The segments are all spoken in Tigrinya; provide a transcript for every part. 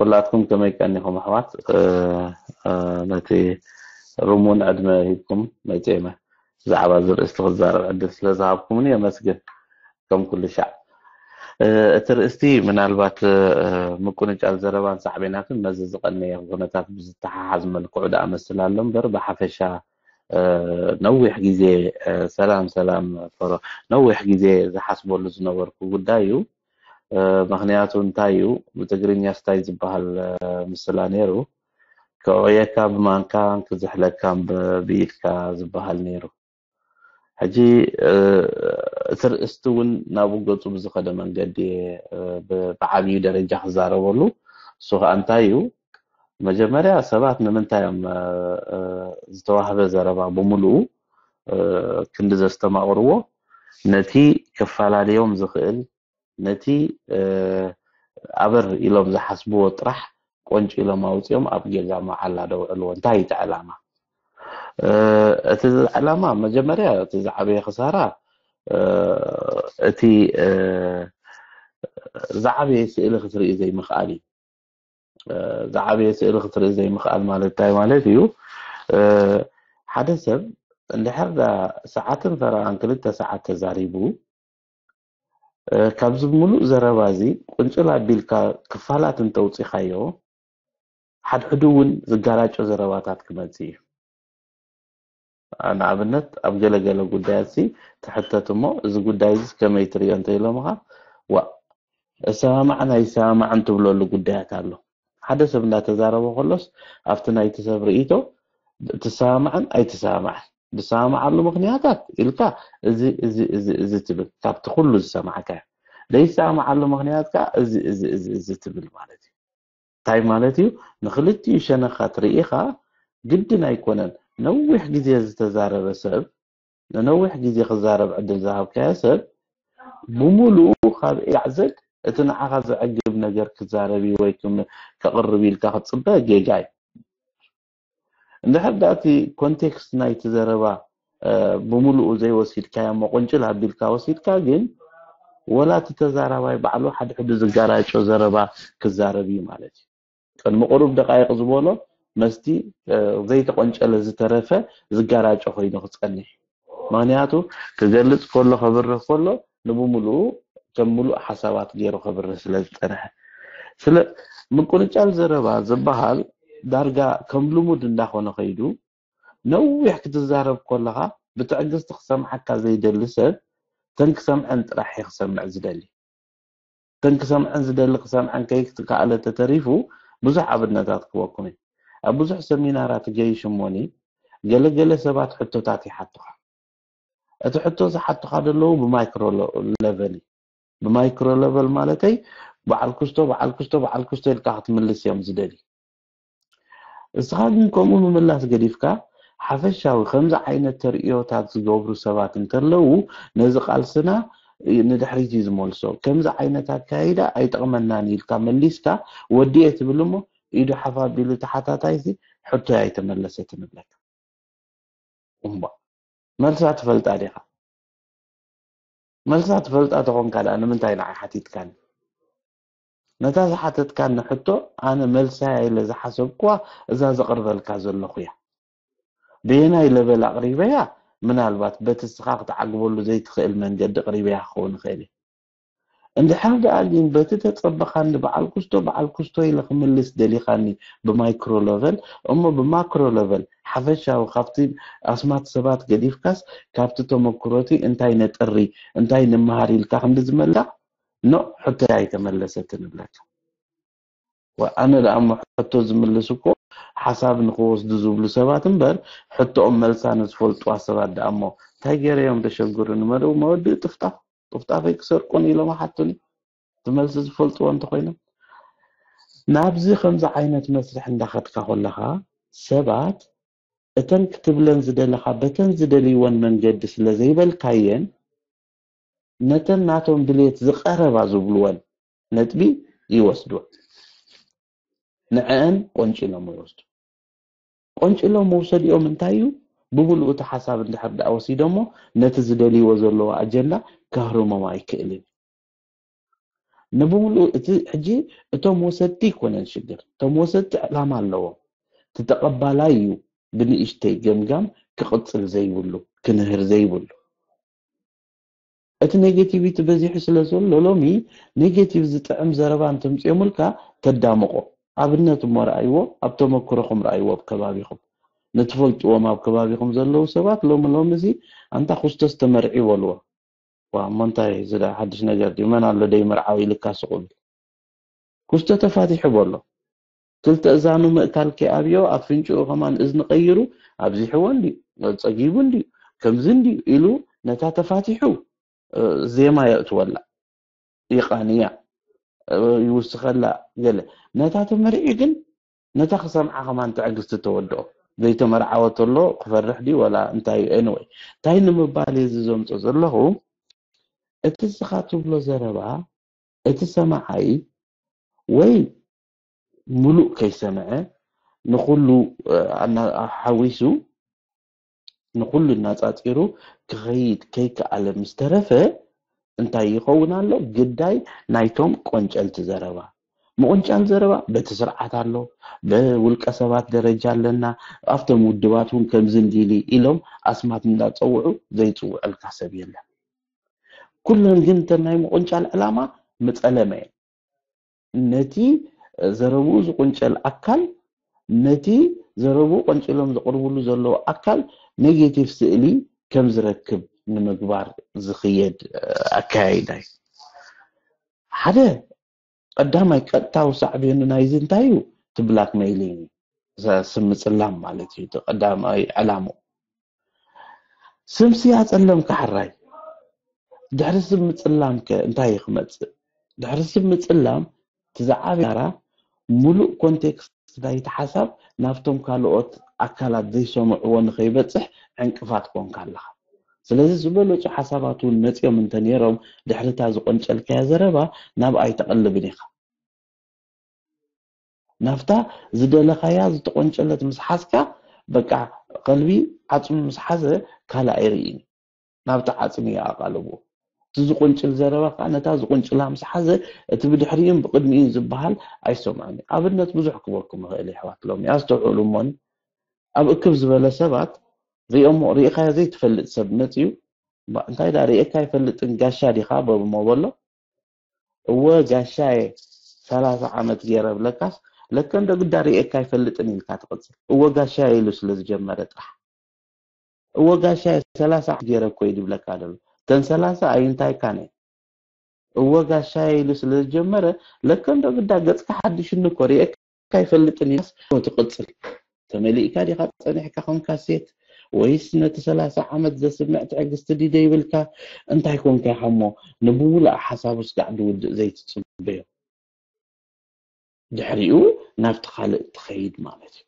ኩላትኩም ከመይ ቀኒኹም ኣሕዋት? ነቲ ርሙን ዕድመ ሂብኩም መጺኤመ ብዛዕባ እዚ ርእስቲ ክዛረብ ዕድል ስለ ዝሃብኩምኒ የመስግን። ከም ኩሉ ሻዕ እቲ ርእስቲ ምናልባት ምቁንጫል ዘረባን ሳዕቤናትን መዚ ዝቐነየ ኩነታት ብዝተሓሓዝ መልክዑ ደኣ መስል ኣሎ እምበር ብሓፈሻ ነዊሕ ግዜ ሰላም ሰላም ፈሮ ነዊሕ ግዜ ዝሓስበሉ ዝነበርኩ ጉዳይ እዩ። ምክንያቱ እንታይ እዩ? ብትግርኛ ስታይ ዝበሃል ምስላ ነይሩ። ከውዕየካ ብማንካ ክዝሕለካ ብኢድካ ዝበሃል ነይሩ። ሕጂ እቲ ርእስቲ እውን ናብኡ ገፁ ብዝኸደ መንገዲ ብዓብዩ ደረጃ ክዛረበሉ እሱ ከዓ እንታይ እዩ? መጀመርያ ሰባት ንምንታይ እዮም ዝተዋህበ ዘረባ ብምሉኡ ክንዲ ዘስተማቕርዎ ነቲ ክፈላለዮም ዝኽእል ነቲ ኣበር ኢሎም ዝሓስብዎ ጥራሕ ቆንጭ ኢሎም ኣውፅኦም ኣብ ጌጋ መዓላ ደውዕልዎ እንታይ እቲ ዕላማ? እቲ ዕላማ መጀመርያ እቲ ዝዓበየ ክሳራ እቲ ዝዓበየ ስእሊ ክትርኢ ዘይምኽኣል እዩ። ዝዓበየ ስእሊ ክትርኢ ዘይምኽኣል ማለት እንታይ ማለት እዩ? ሓደ ሰብ እንድሕር ዳ ሰዓትን ፈረቓን ክልተ ሰዓት ተዛሪቡ ካብዚ ምሉእ ዘረባ እዚ ቁንጭል ኣቢልካ ክፋላት እንተውፂኻዮ ሓድሕዱ እውን ዝጋራጮ ዘረባታት ክመፅእ እዩ። ንኣብነት ኣብ ገለገለ ጉዳያት ሲ ትሕተት እሞ እዚ ጉዳይ እዚ ከመይ ትሪኦ እንተኢሎምኻ ዋ እሰማማዕን ኣይሰማማዕን ትብለሉ ጉዳያት ኣሎ። ሓደ ሰብ እንዳተዛረበ ከሎስ ኣብቲ ናይቲ ሰብ ርእይቶ ትሰማማዕን ኣይትሰማማዕን ዝሰማማዓሉ ምክንያታት ኢልካ እዚ እዚ እዚ እዚ ትብል ካብቲ ኩሉ ዝሰማዕካዮ ዘይሰማማዓሉ ምክንያት ከዓ እዚ እዚ እዚ እዚ ትብል ማለት እዩ። እንታይ ማለት እዩ? ንክልቲኡ ሸነኻት ርኢኻ ግድን ኣይኮነን ነዊሕ ግዜ ዝተዛረበ ሰብ ንነዊሕ ግዜ ክዛረብ ዕድል ዝሃብካዮ ሰብ ብምሉኡ ካብ ኤ ክሳዕ ዘድ እቲ ንዓኻ ዘዕግብ ነገር ክዛረብ እዩ ወይ ክም- ከቕርብ ኢልካ ክትፅበ ጌጋ እዩ። እንድሕር ደኣ እቲ ኮንቴክስት ናይቲ ዘረባ ብምሉኡ ዘይወሲድካዮ እሞ ቁንጭል ኣቢልካ ወሲድካ ግን ወላ እቲ ተዛራባይ ባዕሉ ሓድሕዱ ዝጋራጮ ዘረባ ክዛረብ እዩ ማለት እዩ። ቅድሚ ቁሩብ ደቃይቕ ዝበሎ መስቲ ዘይተቆንጨለ ዝተረፈ ዝጋራጮ ኮይኑ ክጸንሕ እዩ። ምክንያቱ ክገልጽ ከሎ ከብርህ ከሎ ንብምሉኡ ከም ምሉእ ሓሳባት ገይሩ ከብርህ ስለ ዝጸንሐ ስለ ምቁንጫል ዘረባ ዝበሃል ዳርጋ ከም ልሙድ እንዳኾነ ከይዱ ነዊሕ ክትዛረብ ከለኻ ብትዕግስቲ ክሰምዓካ ዘይደሊ ሰብ ተን ክሰምዐን ጥራሕ እዩ ክሰምዕ ዝደሊ። ተን ክሰምዐን ዝደሊ ክሰምዐን ከይክኣለ ተተሪፉ ብዙሕ ኣብነታት ክበኩም እዩ። ኣብ ብዙሕ ሰሚናራት ገይሽ እሞኒ ገለገለ ሰባት ሕቶታት ይሓቱኻ። እቲ ሕቶ ዝሓቱኻ ዘለዉ ብማይክሮ ለቨል እዩ። ብማይክሮ ለቨል ማለተይ በዓል ክስቶ በዓል ክስቶ በዓል ክስቶ ኢልካ ክትምልስ እዮም ዝደልዩ። እስኻ ግን ከምኡ ምምላስ ገዲፍካ ሓፈሻዊ ከምዚ ዓይነት ተርእዮታት ዝገብሩ ሰባት እንተለዉ ነዚ ቃልስና ንድሕሪት እዩ ዝመልሶ። ከምዚ ዓይነት ኣካይዳ ኣይጠቕመናን ኢልካ መሊስካ ወዲኤ ትብል እሞ ኢዱ ሓፍ ኣቢሉ ተሓታታይሲ ሕቶይ ኣይተመለሰትን እብለካ። እምባ መልሳ ትፈልጣ ዲኻ? መልሳ ትፈልጣ ተኾንካ ደኣ ንምንታይ ንዓይ ሓቲትካኒ? ነታ ዝሓተትካኒ ሕቶ ኣነ መልሳያ ኢለ ዝሓሰብኩዋ እዛ ዘቕርበልካ ዘለኹ እያ። በየናይ ለበል ኣቕሪበያ? ምናልባት በቲ እስኻ ክትዓግበሉ ዘይትኽእል መንገዲ ቅሪበያ ክኸውን ይኽእል እዩ። እንድሕር ደኣ ግን በቲ ተጸበኻኒ በዓል ኩስቶ በዓል ኩስቶ ኢለ ክምልስ ደሊኻኒ ብማይክሮ ለቨል እሞ ብማክሮ ለቨል ሓፈሻዊ ካብቲ ኣስማት ሰባት ገዲፍካስ ካብቲ ተመክሮቲ እንታይ ነጥሪ እንታይ ንመሃር ኢልካ ክንዲ ዝመልሳ ኖ ሕቶይ ኣይተመለሰትን እብለካ። ኣነ ደኣ እሞ ሕቶ ዝምልስ እኮ ሓሳብ ንክወስዱ ዝብሉ ሰባት እምበር ሕቶኦም መልሳ ንዝፈልጥዋ ሰባት ደኣ እሞ እንታይ ገይረ እዮም ደሸግሩ ንመደቡ መወድእ ጥፍጣፍ ጥፍጣፈይ ክሰርቁን ኢሎም ሓቱኒ እቲ መልሲ ዝፈልጥዎ እንተኮይኖም ናብዚ ከምዚ ዓይነት መስርሕ እንዳኸድካ ከለኻ ሰባት እተን ክትብለን ዝደለኻ በተን ዝደልይወን መንገዲ ስለ ዘይበልካየን ነተን ናቶም ድሌት ዝቐረባ ዝብልወን ነጥቢ ይወስድወን ንዕአን ቆንጭሎም ይወስዱ ቆንጭሎም መውሰዲኦም እንታይ እዩ ብምሉእ እቲ ሓሳብ እንድሕር ደኣ ወሲዶሞ ነቲ ዝደልይዎ ዘለዎ ኣጀንዳ ከህርሞም ኣይክእልን ንብምሉኡ እቲ ሕጂ እቶም ወሰድቲ ኣይኮነን ሽግር። እቶም ወሰድቲ ዕላማ ኣለዎም። እቲ ተቐባላይ እዩ ብንእሽተይ ገምጋም ክቕጽል ዘይብሉ፣ ክንህር ዘይብሉ። እቲ ኔጌቲቪቲ በዚሑ ስለ ዘሎ ሎሚ ኔጌቲቭ ዝጥዕም ዘረባ እንተምጽኦምልካ ተዳምቖ። ኣብነት እሞ ረኣይዎ፣ ኣብ ተመክሮኹም ረኣይዎ ኣብ ከባቢኹም። ንትፈልጥዎም ኣብ ከባቢኹም ዘለዉ ሰባት ሎሚ ሎሚ እዚ ኣንታ ኩስተስ ተመርዒ በልዎ። ዋ እሞ እንታይ እዚ ደኣ ሓድሽ ነገር ድዩ? መን ኣሎ ደይ መርዓዊ ኢልካ ስቕ ብል። ኩስቶ ተፋቲሑ በሎ። ክልተ እዛኑ ምእካል ከይኣብዮ ኣፍንጭኡ ከማን እዝኒ ቀይሩ ኣብዚሕዎ እንድዩ፣ ጸጊቡ እንድዩ፣ ከምዚ እንድዩ ኢሉ ነታ ተፋቲሑ እ፣ ዜማ የእትወላ፣ ይቓንያ፣ እ፣ ይውስኸላ ገለ። ነታ ተመርዒ ግን ነታ ክሰምዓ ከማን ትዕግስቲ ተወድኦ። ዘይተመርዓወ ተሎ ክፈርሕ ድዩ ወላ እንታይ እዩ? Anyway፣ እንታይ ንምባል እየ እዚ ዘምጾ ዘለኹ? እቲ ንስኻ ትብሎ ዘረባ እቲ ሰማዓይ ወይ ምሉእ ከይሰምዐ ንኹሉ እ፣ ኣና- ሓዊሱ ንኹሉ እናጻጺሩ ክኸይድ ከይከኣለ ምስ ተረፈ እንታይ ይኸውን ኣሎ? ግዳይ ናይቶም ቆንጨልቲ ዘረባ። ምቑንጫል ዘረባ በቲ ስርዓት ኣሎ፣ ብውልቀ ሰባት ደረጃ ኣለና፣ ኣብቶም ውድባት እውን ከምዚ እንዲሊ ኢሎም ኣስማት እንዳጸውዑ ዘይጽውዐልካ ሰብ የለን። ኩለን ግን እተን ናይ ምቑንጫል ዕላማ ምጸለመ እየን። ነቲ ዘረብኡ ዝቑንጨል ኣካል ነቲ ዘረብኡ ቆንጭሎም ዘቕርብሉ ዘለዉ ኣካል ኔጌቲቭ ስእሊ ከም ዝረክብ ንምግባር ዝኽየድ ኣካያይዳ እዩ። ሓደ ቀዳማይ ቀጥታዊ ሳዕቤኑ ናይዚ እንታይ እዩ? እቲ ብላክሜይሊንግ ስም ምጽላም ማለት እዩ። እቲ ቀዳማይ ዕላምኡ ስምሲ ኣጸለምካ ሕራይ። ድሕሪ ስም ምጽላምከ እንታይ እዩ ክመጽእ? ድሕሪ ስም ምጽላም እቲ ዝዓበየ ኪሳራ ሙሉእ ኮንቴክስት ናይቲ ሓሳብ ናብቶም ካልኦት ኣካላት ዘይሰምዕዎ ንኸይበጽሕ ዕንቅፋት ኮንካ ኣለኻ። ስለዚ ዝበለጹ ሓሳባት እውን መጺኦም እንተነይሮም ድሕሪ እታ ዝቆንጨልካያ ዘረባ ናብኣ ኣይተቐልብን ኢኻ። ናብታ ዝደለኻያ ዝተቆንጨለት ምስ ሓዝካ በቃ ቀልቢ ዓጽሚ ምስ ሓዘ ካልእ ኣይርእይን እዩ። ናብቲ ዓጽሚ እዩ ኣቓልቦ። እቲ ዝቁንጭል ዘረባ ከዓ ነታ ዝቁንጭላ ምስ ሓዘ እቲ ብድሕሪኡን ብቅድሚኡን ዝበሃል ኣይሰምዖን እዩ። ኣብነት ብዙሕ ክበኩም ይኽእል የሕዋት ሎሚ ኣስተውዕሉ እሞኒ ኣብ እክብ ዝበለ ሰባት ሪኦሞ ሪኢኻዮ ዘይትፈልጥ ሰብ መፅዩ እንታይ ዳ ሪኤካ ኣይፈልጥን ጋሻ ዲኻ በሞ በሎ እወ ጋሻየ ሰላሳ ዓመት ገይረ ብለካስ ለከ እንዶ ግዳ ሪኤካ ኣይፈልጥን ኢልካ ትቕፅል እወ ጋሻየ ኢሉ ስለ ዝጀመረ ጥራሕ እወ ጋሻየ ሰላሳ ዓመት ገይረ እኮ እዩ ድብለካ ደሎ ተን ሰላሳ ኣይንታይካን እየ እወ ጋሻየ ኢሉ ስለ ዝጀመረ ለከ እንዶ ግዳ ገፅካ ሓድሽኒ እኮ ሪኤካ ኣይፈልጥን ኢልካስ ትቕፅል ተመሊእካ ዲኻ ፀኒሕካ ኾንካ ሴት ወይስ ነቲ ሰላሳ ዓመት ዘስምዕ ትዕግስቲ ድዩ ዘይብልካ እንታይ ኮንካ ኢኻ እሞ ንብሙሉእ ሓሳቡ ስጋዕ ድውድእ ዘይትፅበዮ ድሕሪኡ ናብቲ ካልእ ትኸይድ ማለት እዩ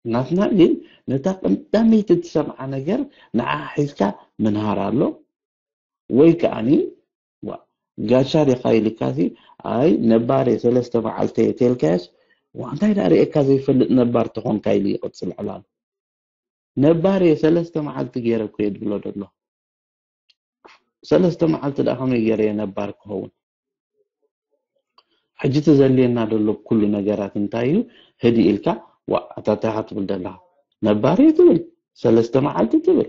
ናትና ግን ነታ ቀዳመይቲ ትሰምዓ ነገር ንዓ ሒዝካ ምንሃር ኣሎ ወይ ከዓኒ ጋሻ ዲኻ ኢልካሲ ኣይ ነባር እየ ሰለስተ መዓልቲ እየ ተልካዮስ እንታይ ዳ ርእየካ ዘይፈልጥ ነባር ተኾንካ ኢሉ ይቕፅል ዕላሉ ነባር እየ ሰለስተ መዓልቲ ገይረ እኮ እየ ድብሎ ደሎ ሰለስተ መዓልቲ ዳ ከመይ ገይረ እየ ነባር ክኸውን ሕጂ እቲ ዘድልየና ደሎ ኩሉ ነገራት እንታይ እዩ ህዲ ኢልካ ዋ ኣታ እንታይ ኢኻ ትብል ዘለኻ ነባር እየ ትብል ሰለስተ መዓልቲ ትብል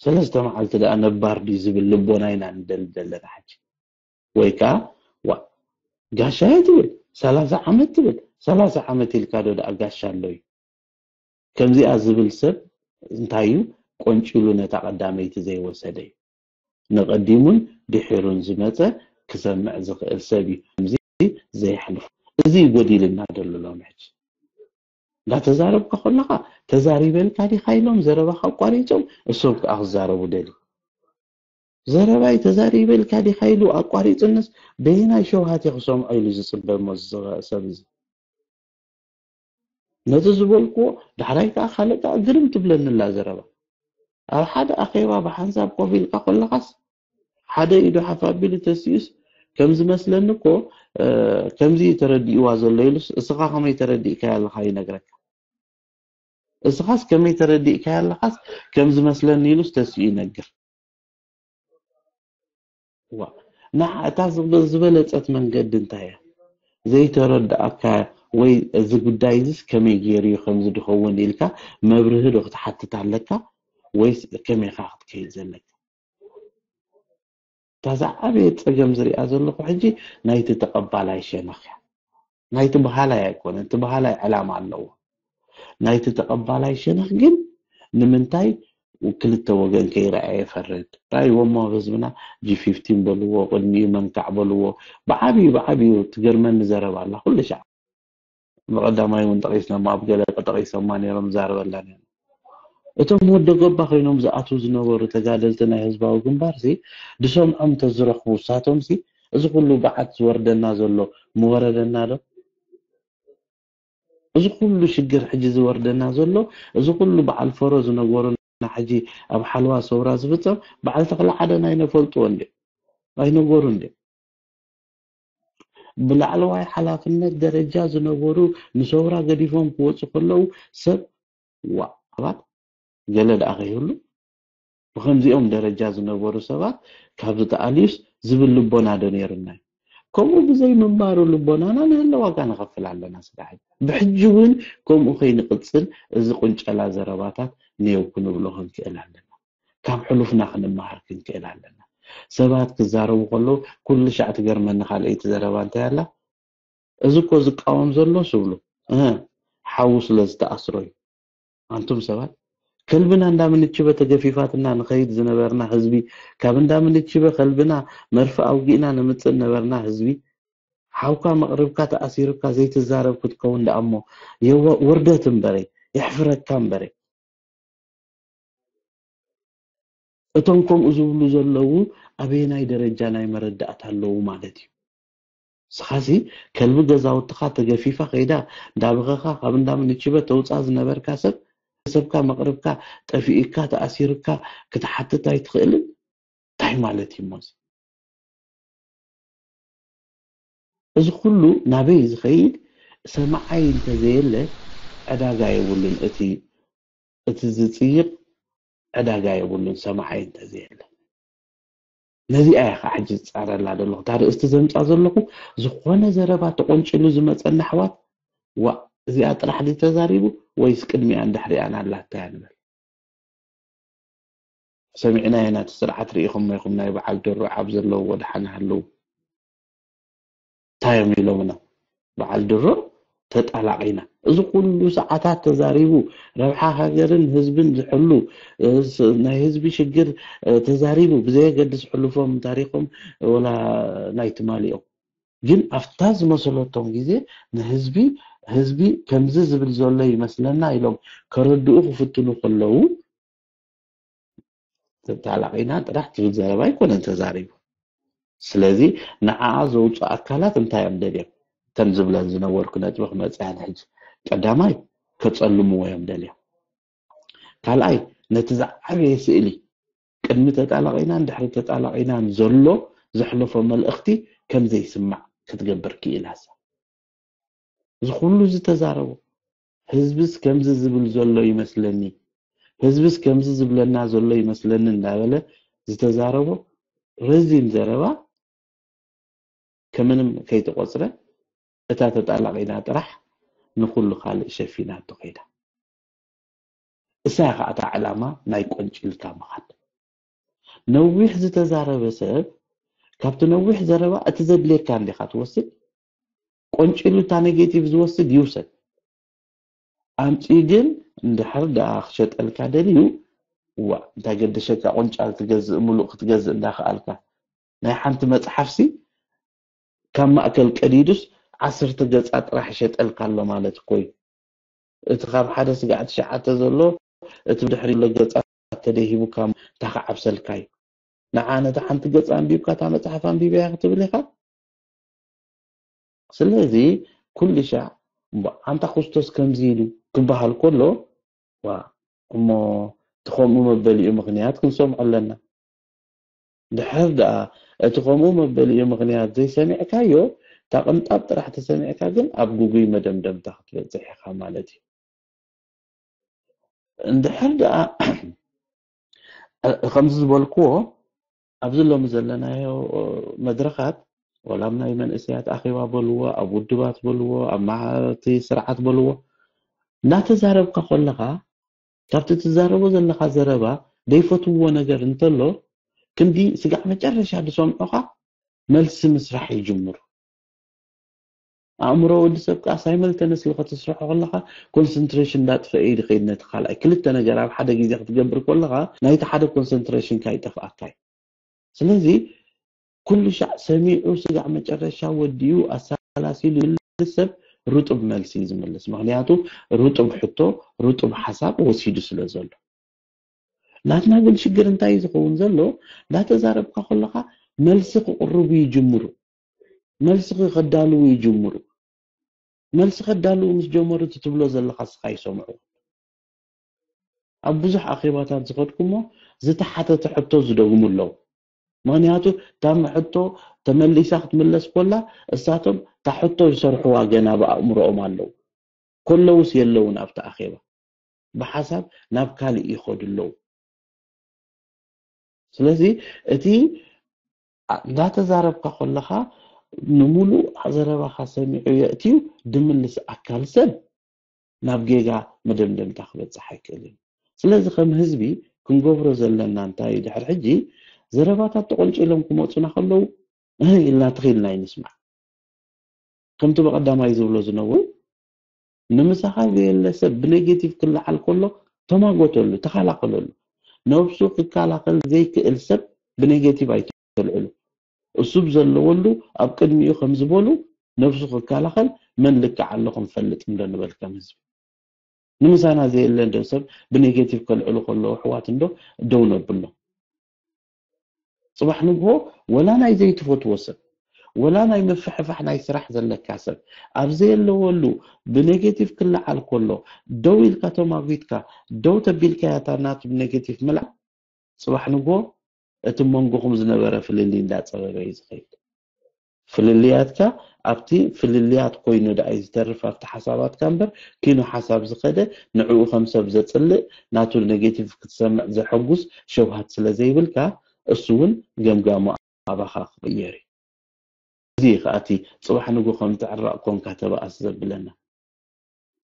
ሰለስተ መዓልቲ ደኣ ነባር ድዩ ዝብል ልቦና ኢና ንደሊ ዘለና ሕጂ ወይ ከዓ ዋ ጋሻ እየ ትብል ሰላሳ ዓመት ትብል ሰላሳ ዓመት ኢልካ ዶ ደኣ ጋሻ ኣሎ እዩ ከምዚኣ ዝብል ሰብ እንታይ እዩ ቆንጭሉ ነታ ቀዳመይቲ ዘይወሰደ እዩ ንቐዲሙን ድሒሩን ዝመፀ ክሰምዕ ዝኽእል ሰብ እዩ ከምዚ ዘየሕልፎ እዚ ጎዲልና ደሎ ሎሚ ሕጂ እንዳተዛረብካ ከለኻ ተዛሪበልካ ዲኻ ኢሎም ዘረባኻ ኣቋሪፆም እሶም ከዓ ክዛረቡ ደልዩ ዘረባይ ተዛሪበልካ ዲኻ ኢሉ ኣቋሪፅንስ በየናይ ሸውሃት ክሰምዖ ኢሉ ዝፅበ እሞ ሰብ እዚ ነቲ ዝበልክዎ ዳሕራይ ከዓ ካልእ ከዓ ግርም ትብለኒ ኣላ ዘረባ ኣብ ሓደ ኣኼባ ብሓንሳብ ኮፍ ኢልካ ከለኻስ ሓደ ኢዱ ሓፍ ኣቢሉ ተሲኡስ ከም ዝመስለኒ እኮ ከምዚ እዩ ተረዲእዋ ዘሎ ኢሉስ እስኻ ከመይ ተረዲእካያ ኣለኻ ይነግረካ እስኻስ ከመይ ተረዲእካያ ኣለኻስ ከም ዝመስለኒ ኢሉስ ተሲኡ ይነግር ዋ ንዓ እታ ዝበ- ዝበለጸት መንገዲ እንታይ እያ? ዘይተረዳእካ ወይ እዚ ጉዳይ እዚስ ከመይ ገይሩ እዩ ከምዚ ድኸውን ኢልካ መብርሂ ዶ ክትሓትት ኣለካ ወይስ ከመይ ኢኻ ክትከይድ ዘለካ? እታ ዝዓበየ ጸገም ዝሪኣ ዘለኹ ሕጂ ናይቲ ተቐባላይ ሸነኽ እያ። ናይቲ በሃላይ ኣይኮነን፣ እቲ በሃላይ ዕላማ ኣለዎ። ናይቲ ተቐባላይ ሸነኽ ግን ንምንታይ ክልተ ወገን ከይረኣየ ይፈርድ? ራእይዎ እሞ ኣብ ህዝብና ጂ ፊፍቲን በልዎ፣ ቅድሚኡ መንካዕ በልዎ፣ ብዓብዩ ብዓብዩ ትገርመኒ ዘረባ ኣላ ኩሉ ሻዕ። ብቐዳማይ እውን ጠቒስና ኣብ ገለ ጠቒሶማ ነይሮም ዛረበላ ነይሩ። እቶም ወደ ገባ ኮይኖም ዝኣትዉ ዝነበሩ ተጋደልቲ ናይ ህዝባዊ ግንባር ሲ ድሰምዖም ተዝረኽቡ ሳቶም ሲ እዚ ኩሉ በዓት ዝወርደና ዘሎ ምወረደና ዶ? እዚ ኩሉ ሽግር ሕጂ ዝወርደና ዘሎ እዚ ኩሉ በዓል ፈሮ ዝነገሩና ሕጂ ኣብ ሓልዋ ሰውራ ዝፍጸም በዓል ተኽለ ዓደን ኣይነፈልጥዎ እንዲ ኣይነገሩ እንዲ ብላዕለዋይ ሓላፍነት ደረጃ ዝነበሩ ንሰውራ ገዲፎም ክወፁ ከለዉ ሰብ ዋ ኣባት ገለ ደኣ ከይህሉ ብከምዚኦም ደረጃ ዝነበሩ ሰባት ካብዚ ተኣልዩስ ዝብል ልቦና ዶ ነይሩና እዩ? ከምኡ ብዘይ ምንባሩ ልቦናና ንህለ ዋጋ ንኸፍል ኣለና ስጋዕ ብሕጂ እውን ከምኡ ከይንቕፅል እዚ ቁንጨላ ዘረባታት ንየው ክንብሎ ክንክእል ኣለና። ካብ ሕሉፍና ክንመሃር ክንክእል ኣለና። ሰባት ክዛረቡ ከለዉ ኩሉ ሻዕ ትገርመኒ ካልኣይቲ ዘረባ እንታይ ኣላ? እዚ እኮ ዝቃወም ዘሎ ስብሉ እ ሓዉ ስለ ዝተኣስሮ እዩ። ኣንቱም ሰባት ከልብና እንዳ ምንችበ ተገፊፋትና ንኸይድ ዝነበርና ህዝቢ ካብ እንዳ ምንችበ ከልብና መርፊ ኣውጊእና ንምፅእ ነበርና ህዝቢ ሓውካ መቕርብካ ተኣሲሩካ ዘይትዛረብ ክትከውን ደኣ እሞ የዋ ውርደት እምበረ የሕፍረካ እምበረ እቶም ከምኡ ዝብሉ ዘለዉ ኣበየናይ ደረጃ ናይ መረዳእታ ኣለዉ ማለት እዩ? ንስኻሲ ከልቢ ገዛውትኻ ተገፊፋ ከይዳ እንዳበኸኻ ካብ እንዳ ምንችበ ተውፃ ዝነበርካ ሰብ ሰብካ መቕርብካ ጠፊእካ ተኣሲርካ ክትሓትት ኣይትኽእልን? እንታይ ማለት እዩ እሞ እዚ? እዚ ኩሉ ናበይ ዝኸይድ ሰማዓይ እንተዘየለ ዕዳጋ የብሉን እቲ እቲ ዝፅይቕ ዕዳጋ የብሉን ሰማዓይ እንተዘየለ ነዚኣ እያ ከዓ ሕጂ ዝፃረላ ዘለኹ እታ ርእስቲ ዘምፃ ዘለኹ ዝኾነ ዘረባ ተቆንጭሉ ዝመፀና ኣሕዋት ዋ እዚኣ ጥራሕ ድዩ ተዛሪቡ ወይስ ቅድሚኣን ድሕሪኣን ኣላታ እያ ንበል ሰሚዕናዮ ኢና እቲ ስርዓት ርኢኹሞ ኢኹም ናይ በዓል ድሮ ዓብ ዘለዎ ደሓን ሃለዉ እንታይ እዮም ኢሎምና በዓል ድሮ ተጣላቒና እዚ ኩሉ ሰዓታት ተዛሪቡ ረብሓ ሃገርን ህዝብን ዝሕሉ ናይ ህዝቢ ሽግር ተዛሪቡ ብዘየገድስ ሕሉፎም ታሪኾም ወላ ናይ ትማሊኦም ግን ኣብታ ዝመሰለቶም ግዜ ንህዝቢ ህዝቢ ከምዚ ዝብል ዘሎ ይመስለና ኢሎም ከረድኡ ክፍትኑ ከለዉ ተጣላቒና ጥራሕ ትብል ዘረባ ኣይኮነን ተዛሪቡ። ስለዚ ንዓኣ ዘውፅኡ ኣካላት እንታይ እዮም ደልዮም? እተን ዝብለን ዝነበርኩ ነጥቢ ክመፅኣን ሕጂ ቀዳማይ ከፀልምዎ እዮም ደልዮም። ካልኣይ ነቲ ዝዓበየ ስእሊ ቅድሚ ተጣላቒናን ድሕሪ ተጣላቒናን ዘሎ ዘሕለፎ መልእኽቲ ከም ዘይስማዕ ክትገብር ክኢላሳ። እዚ ኩሉ ዝተዛረቦ ህዝብስ ከምዚ ዝብል ዘሎ ይመስለኒ ህዝብስ ከምዚ ዝብለና ዘሎ ይመስለኒ እንዳበለ ዝተዛረቦ ረዚን ዘረባ ከምንም ከይተቆፅረ እታ ተጣላቒና ጥራሕ ንኩሉ ካልእ ሸፊናቶ ከይዳ እሳ እያ ከዓ እታ ዕላማ ናይ ቆንጭልታ ምኻድ ነዊሕ ዝተዛረበ ሰብ ካብቲ ነዊሕ ዘረባ እቲ ዘድልየካ እንዲኻ ትወስድ ቆንጭሉ እታ ኔጌቲቭ ዝወስድ ይውሰድ ኣምፅኡ ግን እንድሕር ደኣ ክሸጠልካ ደልዩ እዋ እንታይ ገደሸካ ቆንጫል ትገዝእ ሙሉእ ክትገዝእ እንዳኸኣልካ ናይ ሓንቲ መፅሓፍሲ ካብ ማእከል ቀዲዱስ ዓሰርተ ገፃ ጥራሕ ይሸጠልካ ኣሎ ማለት እኮ እዩ እቲ ካብ ሓደ ስጋዕ ትሽዓተ ዘሎ እቲ ብድሕሪ ዘሎ ገፃ ተደሂቡካ እታ ክዓብሰልካ እዩ ንዓ ነታ ሓንቲ ገፃ ኣንቢብካ እታ መፅሓፍ ኣንቢበያ ክትብል ኢኻ ስለዚ ኩሉ ሻዕ ኣንታ ክርስቶስ ከምዚ ኢሉ ክበሃል ከሎ ዋ እሞ እቲ ከምኡ መበሊኡ ምኽንያት ክንሰምዖ ኣለና ድሕር ደኣ እቲ ከምኡ መበሊኡ ምኽንያት ዘይሰሚዕካዮ እታ ቅንጣብ ጥራሕ ተሰሚዕካ ግን ኣብ ጉጉይ መደምደምታ ክትበፅሕ ኢኻ ማለት እዩ እንድሕር ደኣ ከምዚ ዝበልክዎ ኣብዚ ሎሚ ዘለናዮ መድረኻት፣ ወላ ኣብ ናይ መንእሰያት ኣኼባ በልዎ፣ ኣብ ውድባት በልዎ፣ ኣብ ማዕርቲ ስርዓት በልዎ፣ እናተዛረብካ ከለኻ፣ ካብቲ ትዛረቦ ዘለኻ ዘረባ ዘይፈትውዎ ነገር እንተሎ፣ ክንዲ ስጋዕ መጨረሻ ዝሰምዑኻ መልሲ ምስራሕ ይጅምሩ። ኣእምሮ ወዲ ሰብ ከዓ ሳይመልተነስሊ ከተስርሖ ከለኻ፣ ኮንሰንትሬሽን እንዳጥፈአ እዩ ዝኸይድ። ነቲ ካልኣይ ክልተ ነገር ኣብ ሓደ ግዜ ክትገብር ከለኻ፣ ናይቲ ሓደ ኮንሰንትሬሽንካ ይጠፍኣካ እዩ። ስለዚ ኩሉ ሻዕ ሰሚዑ ስጋዕ መጨረሻ ወዲኡ ኣሰላሲሉ ዝምልስ ሰብ ርጡብ መልሲ እዩ ዝምልስ። ምክንያቱ ርጡብ ሕቶ፣ ርጡብ ሓሳብ ወሲዱ ስለ ዘሎ። ናትና ግን ሽግር እንታይ እዩ ዝኸውን ዘሎ? እንዳተዛረብካ ከለኻ መልሲ ክቕርቡ ይጅምሩ። መልሲ ከዳልዉ ይጅምሩ። መልሲ ከዳልዉ ምስ ጀመሩ፣ እቲ ትብሎ ዘለኻ ስኻ ይሰምዑ። ኣብ ብዙሕ ኣኼባታት ዝኸድኩሞ ዝተሓተተ ሕቶ ዝደግሙ ኣለዉ። ምኽንያቱ እታ ሕቶ ተመሊሳ ክትምለስ ኮላ፣ እሳቶም እታ ሕቶ ዝሰርሕዋ ገና ብኣእምሮኦም ኣለዉ። ኮለውስ የለውን ኣብቲ ኣኼባ። ብሓሳብ ናብ ካልእ ይኸዱ ኣለዉ። ስለዚ እቲ ኣ-፣ እንዳተዛረብካ ከለኻ፣ ንምሉእ ዘረባኻ ሰሚዑ የእትዩ ድምልስ ኣካል ሰብ ናብ ጌጋ መደምደምታ ክበጽሕ ኣይክእልን። ስለዚ ከም ህዝቢ ክንገብሮ ዘለና እንታይ እዩ? ድሕሪ ሕጂ ዘረባታት ተቖልጪሎም ክመጹና ከለዉ፣ እህ ኢልና ትኺልና ይንስማዕ። ከምቲ ብቐዳማይ ዝብሎ ዝነበሩ፣ ንምሳኻ ዘየለ ሰብ ብኔጌቲቭ ክለዓል ከሎ ተማጎተሉ፣ ተኸላኸለሉ። ነብሱ ክከላኸል ዘይክእል ሰብ ብኔጌቲቭ ኣይተልዕሉ። እሱ ብዘለወሉ ኣብ ቅድሚኡ ከም ዝበሉ ነብሱ ክከላኸል መን ልክዕ ኣሎ ክንፈልጥ እንዶ ንበል ከም ህዝቢ። ንምሳና ዘየለ እንዶ ሰብ ብኔጌቲቭ ከልዕሉ ከለዉ ኣሕዋት እንዶ ደው ነብሎ። ጽባሕ ንግሆ ወላ ናይ ዘይትፈትዎ ሰብ፣ ወላ ናይ ምፍሕፋሕ ናይ ስራሕ ዘለካ ሰብ ኣብ ዘየለወሉ ብኔጌቲቭ ክለዓል ከሎ ደው ኢልካ ተማጒትካ ደው ተቢልካያ እታ ናቱ ብኔጌቲቭ ምልዓል፣ ጽባሕ ንግሆ እቲ መንጎኹም ዝነበረ ፍልልይ እንዳጸበበ እዩ ዝኸይድ። ፍልልያትካ ኣብቲ ፍልልያት ኮይኑ ደኣ እዩ ዝተርፍ፣ ኣብቲ ሓሳባትካ እምበር፣ ኪኖ ሓሳብ ዝኸደ ንዕኡ ከም ሰብ ዘጽልእ፣ ናቱ ኔጌቲቭ ክትሰምዕ ዘሐጉስ ሸውሃት ስለ ዘይብልካ፣ እሱ እውን ገምጋሙ ኣባኻ ክቕየር እዩ። እዚ እዩ ከኣ እቲ ጽባሕ ንግሆ ከም ትዕረቕ ኮንካ ተባኣስ ዘብለና።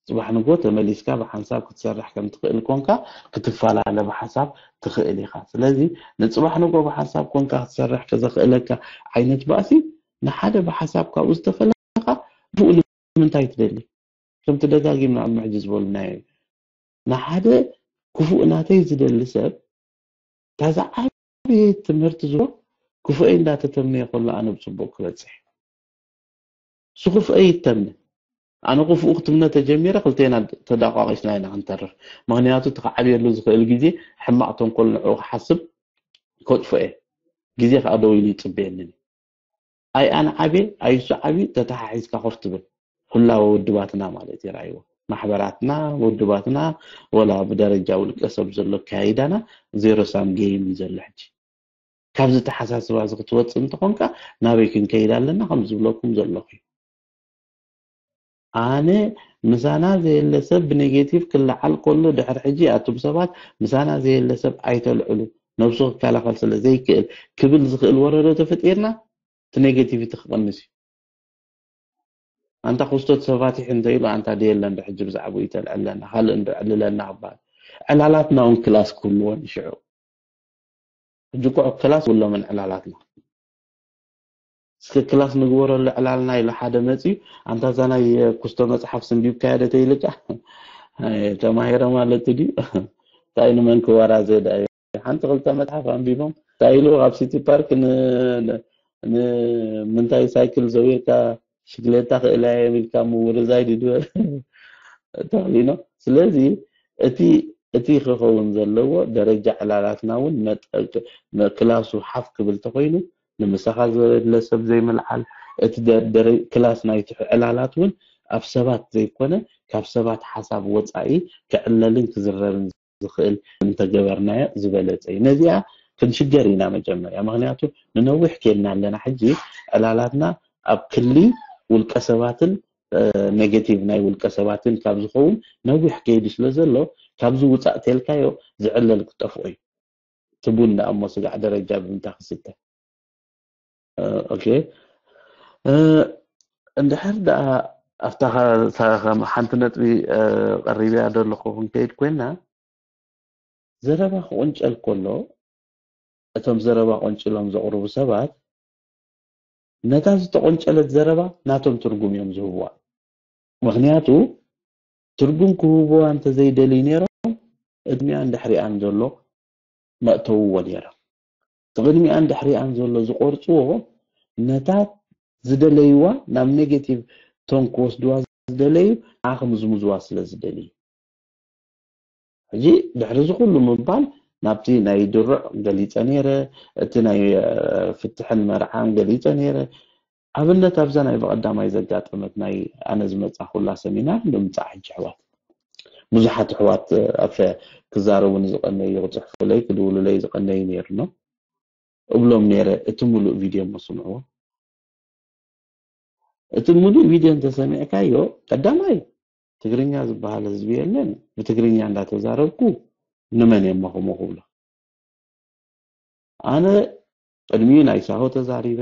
ጽባሕ ንግሆ ተመሊስካ ብሓንሳብ ክትሰርሕ ከም ትኽእል ኮንካ፣ ክትፈላለ ብሓሳብ ትኽእል ኢኻ። ስለዚ ንጽባሕ ንግሆ ብሓንሳብ ኮንካ ክትሰርሕ ከዘኽእለካ ዓይነት ባእሲ፣ ንሓደ ብሓሳብ ካብኡ ዝተፈለኻ ክፉእ ንምንታይ ትደሊ? ከምቲ ደጋጊምና ኣብ ምሕጂ ዝበልናዮ እዩ። ንሓደ ክፉእ ናተይ ዝደሊ ሰብ፣ እታ ዝዓበየ ትምህርቲ ዝሮ ክፉኤ እንዳተተምየ ከሎ ኣነ ብጽቡቕ ክበጽሕ። እሱ ክፉኤ ይተምነ። ኣነ ክፉኡ ክትምነ ተጀሚረ፣ ክልቴና ተዳቋቂስና ኢና ክንተርፍ። ምኽንያቱ እቲ ክዓብየሉ ዝኽእል ግዜ ሕማቕ ተንኮል ንዕኡ ክሓስብ ከጥፍኦ እየ። ግዜ ከኣ ደው ኢሉ ይጽበየኒ። ኣይ ኣነ ዓብየ፣ ኣይ እሱ ዓብዩ፣ ተተሓሒዝካ ኮፍ ትብል። ኩላ ውድባትና ማለት እዩ፣ ራእይዎ። ማሕበራትና፣ ውድባትና፣ ወላ ብደረጃ ውልቀ ሰብ ዘሎ ኣካያይዳና ዜሮ ሳም ጌም እዩ ዘሎ ሕጂ። ካብዚ ተሓሳስባ እዚ ክትወጽእ እንተኾንካ፣ ናበይ ክንከይድ ኣለና? ከም ዝብለኩም ዘለኹ እዩ። ኣነ ምሳና ዘየለ ሰብ ብኔጌቲቭ ክለዓል ከሎ፣ ድሕሪ ሕጂ ኣቱም ሰባት ምሳና ዘየለ ሰብ ኣይተልዕሉ፣ ነብሱ ክከላኸል ስለ ዘይክእል ክብል ዝኽእል ወረዶ ተፈጢርና፣ እቲ ኔጌቲቪቲ ክቕንስ እዩ። ኣንታ ክስቶት ሰፋቲሕ እንተ ኢሉ፣ ኣንታ ደየለ እንዶ ሕጂ ብዛዕባኡ ይተልዕለና፣ ካልእ እንዶ ዕልለና ክበሃል። ዕላላትና እውን ክላስ ክህልዎ ንሽዑ። ሕጂ እኮ ክላስ የብሎምን ዕላላትና። እስከ ክላስ ንግበረሉ ዕላልና ኢሉ ሓደ መፅዩ፣ ኣንታ እዛ ናይ ኩስቶ መፅሓፍ ስንቢብካያ ዶ ተይልካ? ኣይ፣ ተማሂረ ማለት ድዩ? እንታይ ንመን ክወራዘ ዳ እዩ? ሓንቲ ክልተ መፅሓፍ ኣንቢቦም፣ እንታይ ኢሉ ኣብ ሲቲ ፓርክ ን-፣ ን-፣ ንምንታይ ሳይክል ዘዊርካ ሽግሌታ ክእላ እየ ኢልካ ምውርዛይ ድዩ? ተኽሊኖ። ስለዚ እቲ፣ እቲ ክኸውን ዘለዎ ደረጃ ዕላላትና እውን መጠ-፣ መ-፣ ክላሱ ሓፍ ክብል ተኾይኑ፣ ንምሳኻ ዘድለ ሰብ ዘይምልዓል፣ እቲ ደ-፣ ደረ-፣ ክላስ ናይቲ ዕላላት እውን ኣብ ሰባት ዘይኮነ፣ ካብ ሰባት ሓሳብ ወጻኢ ክዕለልን ክዝረብን ዝኽእል እንተገበርናዮ ዝበለጸ እዩ። ነዚኣ ክንሽገር ኢና መጀመርያ። ምኽንያቱ ንነዊሕ ኬድና ኣለና። ሕጂ ዕላላትና ኣብ ክሊ ውልቀ ሰባትን፣ እ፣ ኔጌቲቭ ናይ ውልቀ ሰባትን ካብ ዝኸውን ነዊሕ ከይዱ ስለ ዘሎ፣ ካብዚ ውጻእ ተልካዮ ዝዕለል ክጠፍኦ እዩ። ትቡን ደኣ እሞ ስጋዕ ደረጃ ብምንታይ ክስተ? ኦኬ። እንድሕር ደኣ ኣብታ ሓንቲ ነጥቢ ቀሪብያ ዘለኹ ክንከይድ ኮይና፣ ዘረባ ክቕንጨል ከሎ እቶም ዘረባ ቆንጭሎም ዘቕርቡ ሰባት ነታ ዝተቆንጨለት ዘረባ ናቶም ትርጉም እዮም ዝህብዋ። ምክንያቱ ትርጉም ክህብዋ እንተዘይደልዩ ነይሮም፣ ቅድሚኣን ድሕሪኣን ዘሎ መእተውዎ ነይሮም። እቲ ቅድሚኣን ድሕሪኣን ዘሎ ዝቆርፅዎ፣ ነታ ዝደለይዋ ናብ ኔጌቲቭ ቶን ክወስድዋ ዝደለዩ፣ ንዓ ክምዝምዝዋ ስለ ዝደልዩ። ሕጂ ድሕሪ እዚ ኩሉ ምባል፣ ናብቲ ናይ ድሩዕ ገሊፀ ነይረ፣ እቲ ናይ ፍትሕን መርዓን ገሊፀ ነይረ። ኣብነት ኣብዛ ናይ ብቐዳማይ ዘጋጠመት ናይ ኣነ ዝመፃኹላ ሰሚናር ንምፃእ። ሕጂ ኣሕዋት፣ ብዙሓት ኣሕዋት ኣብ ክዛረቡ ንዝቐነዩ፣ ክፅሕፉለይ ክድውሉለይ ዝቐነዩ ነይሩ ነው እብሎም ነይረ። እቲ ሙሉእ ቪድዮ እሞ ስምዕዎ። እቲ ሙሉእ ቪድዮ እንተሰሚዕካዮ፣ ቀዳማይ ትግርኛ ዝበሃል ህዝቢ የለን፣ ብትግርኛ እንዳተዛረብኩ ንመን እየ እሞ ከምኡ ክብሎ? ኣነ ቅድሚኡ ናይ ሳሆ ተዛሪበ፣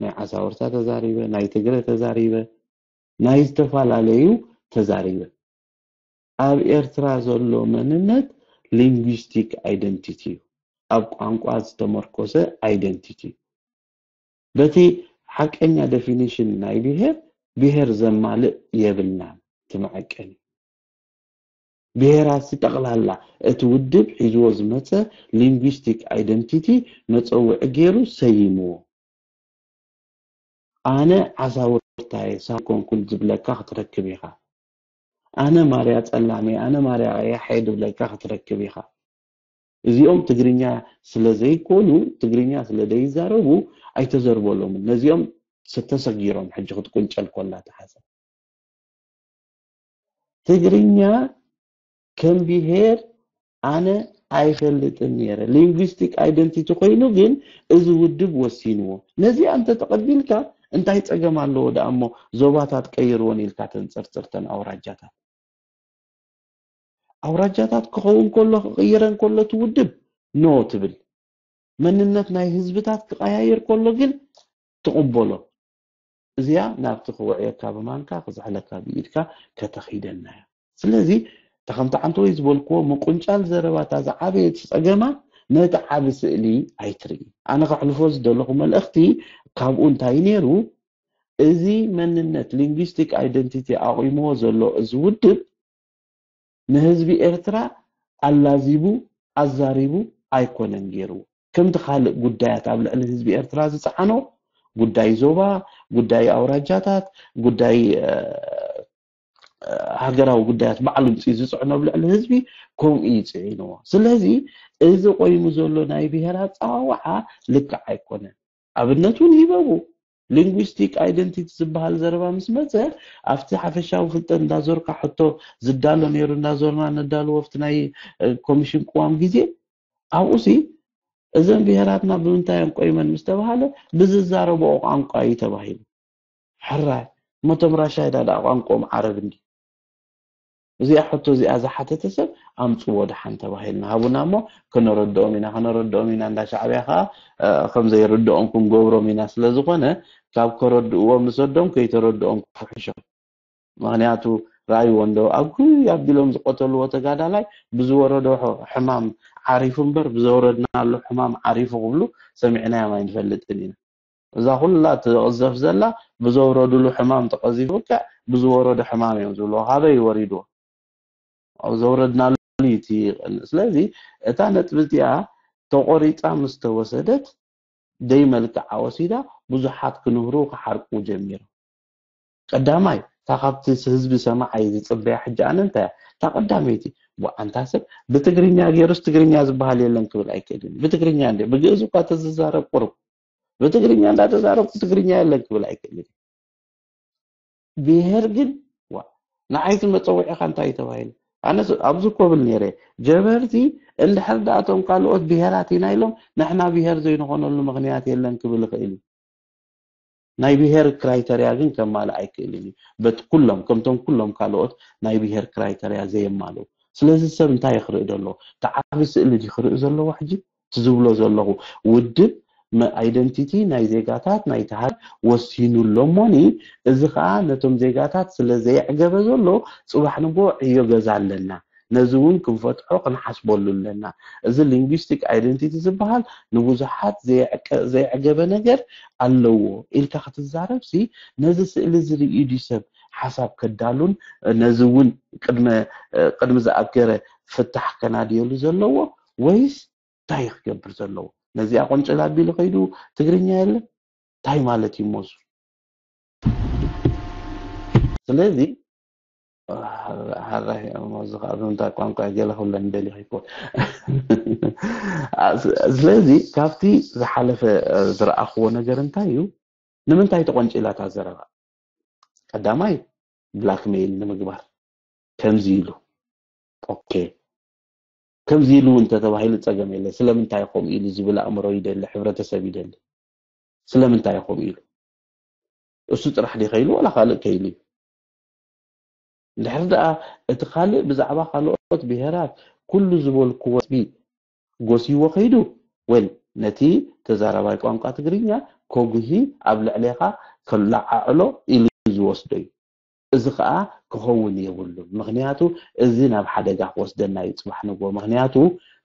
ናይ ዓሳወርታ ተዛሪበ፣ ናይ ትግረ ተዛሪበ፣ ናይ ዝተፈላለዩ ተዛሪበ። ኣብ ኤርትራ ዘሎ መንነት ሊንጉስቲክ ኣይደንቲቲ እዩ። ኣብ ቋንቋ ዝተመርኮሰ ኣይደንቲቲ እዩ። በቲ ሓቀኛ ዴፊኒሽን ናይ ብሄር፣ ብሄር ዘማልእ የብልናን። እቲ መዐቀኒ ብሄራት ጠቕላላ እቲ ውድብ ሒዝዎ ዝመፀ ሊንጉስቲክ ኣይደንቲቲ መፀውዒ ገይሩ ሰይምዎ። ኣነ ዓሳውርታየ ሳኮንኩል ዝብለካ ክትረክብ ኢኻ። ኣነ ማርያ ጸላሜ፣ ኣነ ማርያ ቀያሐየ ዝብለካ ክትረክብ ኢኻ። እዚኦም ትግርኛ ስለ ዘይኮኑ፣ ትግርኛ ስለ ዘይዛረቡ ኣይተዘርበሎምን። ነዚኦም ተሰጊሮም ሕጂ ክትቁንጨል ኮላ ተሓሰብ። ትግርኛ ከም ብሄር ኣነ ኣይፈልጥን ነይረ። ሊንጉስቲክ ኣይደንቲቲ ኮይኑ ግን እዚ ውድብ ወሲንዎ። ነዚኣ እንተ ተቐቢልካ እንታይ ጸገም ኣለዎ ደኣ እሞ ዞባታት ቀይርወን ኢልካ ተንጸርጽርተን ኣውራጃታት። ኣውራጃታት ክኸውን ከሎ ክቕይረን ከሎ እቲ ውድብ ኖ ትብል። መንነት ናይ ህዝብታት ክቐያየር ከሎ ግን ትቕበሎ። እዚኣ ናብቲ ክውዕየካ ብማንካ ክዝሕለካ ብኢድካ ከተኺደና እያ። ስለዚ እታ ከምቲ ዓንተወይ ዝበልክዎ ምቁንጫል ዘረባታ ዝዓበየት ጸገማ ነቲ ዓቢ ስእሊ ኣይትርኢ። ኣነ ከሕልፎ ዝደለኹ መልእኽቲ ካብኡ እንታይ ነይሩ? እዚ መንነት ሊንጉስቲክ ኣይደንቲቲ ኣቑምዎ ዘሎ እዚ ውድብ ንህዝቢ ኤርትራ ኣላዚቡ ኣዛሪቡ ኣይኮነን ገይርዎ። ከምቲ ካልእ ጉዳያት ኣብ ልዕሊ ህዝቢ ኤርትራ ዝጸዓኖ ጉዳይ ዞባ፣ ጉዳይ ኣውራጃታት፣ ጉዳይ ሃገራዊ ጉዳያት ባዕሉ ምጽኡ ዝጽዕኖ ኣብ ልዕሊ ህዝቢ ከምኡ እዩ ጽዒንዎ። ስለዚ እዚ ቆይሙ ዘሎ ናይ ብሄር ኣጸዋውዓ ልክዕ ኣይኮነን። ኣብነት እውን ይበቡ። ሊንጉስቲክ ኣይደንቲቲ ዝበሃል ዘረባ ምስ መጸ ኣብቲ ሓፈሻዊ ፍልጠት እንዳዞርካ ሕቶ ዝዳሎ ነይሩ፣ እንዳዞርና ነዳልዎ ኣብቲ ናይ ኮሚሽን ቅዋም ግዜ ኣብኡ ሲ እዘን ብሄራትና ብምንታይ እየን ቆይመን ምስ ተባሃለ ብዝዛረብኦ ቋንቋ እዩ ተባሂሉ። ሕራይ እሞ እቶም ራሻይዳ ደኣ ቋንቋኦም ዓረብ እንዲ እዚኣ ሕቶ እዚኣ ዝሓተተ ሰብ ኣምፅዎ ደሓን ተባሂልና ሃቡና እሞ ከነረድኦም ኢና ከነረድኦም ኢና እንዳ ሻዕብያ ከዓ ከም ዘይርድኦም ክንገብሮም ኢና ስለ ዝኾነ ካብ ከረድእዎም ንሰዶም ከይተረድኦም ክፍሕሾም። ምክንያቱ ራእይዎ እንዶ ኣብ ጉይ ኣቢሎም ዝቆተልዎ ተጋዳላይ ብዝወረዶ ሕማም ዓሪፉ እምበር ብዘውረድናሉ ሕማም ዓሪፉ ክብሉ ሰሚዕናዮም ኣይንፈልጥን ኢና። እዛ ኩላ ትቕዘፍ ዘላ ብዘውረድሉ ሕማም ተቐዚፉ ከ ብዝወረዶ ሕማም እዮም ዝብልዎ። ካበይ ወሪድዎ? ኣብ ዘውረድናሉ እዩ እቲ ይቕንእ። ስለዚ እታ ነጥቢ እዚኣ ተቖሪፃ ምስ ተወሰደት ደይ መልክዓ ወሲዳ ብዙሓት ክንህሩ ክሓርቁ ጀሚሮም። ቀዳማይ እታ ካብቲ ህዝቢ ሰማዓይ ዝፅበያ ሕጂ ኣነ እንታይ እያ? እታ ቀዳመይቲ ዋዓንታ ሰብ ብትግርኛ ገይሩስ ትግርኛ ዝበሃል የለን ክብል ኣይክእልን። ብትግርኛ እንዲ ብግእዝ እኳ ተዝዛረብ ቁሩብ ብትግርኛ እንዳተዛረብኩ ትግርኛ የለን ክብል ኣይክእልን። ብሄር ግን ዋ ንዓይቲ መፀውዒኻ እንታይ እዩ ተባሂሉ? ኣነ ኣብዚ ኮብል ነይረ ጀበርቲ እንድሕር ደኣቶም ካልኦት ብሄራት ኢና ኢሎም ንሕና ብሄር ዘይንኾነሉ ምክንያት የለን ክብል ይኽእል እዩ። ናይ ብሄር ክራይተርያ ግን ከማልእ ኣይክእልን እዩ። በት ኩሎም ከምቶም ኩሎም ካልኦት ናይ ብሄር ክራይተርያ ዘየማልኡ። ስለዚ ሰብ እንታይ ክርኢ ደሎ? እቲ ዓቢ ስእሊ ድዩ ክርኢ ዘለዎ ሕጂ? እቲ ዝብሎ ዘለኹ ውድብ መ-፣ ኣይደንቲቲ ናይ ዜጋታት ናይቲ ሃገር ወሲኑ ኣሎ እሞኒ፣ እዚ ኸኣ ነቶም ዜጋታት ስለ ዘየዕገበ ዘሎ ጽባሕ ንጎ ዕዮ ገዛ ኣለና። ነዚ እውን ክንፈትሖ ክንሓስበሉ ኣለና። እዚ ሊንጉስቲክ ኣይደንቲቲ ዝበሃል ንብዙሓት ዘየዕቀ-፣ ዘየዕገበ ነገር ኣለዎ ኢልካ ክትዛረብሲ ነዚ ስእሊ እዚ ርእዩ ድዩ ሰብ ሓሳብ ከዳሉን ነዚ እውን ቅድመ፣ ቅድሚ ዝኣገረ ፍታሕ ከናድየሉ ዘለዎ ወይስ እንታይ ክገብር ዘለዎ? ነዚኣ ቆንጭል ኣቢሉ ከይዱ ትግርኛ የለን? እንታይ ማለት እዩ ሞሱ? ስለዚ ሓራይ ሞዚ ካብ ምንታይ ቋንቋ ገለ ክብለኒ ደሊኹ ይኮን። ስለዚ ካብቲ ዝሓለፈ ዝረኣኽዎ ነገር እንታይ እዩ? ንምንታይ ተቆንጭላ እታ ዘረባ? ቀዳማይ ብላክሜይል ንምግባር ከምዚ ኢሉ። ኦኬ፣ ከምዚ ኢሉ እውን እንተተባሂሉ ጸገም የለ። ስለምንታይ ከምኡ ኢሉ ዝብል ኣእምሮ ይደሊ፣ ሕብረተሰብ ይደሊ። ስለምንታይ ከምኡ ኢሉ? እሱ ጥራሕ ድዩ ከይሉ ዋላ ካልእ ከይሉ እዩ? እንድሕር ደኣ እቲ ካልእ ብዛዕባ ካልኦት ብሄራት ኩሉ ዝበልኩዎ ነጥቢ ጎስይዎ ከይዱ፣ ወል ነቲ ተዛራባይ ቋንቋ ትግርኛ ከጉሂ ኣብ ልዕሌኻ ከለዓዕሎ ኢሉ ዝወስዶ እዩ። እዚ ኸኣ ክኸውን የብሉን። ምኽንያቱ እዚ ናብ ሓደጋ ክወስደና እዩ ጽባሕ ንግሆ። ምኽንያቱ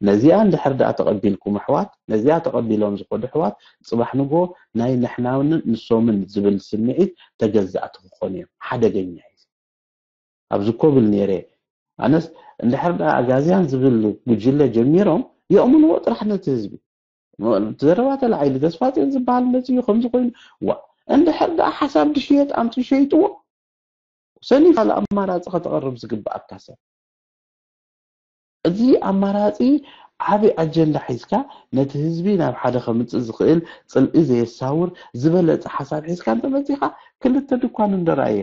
ነዚኣ እንድሕር ደኣ ተቐቢልኩም ኣሕዋት፣ ነዚኣ ተቐቢሎም ዝኸዱ ኣሕዋት ጽባሕ ንግሆ ናይ ንሕናን ንሶምን ዝብል ስምዒት ተገዛእቲ ክኾኑ እዮም። ሓደገኛ እዩ። ኣብዚ ኮብል ነይረ። ኣነስ እንድሕር ደኣ ኣጋዝያን ዝብል ጉጅለ ጀሚሮም የእምንዎ ጥራሕ ነቲ ህዝቢ። ዘረባ ተላዒሉ ተስፋጽዮን ዝበሃል መጺኡ ከምዚ ኮይኑ፣ ዋ፣ እንድሕር ደኣ ሓሳብ ድሽየጥ ኣምጺኡ ሸይጥዎ፣ ሰኒፍ ካልእ ኣማራጺ ከተቕርብ ዝግብኣካ ሰብ። እዚ ኣማራጺ ዓቢ ኣጀንዳ ሒዝካ ነቲ ህዝቢ ናብ ሓደ ከምጽእ ዝኽእል ጽልኢ ዘየሳውር ዝበለጸ ሓሳብ ሒዝካ እንተመጺኻ ክልተ ድኳን እንዶ ረኣየ።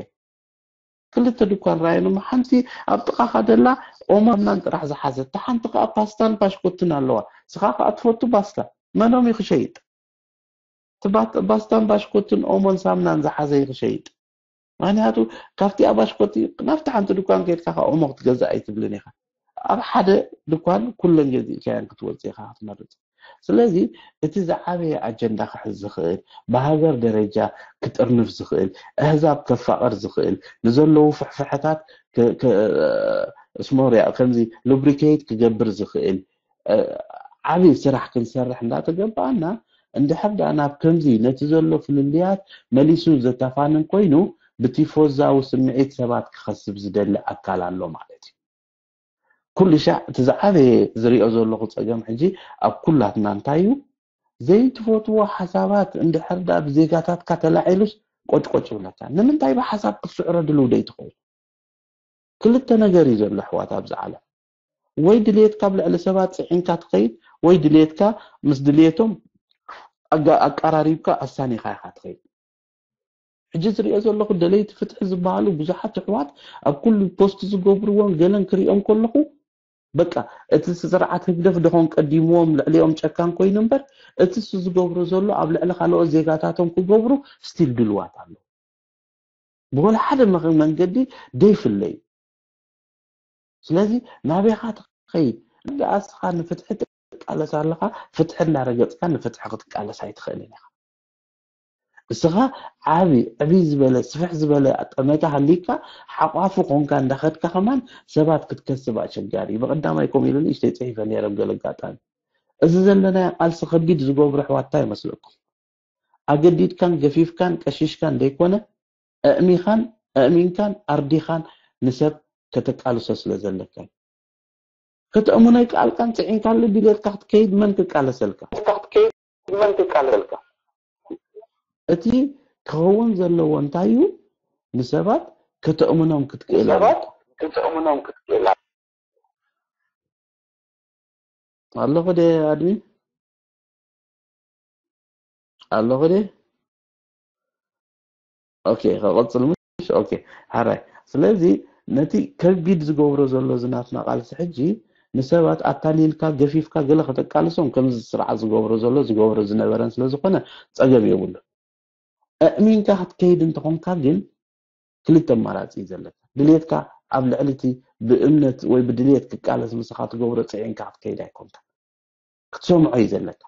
ክልተ ድኳን ረኣየን እሞ ሓንቲ ኣብ ጥቓኻ ደላ ኦሞን ሳምናን ጥራሕ ዝሓዘት፣ እታ ሓንቲ ከኣ ፓስታን ባሽኮትን ኣለዋ። ንስኻ ከኣ ትፈቱ ባስታ። መኖም እዩ ክሸይጥ? እቲ ባት-፣ ባስታን ባሽኮትን ኦሞን ሳምናን ዝሓዘ እዩ ክሸይጥ። ምኽንያቱ ካብቲኣ ባሽኮቲ ናብቲ ሓንቲ ድኳን ከይድካ ከኣ ኦሞ ክትገዝእ ኣይትብልን ኢኻ። ኣብ ሓደ ድኳን ኩለን ገዚእካየን ክትወጽእ ኢኻ ክትመርጽ። ስለዚ እቲ ዝዓበየ ኣጀንዳ ክሕዝ ዝኽእል፣ ብሃገር ደረጃ ክጥርንፍ ዝኽእል፣ ኣህዛብ ከፋቕር ዝኽእል፣ ንዘለዉ ፍሕፍሐታት ክ-፣ ክ-፣ ስሞርያ ከምዚ ሉብሪኬት ክገብር ዝኽእል፣ እ፣ ዓቢ ስራሕ ክንሰርሕ እንዳተገባኣና፣ እንድሕር ደኣ ናብ ከምዚ ነቲ ዘሎ ፍልልያት መሊሱ ዘተፋንን ኮይኑ፣ ብቲፎዛዊ ስምዒት ሰባት ክኸስብ ዝደሊ ኣካል ኣሎ ማለት እዩ። ኩሉ ሻዕ እቲ ዝዓበየ ዝሪኦ ዘለኹ ጸገም ሕጂ ኣብ ኩላትና እንታይ እዩ? ዘይትፈትዎ ሓሳባት እንድሕር ደኣ ብዜጋታትካ ተላዒሉስ ቆጭቆጭ ይብለካ። ንምንታይ ብሓሳብ ክትስዕሮ ድልው ደይትኸውን? ክልተ ነገር እዩ ዘሎ ኣሕዋት ኣብዚ ዓለም። ወይ ድልየትካ ኣብ ልዕሊ ሰባት ጽዒንካ ትኸይድ፣ ወይ ድልየትካ ምስ ድልየቶም ኣጋ-፣ ኣቀራሪብካ ኣሳኒኻ ኢኻ ትኸይድ። ሕጂ ዝሪኦ ዘለኹ ደለይቲ ፍትሒ ዝበሃሉ ብዙሓት ኣሕዋት ኣብ ኩሉ ፖስት ዝገብርዎን ገለን ክሪኦም ከለኹ፣ በቃ እቲ ስርዓት ህግደፍ ደኾን ቀዲምዎም ልዕሊኦም ጨካን ኮይኑ እምበር፣ እቲ እሱ ዝገብሮ ዘሎ ኣብ ልዕሊ ካልኦት ዜጋታቶም ክገብሩ ስቲል ድልዋት ኣሎ። ብወላ ሓደ መኸ-፣ መንገዲ ደይፍለዩ። ስለዚ ናበይኻ ትኸይድ? ደኣ እስኻ ንፍትሒ ትቃለስ ኣለኻ፣ ፍትሒ እናረገጽካ ንፍትሒ ክትቃለስ ኣይትኽእልን ኢኻ። እስኻ ዓቢ፣ ዕብይ ዝበለ፣ ስፍሕ ዝበለ ጠመተ ሃሊካ፣ ሓቋፊ ኮንካ እንዳኸድካ ከማን ሰባት ክትከስብ ኣሸጋሪ እዩ። ብቐዳማይ ከምኡ ኢሉ ንእሽተይ ጽሒፈ ነይረ ኣብ ገለ ኣጋጣሚ። እዚ ዘለናዮ ቃልሲ ከቢድ ዝገብሮ ኣሕዋት እንታይ ይመስለኩም? ኣገዲድካን ገፊፍካን ቀሺሽካን ደይኮነ፣ ኣእሚኻን ኣእሚንካን ኣርዲኻን ንሰብ ከተቃልሶ ስለ ዘለካ እዩ። ከተእምኖ ኣይከኣልካን፣ ጽዒንካሉ ድሌትካ ክትከይድ መን ክቃለሰልካ? መን ክቃለሰልካ? እቲ ክኸውን ዘለዎ እንታይ እዩ? ንሰባት ከተእምኖም ክትክእል ኣለካ። ንሰባት ከተእምኖም ክትክእል ኣለካ። ኣለኹ ድየ ኣድሚን? ኣለኹ ድየ? ኦኬ፣ ከቐጽል ምሽ? ኦኬ፣ ሓራይ። ስለዚ ነቲ ከቢድ ዝገብሮ ዘሎ እዚ ናትና ቃልሲ ሕጂ ንሰባት ኣታሊልካ፣ ገፊፍካ፣ ገለ ከተቃልሶም ከምዚ ስርዓት ዝገብሮ ዘሎ፣ ዝገብሮ ዝነበረን ስለ ዝኾነ ጸገም የብሉን። ኣእሚንካ ክትከይድ እንተኾንካ ግን ክልተ ኣማራጺ እዩ ዘለካ። ድልየትካ ኣብ ልዕሊ እቲ ብእምነት ወይ ብድልየት ክቃለስ ምስኻ ትገብሮ ጽዒንካ ክትከይድ ኣይኮንካ። ክትሰምዖ እዩ ዘለካ።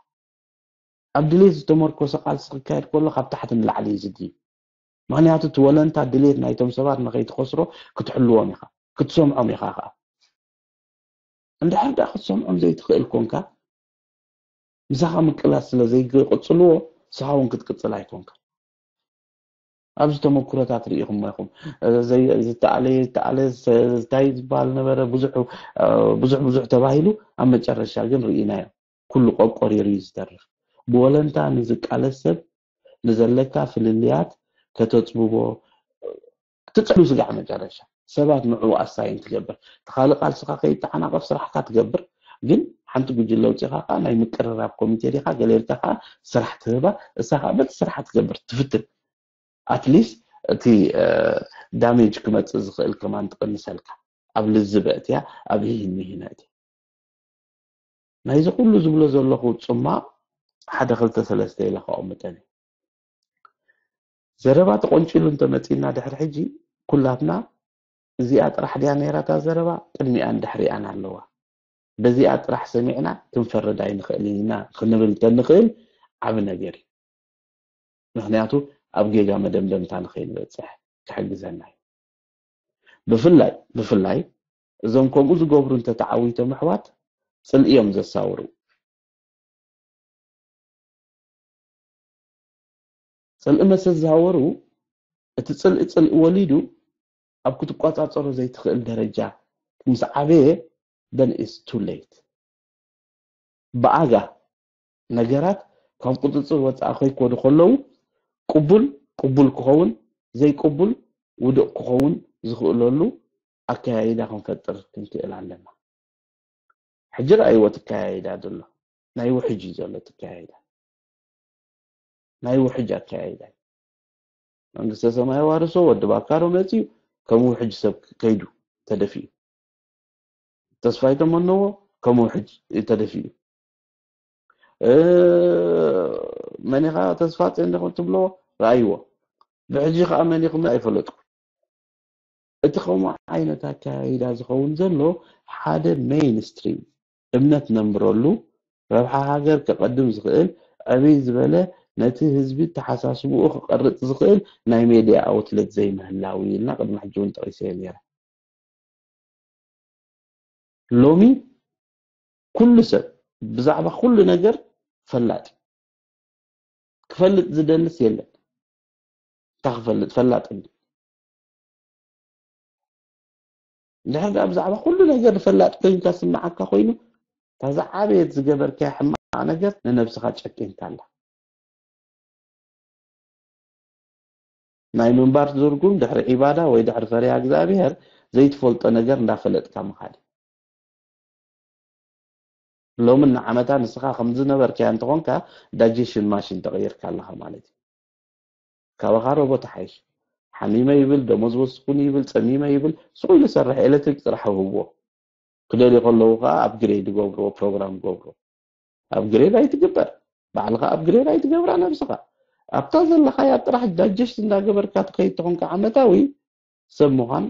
ኣብ ድሌት ዝተመርኮሰ ቃልሲ ክካየድ ከሎ ካብ ታሕቲ ንላዕሊ እዩ ዝድዩ። ምክንያቱ እቲ ወለንታ ድሌት ናይቶም ሰባት ንኸይትኸስሮ ክትሕልዎም ኢኻ፣ ክትሰምዖም ኢኻ። ከዓ እንድሕር ደኣ ክትሰምዖም ዘይትኽእል ኮንካ፣ ምሳኻ ምቅላስ ስለ ዘይቅጽልዎ፣ ንስኻ እውን ክትቅጽል ኣይኮንካ። ኣብዚ ተመኩሮታት ርኢኹም ኢኹም። ዝተኣለ ዝተኣለ እንታይ ዝበሃል ነበረ፣ ብዙሕ ብዙሕ ብዙሕ ተባሂሉ፣ ኣብ መጨረሻ ግን ርኢናዮ፣ ኩሉ ቆቆሪሩ እዩ ዝተርፍ። ብወለንታ ንዝቃለስ ሰብ ንዘለካ ፍልልያት ከተፅብቦ ትፅዕሉ ስጋዕ መጨረሻ ሰባት ንዕኡ ኣሳይን ትገብር። እቲ ካልእ ቃልስኻ ከይተዓናቐፍ ስራሕካ ትገብር። ግን ሓንቲ ጉጅለ ውፅኻ ከዓ ናይ ምቅርራብ ኮሚቴ ዲኻ ገለ ኢልካ ከዓ ስራሕ ትህባ። እሳ ከዓ በቲ ስራሕ ትገብር ትፍትን። ኣትሊስት እቲ ዳሜጅ ክመፅእ ዝኽእል ከማን ትቕንሰልካ። ኣብ ልዝበ እትያ ኣብ ሂሂን ምሂነ እትያ ናይዚ ኩሉ ዝብሎ ዘለኹ ፅማቕ ሓደ ክልተ ሰለስተ ኢለ ከቐምጠን። ዘረባ ተቆንጪሉ እንተመፂና ድሕሪ ሕጂ ኩላትና እዚኣ ጥራሕ ድያ ነይራታ ዘረባ ቅድሚኣን ድሕሪኣን ኣለዋ። በዚኣ ጥራሕ ሰሚዕና ክንፈርድ ኣይንኽእልን ኢና ክንብል እንተንኽእል ዓብ ነገር እዩ። ምክንያቱ ኣብ ጌጋ መደምደምታ ንኸይንበፅሕ ክሕግዘና እዩ። ብፍላይ ብፍላይ እዞም ከምኡ ዝገብሩ እንተተዓዊቶም ኣሕዋት ፅልእዮም ዘሳውሩ። ፅልኢ መሰ ዝዛወሩ እቲ ፅልኢ ፅልኢ ወሊዱ ኣብ ክትቆፃፀሮ ዘይትኽእል ደረጃ ምስ ዓበየ then it's too late። ብኣጋ ነገራት ካብ ቁፅፅር ወፃኢ ከይኮዱ ከለዉ ቅቡል ቅቡል ክኸውን ዘይቅቡል ውዱቕ ክኸውን ዝኽእለሉ ኣከያይዳ ክንፈጥር ክንክእል ኣለና። ሕጂ ረኣይዎ እቲ ኣከያይዳ ዘሎ ናይ ውሕጅ እዩ ዘሎ እቲ ኣከያይዳ ናይ ውሕጅ ኣከያይዳ እዩ። መንግስተ ሰማይ ዋርሶ ወዲ ባካሮ መፅዩ ከም ውሕጅ ሰብ ከይዱ ተደፊኡ ተስፋይ ተመነዎ ከም ውሕጅ ተደፊኡ። መኒኻ ተስፋ ፂዮን ዲኹም ትብሎ ረኣይዎ። ብሕጂ ከዓ መኒኹም ኣይፈለጥኩ። እቲ ከምኡ ዓይነት ኣካያይዳ ዝኸውን ዘሎ ሓደ ሜይንስትሪም እምነት ነንብረሉ ረብሓ ሃገር ከቐድም ዝኽእል ዕብይ ዝበለ ነቲ ህዝቢ ተሓሳስብኡ ክቐርፅ ዝኽእል ናይ ሜድያ ኣውትለት ዘይምህላው ኢልና ቅድሚ ሕጂ እውን ጠቒሰዮ ነይረ። ሎሚ ኩሉ ሰብ ብዛዕባ ኩሉ ነገር ፈላጥ ክፈልጥ ዝደልስ የለን። እንታይ ክፈልጥ ፈላጥ እንዲ እንድሕር ደኣ ብዛዕባ ኩሉ ነገር ፈላጥ ኮይንካ ስምዓካ ኮይኑ እታ ዝዓበየት ዝገበርካያ ሕማቕ ነገር ንነብስኻ ጨቂንካ ኣላ። ናይ ምንባር ትርጉም ድሕሪ ዒባዳ ወይ ድሕሪ ፈሪሃ እግዚኣብሔር ዘይትፈልጦ ነገር እንዳፈለጥካ ምኻድ። ሎሚ ንዓመታ ንስኻ ከም ዝነበርካያ እንተኾንካ ዳይጀሽን ማሽን ተቐይርካ ኣለኻ ማለት እዩ። ካባኻ ሮቦት ይሓይሽ። ሓሚመ ይብል፣ ደሞዝ ወስኹኒ ይብል፣ ጸሚመ ይብል፣ ስቕ ኢሉ ይሰርሕ፣ ኤሌክትሪክ ጥራሕ ህብዎ። ክደልዩ ከለዉ ከዓ ኣፕግሬድ ይገብርዎ፣ ፕሮግራም ይገብርዎ። ኣፕግሬድ ኣይትግበር፣ ባዕልኻ ኣፕግሬድ ኣይትገብራ ነብስኻ። ኣብታ ዘለኻያ ጥራሕ ዳይጀስት እንዳገበርካ ትኸይድ ተኾንካ ዓመታዊ ሰብ ምዃን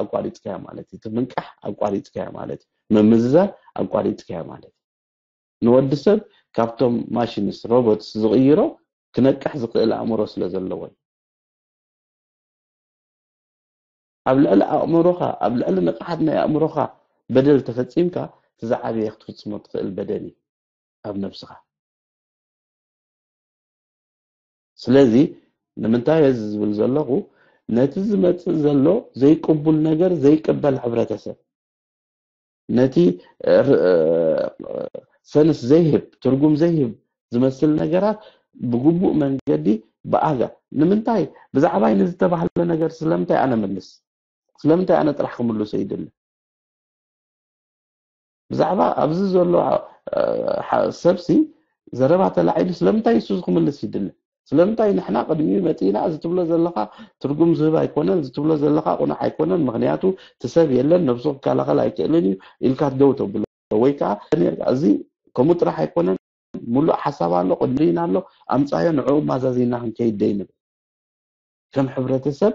ኣቋሪፅካያ ማለት እዩ። እቲ ምንቃሕ ኣቋሪፅካያ ማለት እዩ። ምምዝዛን ኣቋሪፅካያ ማለት እዩ። ንወዲ ሰብ ካብቶም ማሽንስ ሮቦትስ ዝቕይሮ ክነቅሕ ዝኽእል ኣእምሮ ስለ ዘለዎ እዩ። ኣብ ልዕሊ ኣእምሮኻ ኣብ ልዕሊ ንቕሓት ናይ ኣእምሮኻ በደል ተፈፂምካ እቲ ዝዓበየ ክትፍፅሞ ትኽእል በደል እዩ ኣብ ነብስኻ። ስለዚ ንምንታይ እዚ ዝብል ዘለኹ ነቲ ዝመፅእ ዘሎ ዘይቅቡል ነገር ዘይቅበል ሕብረተሰብ ነቲ ሰንስ ዘይህብ ትርጉም ዘይህብ ዝመስል ነገራት ብግቡእ መንገዲ ብኣጋ ንምንታይ ብዛዕባይ ንዝተባህለ ነገር ስለምንታይ ኣነ ምልስ ስለምንታይ ኣነ ጥራሕ ክምልሶ ይድሊ ብዛዕባ ኣብዚ ዘሎ ሰብሲ ዘረባ ተላዒሉ ስለምንታይ እሱ ክምልስ ይድሊ ስለምንታይ ንሕና ቅድሚኡ መፂና እዚ ትብሎ ዘለኻ ትርጉም ዝህብ ኣይኮነን እዚ ትብሎ ዘለኻ ቁኑዕ ኣይኮነን ምክንያቱ እቲ ሰብ የለን ነብሱ ክከላኸል ኣይክእልን እዩ ኢልካ ደው ተብሎ ወይ ከዓ እዚ ከምኡ ጥራሕ ኣይኮነን ሙሉእ ሓሳብ ኣሎ ቅድሚና ኣሎ ኣምፃዮ ንዕኡ ማዛዚና ክንከይድ ደይ ንብል ከም ሕብረተሰብ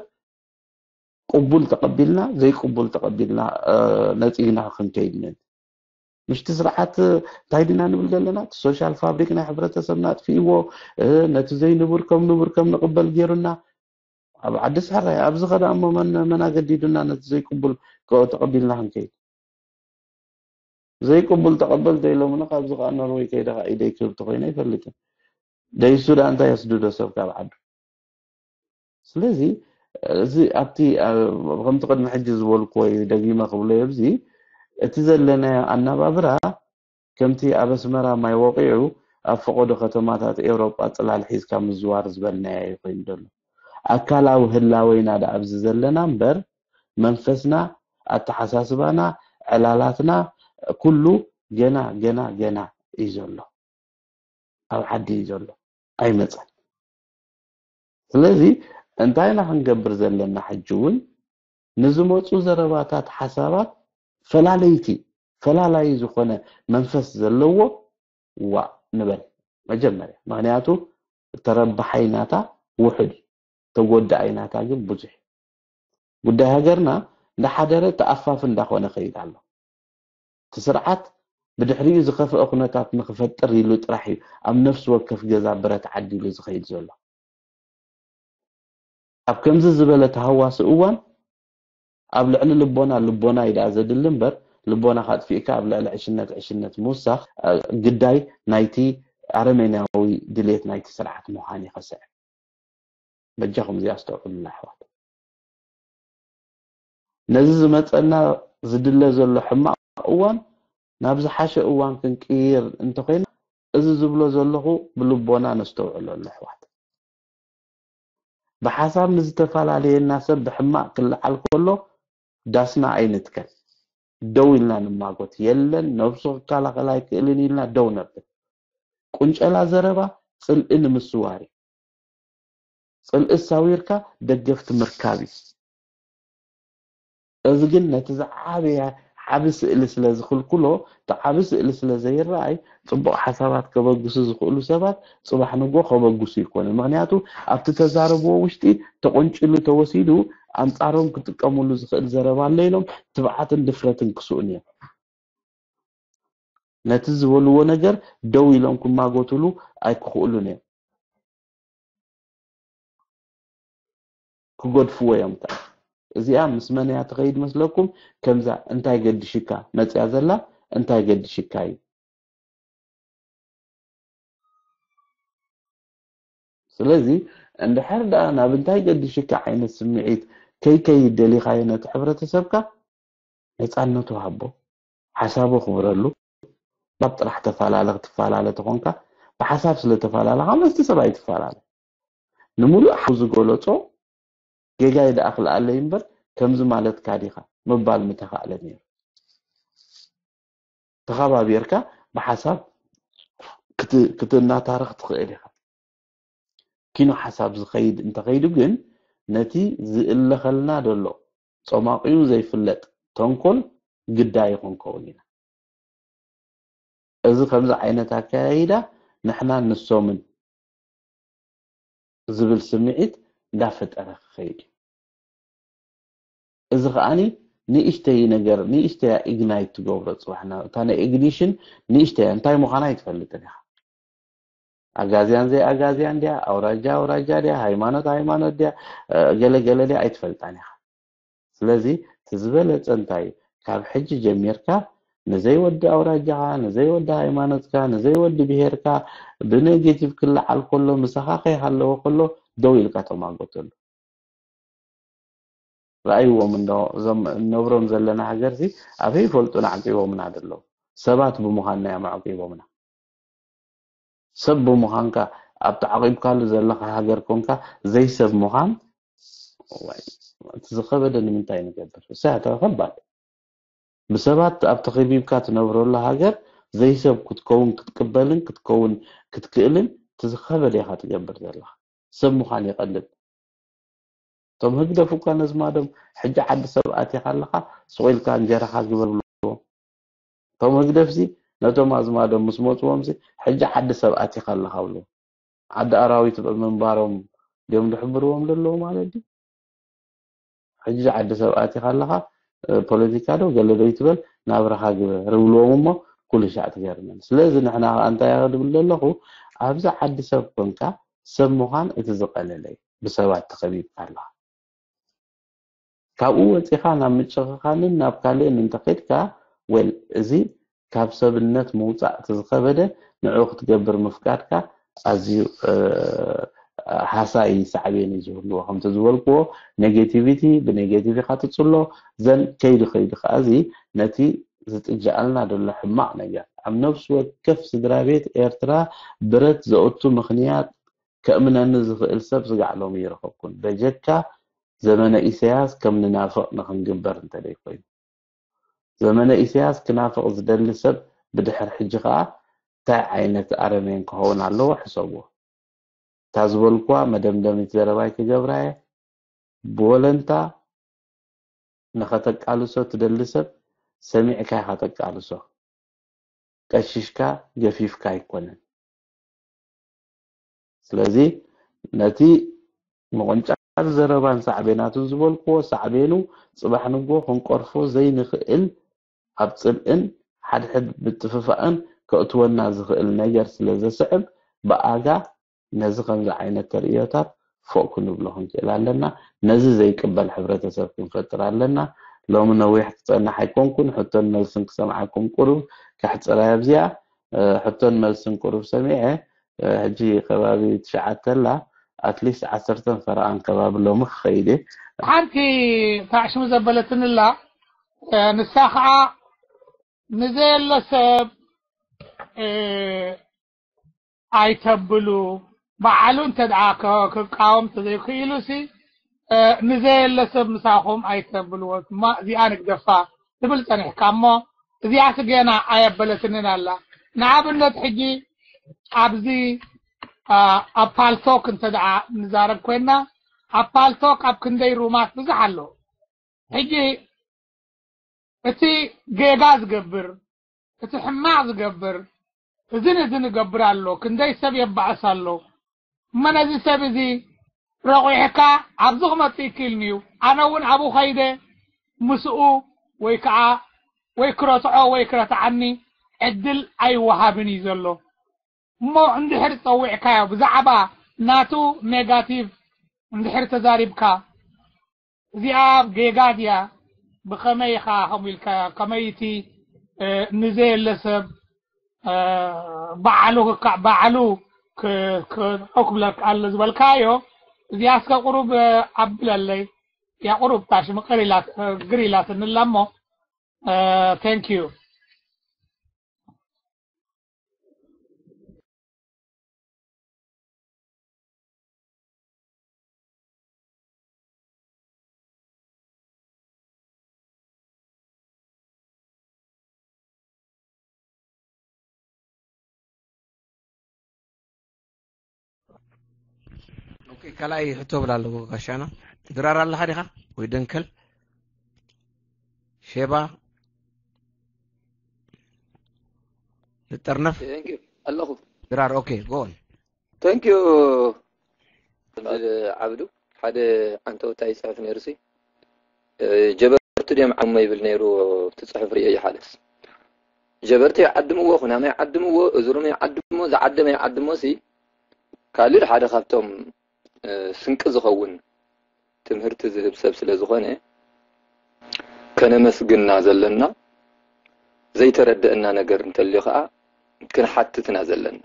ቅቡል ተቐቢልና ዘይቅቡል ተቐቢልና ነፂግና ክንከይድ ምን ምሽቲ ስርዓት እንታይ ዲና ንብል ዘለና? እቲ ሶሻል ፋብሪክ ናይ ሕብረተሰብና ኣጥፊእዎ፣ ነቲ ዘይንቡር ከም ንቡር ከም ንቕበል ገይሩና። ኣብ ዓዲ ስሕራይ ኣብዚ ኸዳ እሞ መን መን ኣገዲዱና ነቲ ዘይቅቡል ተቐቢልና ክንከይድ? ዘይቅቡል ተቐበል ዘይሎምና ካብዚ ከዓ ኖርወይ ከይደ ከዓ ኢደይ ክህብ ተኮይነ ኣይፈልጥን። ደይሱ ደኣ እንታይ የስድዶ ሰብ ካብ ዓዱ? ስለዚ እዚ ኣብቲ ከምቲ ቅድሚ ሕጂ ዝበልኩ ወይ ደጊመ ክብሎ ኣብዚ እቲ ዘለናዮ ኣናባብራ ከምቲ ኣብ ኣስመራ ማይ ወቂዑ ኣብ ፈቐዶ ከተማታት ኤውሮጳ ጽላል ሒዝካ ምዝዋር ዝበልናዮ እዩ ኮይኑ ዘሎ። ኣካላዊ ህላወይና ደኣ ኣብዚ ዘለና እምበር መንፈስና፣ ኣተሓሳስባና፣ ዕላላትና ኩሉ ገና ገና ገና እዩ ዘሎ። ኣብ ዓዲ እዩ ዘሎ፣ ኣይመጸን። ስለዚ እንታይ ኢና ክንገብር ዘለና? ሕጂ እውን ንዝመፁ ዘረባታት፣ ሓሳባት ፈላለይቲ ፈላላዩ ዝኾነ መንፈስ ዘለዎ ዋእ ንበል መጀመርያ። ምክንያቱ ተረባሓይ ናታ ውሑድ እዩ፣ ተጎዳኣይ ናታ ግን ብዙሕ እዩ። ጉዳይ ሃገርና እንዳሓደረ ተኣፋፊ እንዳኾነ ከይድ ኣሎ። እቲ ስርዓት ብድሕሪኡ ዝኸፍአ ኩነታት ንክፈጥር ኢሉ ጥራሕ እዩ ኣብ ነፍሲ ወከፍ ገዛ ብረት ዓዲሉ ዝኸይድ ዘሎ። ኣብ ከምዚ ዝበለ ተሃዋሲ እዋን ኣብ ልዕሊ ልቦና ልቦና እዩ ደኣ ዘድሊ እምበር፣ ልቦናኻ ኣጥፊእካ ኣብ ልዕሊ ዕሽነት ዕሽነት ምውሳኽ ግዳይ ናይቲ ኣረሜናዊ ድሌት ናይቲ ስርዓት ምዃን ይኸስዕ። በጃኹም እዚኣ ኣስተውዕሉላ ኣሕዋት። ነዚ ዝመፀና ዝድለ ዘሎ ሕማቕ እዋን ናብ ዝሓሸ እዋን ክንቅይር እንተኮይና፣ እዚ ዝብሎ ዘለኹ ብልቦና ነስተውዕለሉ ኣሕዋት። ብሓሳብ ንዝተፈላለየና ሰብ ብሕማቕ ክለዓል ከሎ ዳስና ኣይንትከል። ደው ኢልና ንማጎት። የለን፣ ነብሱ ክከላኸል ኣይክእልን ኢልና ደው ነብል። ቁንጨላ ዘረባ ጽልኢ ንምስዋር እዩ። ጽልኢ ሳዊርካ ደገፍቲ ምርካብ እዩ። እዚ ግን ነቲ ዝዓበየ ዓቢ ስእሊ ስለ ዝኽልክሎ፣ እቲ ዓቢ ስእሊ ስለ ዘይረኣይ፣ ጽቡቕ ሓሳባት ከበግሱ ዝኽእሉ ሰባት ጽባሕ ንጎ ከበግሱ ይኮኑ። ምኽንያቱ ኣብቲ ተዛረብዎ ውሽጢ ተቆንጭሉ ተወሲዱ ኣንጻሮም ክጥቀምሉ ዝኽእል ዘረባ ኣሎ ኢሎም ትብዓትን ድፍረትን ክስኡን እዮም። ነቲ ዝበልዎ ነገር ደው ኢሎም ክማጎትሉ ኣይክኽእሉን እዮም። ክገድፍዎ እዮም። ከኣ እዚኣ ምስ መን እያ ትኸይድ መስለኩም? ከምዛ እንታይ ገድሽካ መጽያ ዘላ እንታይ ገድሽካ እዩ። ስለዚ እንድሕር ደኣ ናብ እንታይ ገድሽካ ዓይነት ስምዒት ከይከይድ ደሊኻዮ ነቲ ሕብረተሰብካ ነጻነቱ ሃቦ፣ ሓሳቡ ክብረሉ። ካብ ጥራሕ ተፈላለ ክትፈላለ ተኾንካ ብሓሳብ ስለ ተፈላለኻ ምስቲ ሰብ ኣይትፈላለ። ንምሉእ ሓው ዝገለጾ ጌጋይ ደኣ ክልኣለይ እምበር ከምዚ ማለትካ ዲኻ ምባል ምተኻእለ ነይሩ። ተኸባቢርካ ብሓሳብ ክት- ክትናታረኽ ትኽእል ኢኻ። ኪኖ ሓሳብ ዝኸይድ እንተኸይዱ ግን ነቲ ዝእለኸልና ዘሎ ጾማቂኡ ዘይፍለጥ ተንኮል ግዳይ ክንከውን ኢና። እዚ ከምዚ ዓይነት ኣከያይዳ ንሕናን ንሶምን ዝብል ስምዒት እንዳፈጠረ ክኸይድ እዩ። እዚ ከዓኒ ንእሽተይ ነገር ንእሽተያ ኢግናይት ትገብሮ ጽባሕና እታ ናይ ኢግኒሽን ንእሽተያ እንታይ ምዃና ኣይትፈልጥን ኢኻ። ኣጋዝያን ዘይኣጋዝያን ድያ፣ ኣውራጃ ኣውራጃ ድያ፣ ሃይማኖት ሃይማኖት ድያ፣ ገለ ገለ ድያ ኣይትፈልጣን ኢኻ። ስለዚ እቲ ዝበለጸ እንታይ እዩ? ካብ ሕጂ ጀሚርካ ንዘይ ወዲ ኣውራጃኻ፣ ንዘይ ወዲ ሃይማኖትካ፣ ንዘይ ወዲ ብሄርካ ብኔጌቲቭ ክለዓል ከሎ ምሳኻ ከይሃለወ ከሎ ደው ኢልካ ተማጎተሉ። ረኣይዎም እንዶ እዞም እነብሮም ዘለና ሃገርሲ ኣበይ ይፈልጡና ኣዕቂቦምና ዘለዉ ሰባት ብምዃንና እዮም ኣዕቂቦምና። ሰብ ብምዃንካ ኣብ ተዓቂብካሉ ዘለኻ ሃገር ኮንካ ዘይሰብ ምዃን ዋይ፣ እቲ ዝኸበደ ንምንታይ ንገብር? እሳ እታ ከባድ ብሰባት ኣብ ተኸቢብካ ትነብረሉ ሃገር ዘይሰብ ክትከውን ክትቅበልን ክትከውን ክትክእልን እቲ ዝኸበደ ኢኻ ትገብር ዘለኻ። ሰብ ምዃን ይቐልል። እቶም ህግደፍ እኳ ነዝማዶም ሕጂ ዓዲ ሰብ ኣቲኻ ኣለኻ ስቕ ኢልካ እንጀራኻ ግበር ብልዎም። እቶም ህግደፍሲ ነቶም ኣዝማዶም ምስ መፅዎም ሲ ሕጂ ዓዲ ሰብ ኣቲኻ ኣለኻ ብልዎም። ዓዲ ኣራዊት ምንባሮም ድዮም ዝሕብርዎም ዘለዉ ማለት ድዩ? ሕጂ ዓዲ ሰብ ኣቲኻ ኣለኻ ፖለቲካ ዶ ገለ ዶ ይትበል ናብራኻ ግበር ብልዎም እሞ ኩሉ ሻዕ ትገርመን። ስለዚ ንሕና ከዓ እንታይ ያገድብል ዘለኹ፣ ኣብዚ ዓዲ ሰብ ኮንካ ሰብ ምዃን እቲ ዝቐለለ እዩ። ብሰባት ተኸቢብካ ኣለኻ። ካብኡ ወፂኻ ናብ ምጭኽኻንን ናብ ካልእን እንተኸድካ፣ ወል፣ እዚ ካብ ሰብነት ምውፃእ እቲ ዝኸበደ፣ ንዕኡ ክትገብር ምፍቃድካ ኣዝዩ ሃሳይ ሳዕቤን እዩ ዝህልዎ። ከምቲ ዝበልክዎ፣ ኔጌቲቪቲ ብኔጌቲቭ ኢኻ ትፅሎ። ዘን ከይዱ ከይዱ ከዓ እዚ ነቲ ዝጥጃኣልና ዘሎ ሕማቕ ነገር፣ ኣብ ነፍሲ ወከፍ ስድራ ቤት ኤርትራ ብረት ዘእቱ ምኽንያት ከእምነኒ ዝኽእል ሰብ ስጋዕ ሎሚ ይረኸብኩን። በጀካ ዘመነ ኢሳያስ ከም ንናፍቕ ንኽንግንበር እንተደይኮይኑ፣ ዘመነ ኢሳያስ ክናፍቕ ዝደሊ ሰብ ብድሕር ሕጂ ኸኣ እንታይ ዓይነት ኣረሜን ክኸውን ኣለዎ? ሕሰብዎ። እታ ዝበልኩዋ መደምደሚት ዘረባይ ክገብራ እየ። ብወለንታ ንኸተቃልሶ ትደሊ ሰብ ሰሚዕካ ኢኻ ተቃልሶ። ቀሺሽካ ገፊፍካ ኣይኮነን። ስለዚ ነቲ ምቕንጫር ዘረባን ሳዕቤናቱን ዝበልክዎ፣ ሳዕቤኑ ጽባሕ ንግሆ ክንቀርፎ ዘይንኽእል፣ ኣብ ጽልእን ሓድሕድ ምጥፍፋእን ከእትወና ዝኽእል ነገር ስለ ዘስዕብ፣ ብኣጋ ነዚ ከምዚ ዓይነት ተርእዮታት ፎእ ክንብሎ ክንክእል ኣለና። ነዚ ዘይቅበል ሕብረተሰብ ክንፈጥር ኣለና። ሎሚ ነዊሕ ክጸንሕ ኣይኮንኩን፣ ሕቶን መልስን ክሰምዓኩም ቁሩብ ከሕጽራ እየ ኣብዚኣ። እ፣ ሕቶን መልስን ቁሩብ ሰሚዐ፣ እ፣ ሕጂ ከባቢ ትሽዓተ ኣላ፣ ኣትሊስት ዓሰርተን ፈረቓን ከባቢ ሎሚ ክኸይድ እየ። ሓንቲ ታሽሙ ዘበለትንላ፣ እ፣ ንሳ ኸዓ ንዘየለ ሰብ፣ እ፣ ኣይተብሉ፣ በዓሉ እንተ ደኣ ከ-፣ ክቃወም ተዘይክኢሉ ሲ፣ እ፣ ንዘየለ ሰብ ምሳኹም ኣይተብልዎ፣ እማ እዚኣ ንግደፋ ትብል ጸኒሕካ እሞ፣ እዚኣ ሲ ገና ኣየበለትንን ኣላ። ንኣብነት ሕጂ ኣብዚ፣ እ፣ ኣብ ፓልቶክ እንተ ደኣ ንዛረብ ኮይና፣ ኣብ ፓልቶክ ኣብ ክንደይ ሩማት ብዙሕ ኣሎ። ሕጂ እቲ ጌጋ ዝገብር፣ እቲ ሕማቕ ዝገብር፣ እዝን እዝን ይገብር ኣሎ፣ ክንደይ ሰብ የባእስ ኣሎ። እሞ ነዚ ሰብ እዚ ረቑሕካ ኣብዚ ክመጽእ ይክእልኒ እዩ። ኣነ እውን ኣብኡ ኸይደ ምስኡ ወይ ከዓ ወይ ክረትዖ ወይ ክረትዓኒ ዕድል ኣይወሃብን እዩ ዘሎ። እሞ እንድሕር ጸዊዕካዮ ብዛዕባ ናቱ ኔጋቲቭ እንድሕር ተዛሪብካ፣ እዚኣ ጌጋ ድያ? ብኸመይ ኢኻ ከምኡ ኢልካዮ? ከመይ እቲ፣ እ፣ ንዘየለ ሰብ፣ እ፣ ባዕሉ ክካ-፣ ባዕሉ ክ-፣ ክርኦ ክብለካ ኣሎ ዝበልካዮ? እዚኣ እስከ ቁሩብ፣ እ፣ ኣብለለይ። እያ ቁሩብ ታሽሙ ቅር ኢላት-፣ እ፣ ግር ኢላትኒ ኣላ እሞ፣ እ፣ ቴንክ ዩ። ኦኬ፣ ካልኣይ ሕቶ ብላ ኣለዎ ጋሻና። ድራር ኣለኻ ዲኻ? ወይ ደንከል? ሼባ? ንጠርነፍ? Thank you ኣለኹ። ድራር፣ ኦኬ፣ ጎ ኦን። Thank you ዓብዱ። ሓደ ዓንተወታይ ይጽሕፍ ነይሩ ሲ፣ እ፣ ጀበርቲ ድዮም ዓሞ ይብል ነይሩ። እቲ ጽሑፍ ርእዮ እዩ ሓደስ። ጀበርቲ ይዓድምዎ፣ ኩናማ ይዓድምዎ፣ እዝሩም ይዓድምዎ፣ ዝዓደመ ይዓድምዎ ሲ፣ ካልድ ሓደ ካብቶም፣ እ፣ ስንቂ ዝኸውን ትምህርቲ ዝህብ ሰብ ስለ ዝኾነ፣ ከነመስግና ዘለና፣ ዘይተረደአና ነገር እንተልዩ ኸኣ ክንሓትትና ዘለና።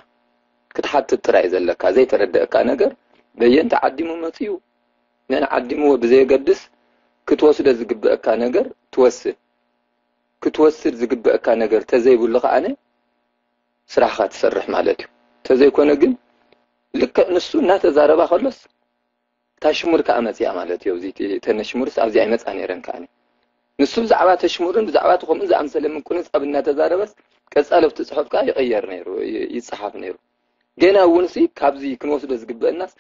ክትሓትት ጥራይ ዘለካ፣ ዘይተረደአካ ነገር በየን ተዓዲሙ መጺኡ፣ መን ዓዲምዎ ብዘየገድስ፣ ክትወስዶ ዝግበአካ ነገር ትወስድ። ክትወስድ ዝግበአካ ነገር ተዘይብሉ ከኣነ ስራሕኻ ትሰርሕ ማለት እዩ። ተዘይኮነ ግን ልክዕ ንሱ እናተዛረባ ከሎስ እታ ሽሙር ከኣ መጺኣ ማለት እዩ። ኣብዚ እቲ፣ እተን ኣሽሙርስ ኣብዚ ኣይመጻ ነይረን ከኣኒ። ንሱ ብዛዕባ ተሽሙርን ብዛዕባ እቲ ከምኡ ዝኣምሰለ ምቁንጻብ እናተዛረበስ ቀጻሊ ኣብቲ ጽሑፍ ከኣ ይቕየር ነይሩ፣ ይ-፣ ይጸሓፍ ነይሩ። ገና እውን ሲ ካብዚ ክንወስዶ ዝግበአናስ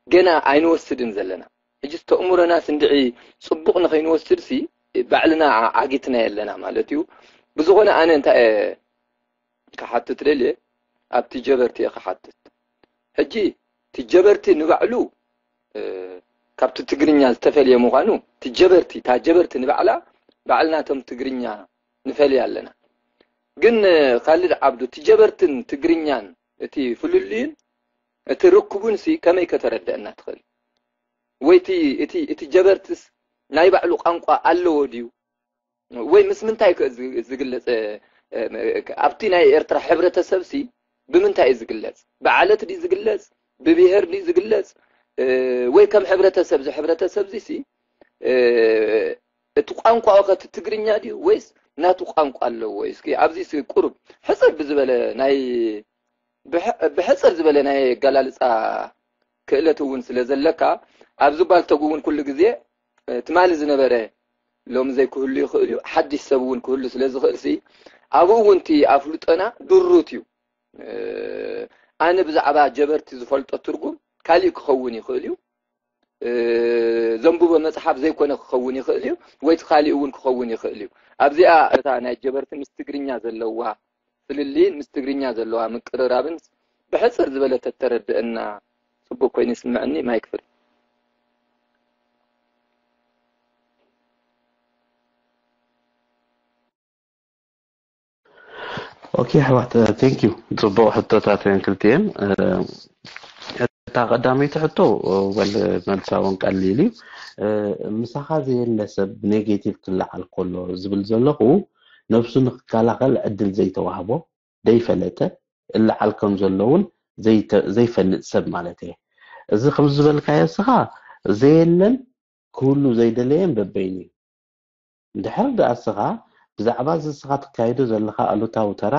ገና ኣይንወስድን ዘለና። ሕጂስ ተእምሮናስ እንድዒ ጽቡቕ ንኸይንወስድ ሲ ባዕልና ዓጊትና የለና ማለት እዩ። ብዝኾነ ኣነ እንታይ እየ ክሓትት ደልየ ኣብቲ ጀበርቲ እየ ክሓትት። ሕጂ እቲ ጀበርቲ ንባዕሉ፣ እ፣ ካብቲ ትግርኛ ዝተፈልየ ምዃኑ፣ እቲ ጀበርቲ፣ እታ ጀበርቲ ንባዕላ፣ ባዕልና እቶም ትግርኛ ንፈልያ ኣለና። ግን ካልድ ዓብዱ፣ እቲ ጀበርትን ትግርኛን እቲ ፍልልዩን እቲ ርክቡን ሲ ከመይ ከተረድአና ትኽእል? ወይ እቲ እቲ እቲ ጀበርትስ ናይ ባዕሉ ቋንቋ ኣለዎ ድዩ? ወይ ምስ ምንታይ ከ ዝ- ዝግለጽ? እ፣ እ፣ ኣብቲ ናይ ኤርትራ ሕብረተሰብ ሲ ብምንታይ እዩ ዝግለጽ? ብዓለት ድዩ ዝግለጽ? ብብሄር ድዩ ዝግለጽ? እ፣ ወይ ከም ሕብረተሰብ፣ እዚ ሕብረተሰብ እዚ ሲ እ፣ እቲ ቋንቋ ከ እቲ ትግርኛ ድዩ ወይስ ናቱ ቋንቋ ኣለዎ? እስኪ ኣብዚ ሲ ቁሩብ ሕጽር ብዝበለ ናይ ብሕ- ብሕጽር ዝበለ ናይ ኣገላልጻ ክእለት እውን ስለ ዘለካ፣ ኣብዚ ባልተጉ እውን ኩሉ ግዜ እ፣ ትማሊ ዝነበረ ሎሚ ዘይክህሉ ይኽእል እዩ። ሓድሽ ሰብ እውን ክህሉ ስለ ዝኽእል ሲ ኣብኡ እውን እቲ ኣፍልጦና ድሩት እዩ። እ፣ ኣነ ብዛዕባ ጀበርቲ ዝፈልጦ ትርጉም ካሊእ ክኸውን ይኽእል እዩ። እ፣ ዘንብቦ መጽሓፍ ዘይኮነ ክኸውን ይኽእል እዩ፣ ወይ እቲ ካሊእ እውን ክኸውን ይኽእል እዩ። ኣብዚኣ እታ ናይ ጀበርቲ ምስ ትግርኛ ዘለዋ ፍልልይን ምስ ትግርኛ ዘለዋ ምቅርራብን ብሕጽር ዝበለ ተተረድአና ጽቡቅ ኮይኑ ይስምዐኒ። ማይክ ፍሪ። ኦኬ ኣሕዋት፣ ቴንክ ዩ። ጽቡቕ ሕቶታት እየን ክልቲኤን። እ፣ እታ ቀዳመይቲ ሕቶ፣ ወል መልሳ እውን ቀሊል እዩ። እ፣ ምሳኻ ዘየለ ሰብ ብኔጌቲቭ ክለዓል ከሎ ዝብል ዘለኹ፣ ነብሱ ንክከላኸል ዕድል ዘይተዋህቦ፣ ዘይፈለጠ፣ እለዓል ከም ዘሎ እውን ዘይተ- ዘይፈልጥ ሰብ ማለት እየ። እዚ ከም ዝበልካዮ እስኻ ዘየለን ክህሉ ዘይደለየን በበይኑ እዩ። እንድሕር ደኣ እስኻ ብዛዕባ እዚ እስኻ ትካየዶ ዘለኻ ኣሉታዊ ተራ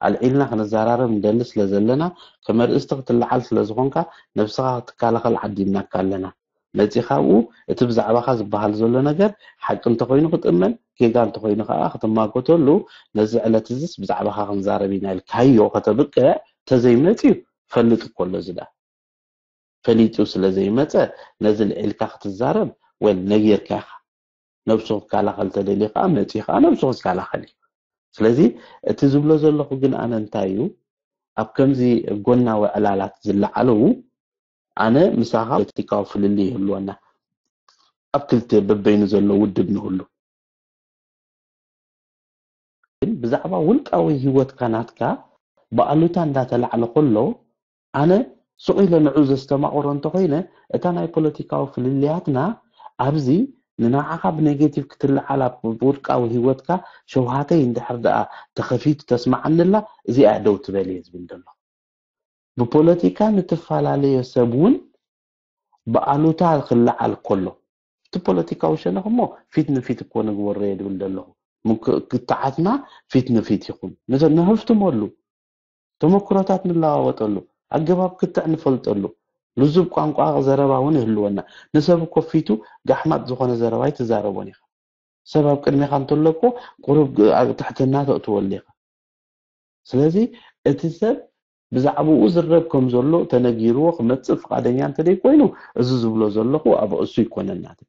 ኣልዒልና ክንዘራረብ ንደሊ ስለ ዘለና፣ ከም ኣርእስቲ ክትለዓል ስለ ዝኾንካ፣ ነብስኻ ክትከላኸል ዓዲምናካ ኣለና። መጺኻ ኣብኡ እቲ ብዛዕባኻ ዝበሃል ዘሎ ነገር ሓቂ እንተኾይኑ ክትእመን፣ ጌጋ እንተኾይኑ ከኣ ክትማጎተሉ፣ ነዚ ዕለት እዚስ ብዛዕባኻ ክንዛረብ ኢና ኢልካዮ ከተብቅዕ ተዘይመጽዩ፣ ፈልጥ እኮ ኣሎ እዚ ደኣ። ፈሊጡ ስለ ዘይመጸ፣ ነዚ ልዒልካ ክትዛረብ፣ ወል ነጊርካ ኢኻ። ነብሱ ክከላኸል ተደልዩ ከኣ መጺኡ ከኣ ነብሱ ክከላኸል እዩ። ስለዚ እቲ ዝብሎ ዘለኹ ግን ኣነ እንታይ እዩ፣ ኣብ ከምዚ ጎናዊ ዕላላት ዝለዓለዉ ኣነ ምሳኻ ፖለቲካዊ ፍልልይ ይህልወና፣ ኣብ ክልተ በበይኑ ዘሎ ውድብ ንህሉ። ግን ብዛዕባ ውልቃዊ ህይወትካ ናትካ ብኣሉታ እንዳተላዕለ ከሎ፣ ኣነ ስቕ ኢለ ንዑ ዘስተማቕሮ እንተኾይነ፣ እታ ናይ ፖለቲካዊ ፍልልያትና ኣብዚ ንንዓኻ ብኔጌቲቭ ክትለዓል ኣብ ውልቃዊ ህይወትካ ሸውሃተይ እንድሕር ደኣ ተኸፊቱ ተስምዓኒ ኣላ፣ እዚኣ ደው ትበል እየ ዝብል ዘለኹ። ብፖለቲካ ንትፈላለዮ ሰብ እውን ብኣሉታ ክለዓል ከሎ፣ እቲ ፖለቲካዊ ሸነኽ እሞ ፊት ንፊት እኮ ንግበሮ እየ ድብል ዘለኹ። ምክ- ክትዓትና ፊት ንፊት ይኹን። ንተ- ንህፍትመሉ፣ ተመክሮታት ንለዋወጠሉ፣ ኣገባብ ክትዕ ንፈልጠሉ፣ ልዙብ ቋንቋ ዘረባ እውን ይህልወና። ንሰብ እኮ ፊቱ ጋሕማጥ ዝኾነ ዘረባ ኣይትዛረቦን ኢኻ። ሰብ ኣብ ቅድሜኻ እንተሎ እኮ ቁሩብ ግ- ኣብ ትሕትና ተእትወሉ ኢኻ። ስለዚ እቲ ሰብ ብዛዕባኡ ዝረብ ከም ዘሎ ተነጊርዎ ክመጽእ ፍቓደኛ እንተደይ ኮይኑ፣ እዚ ዝብሎ ዘለኹ ኣብ እሱ ይኮነናት።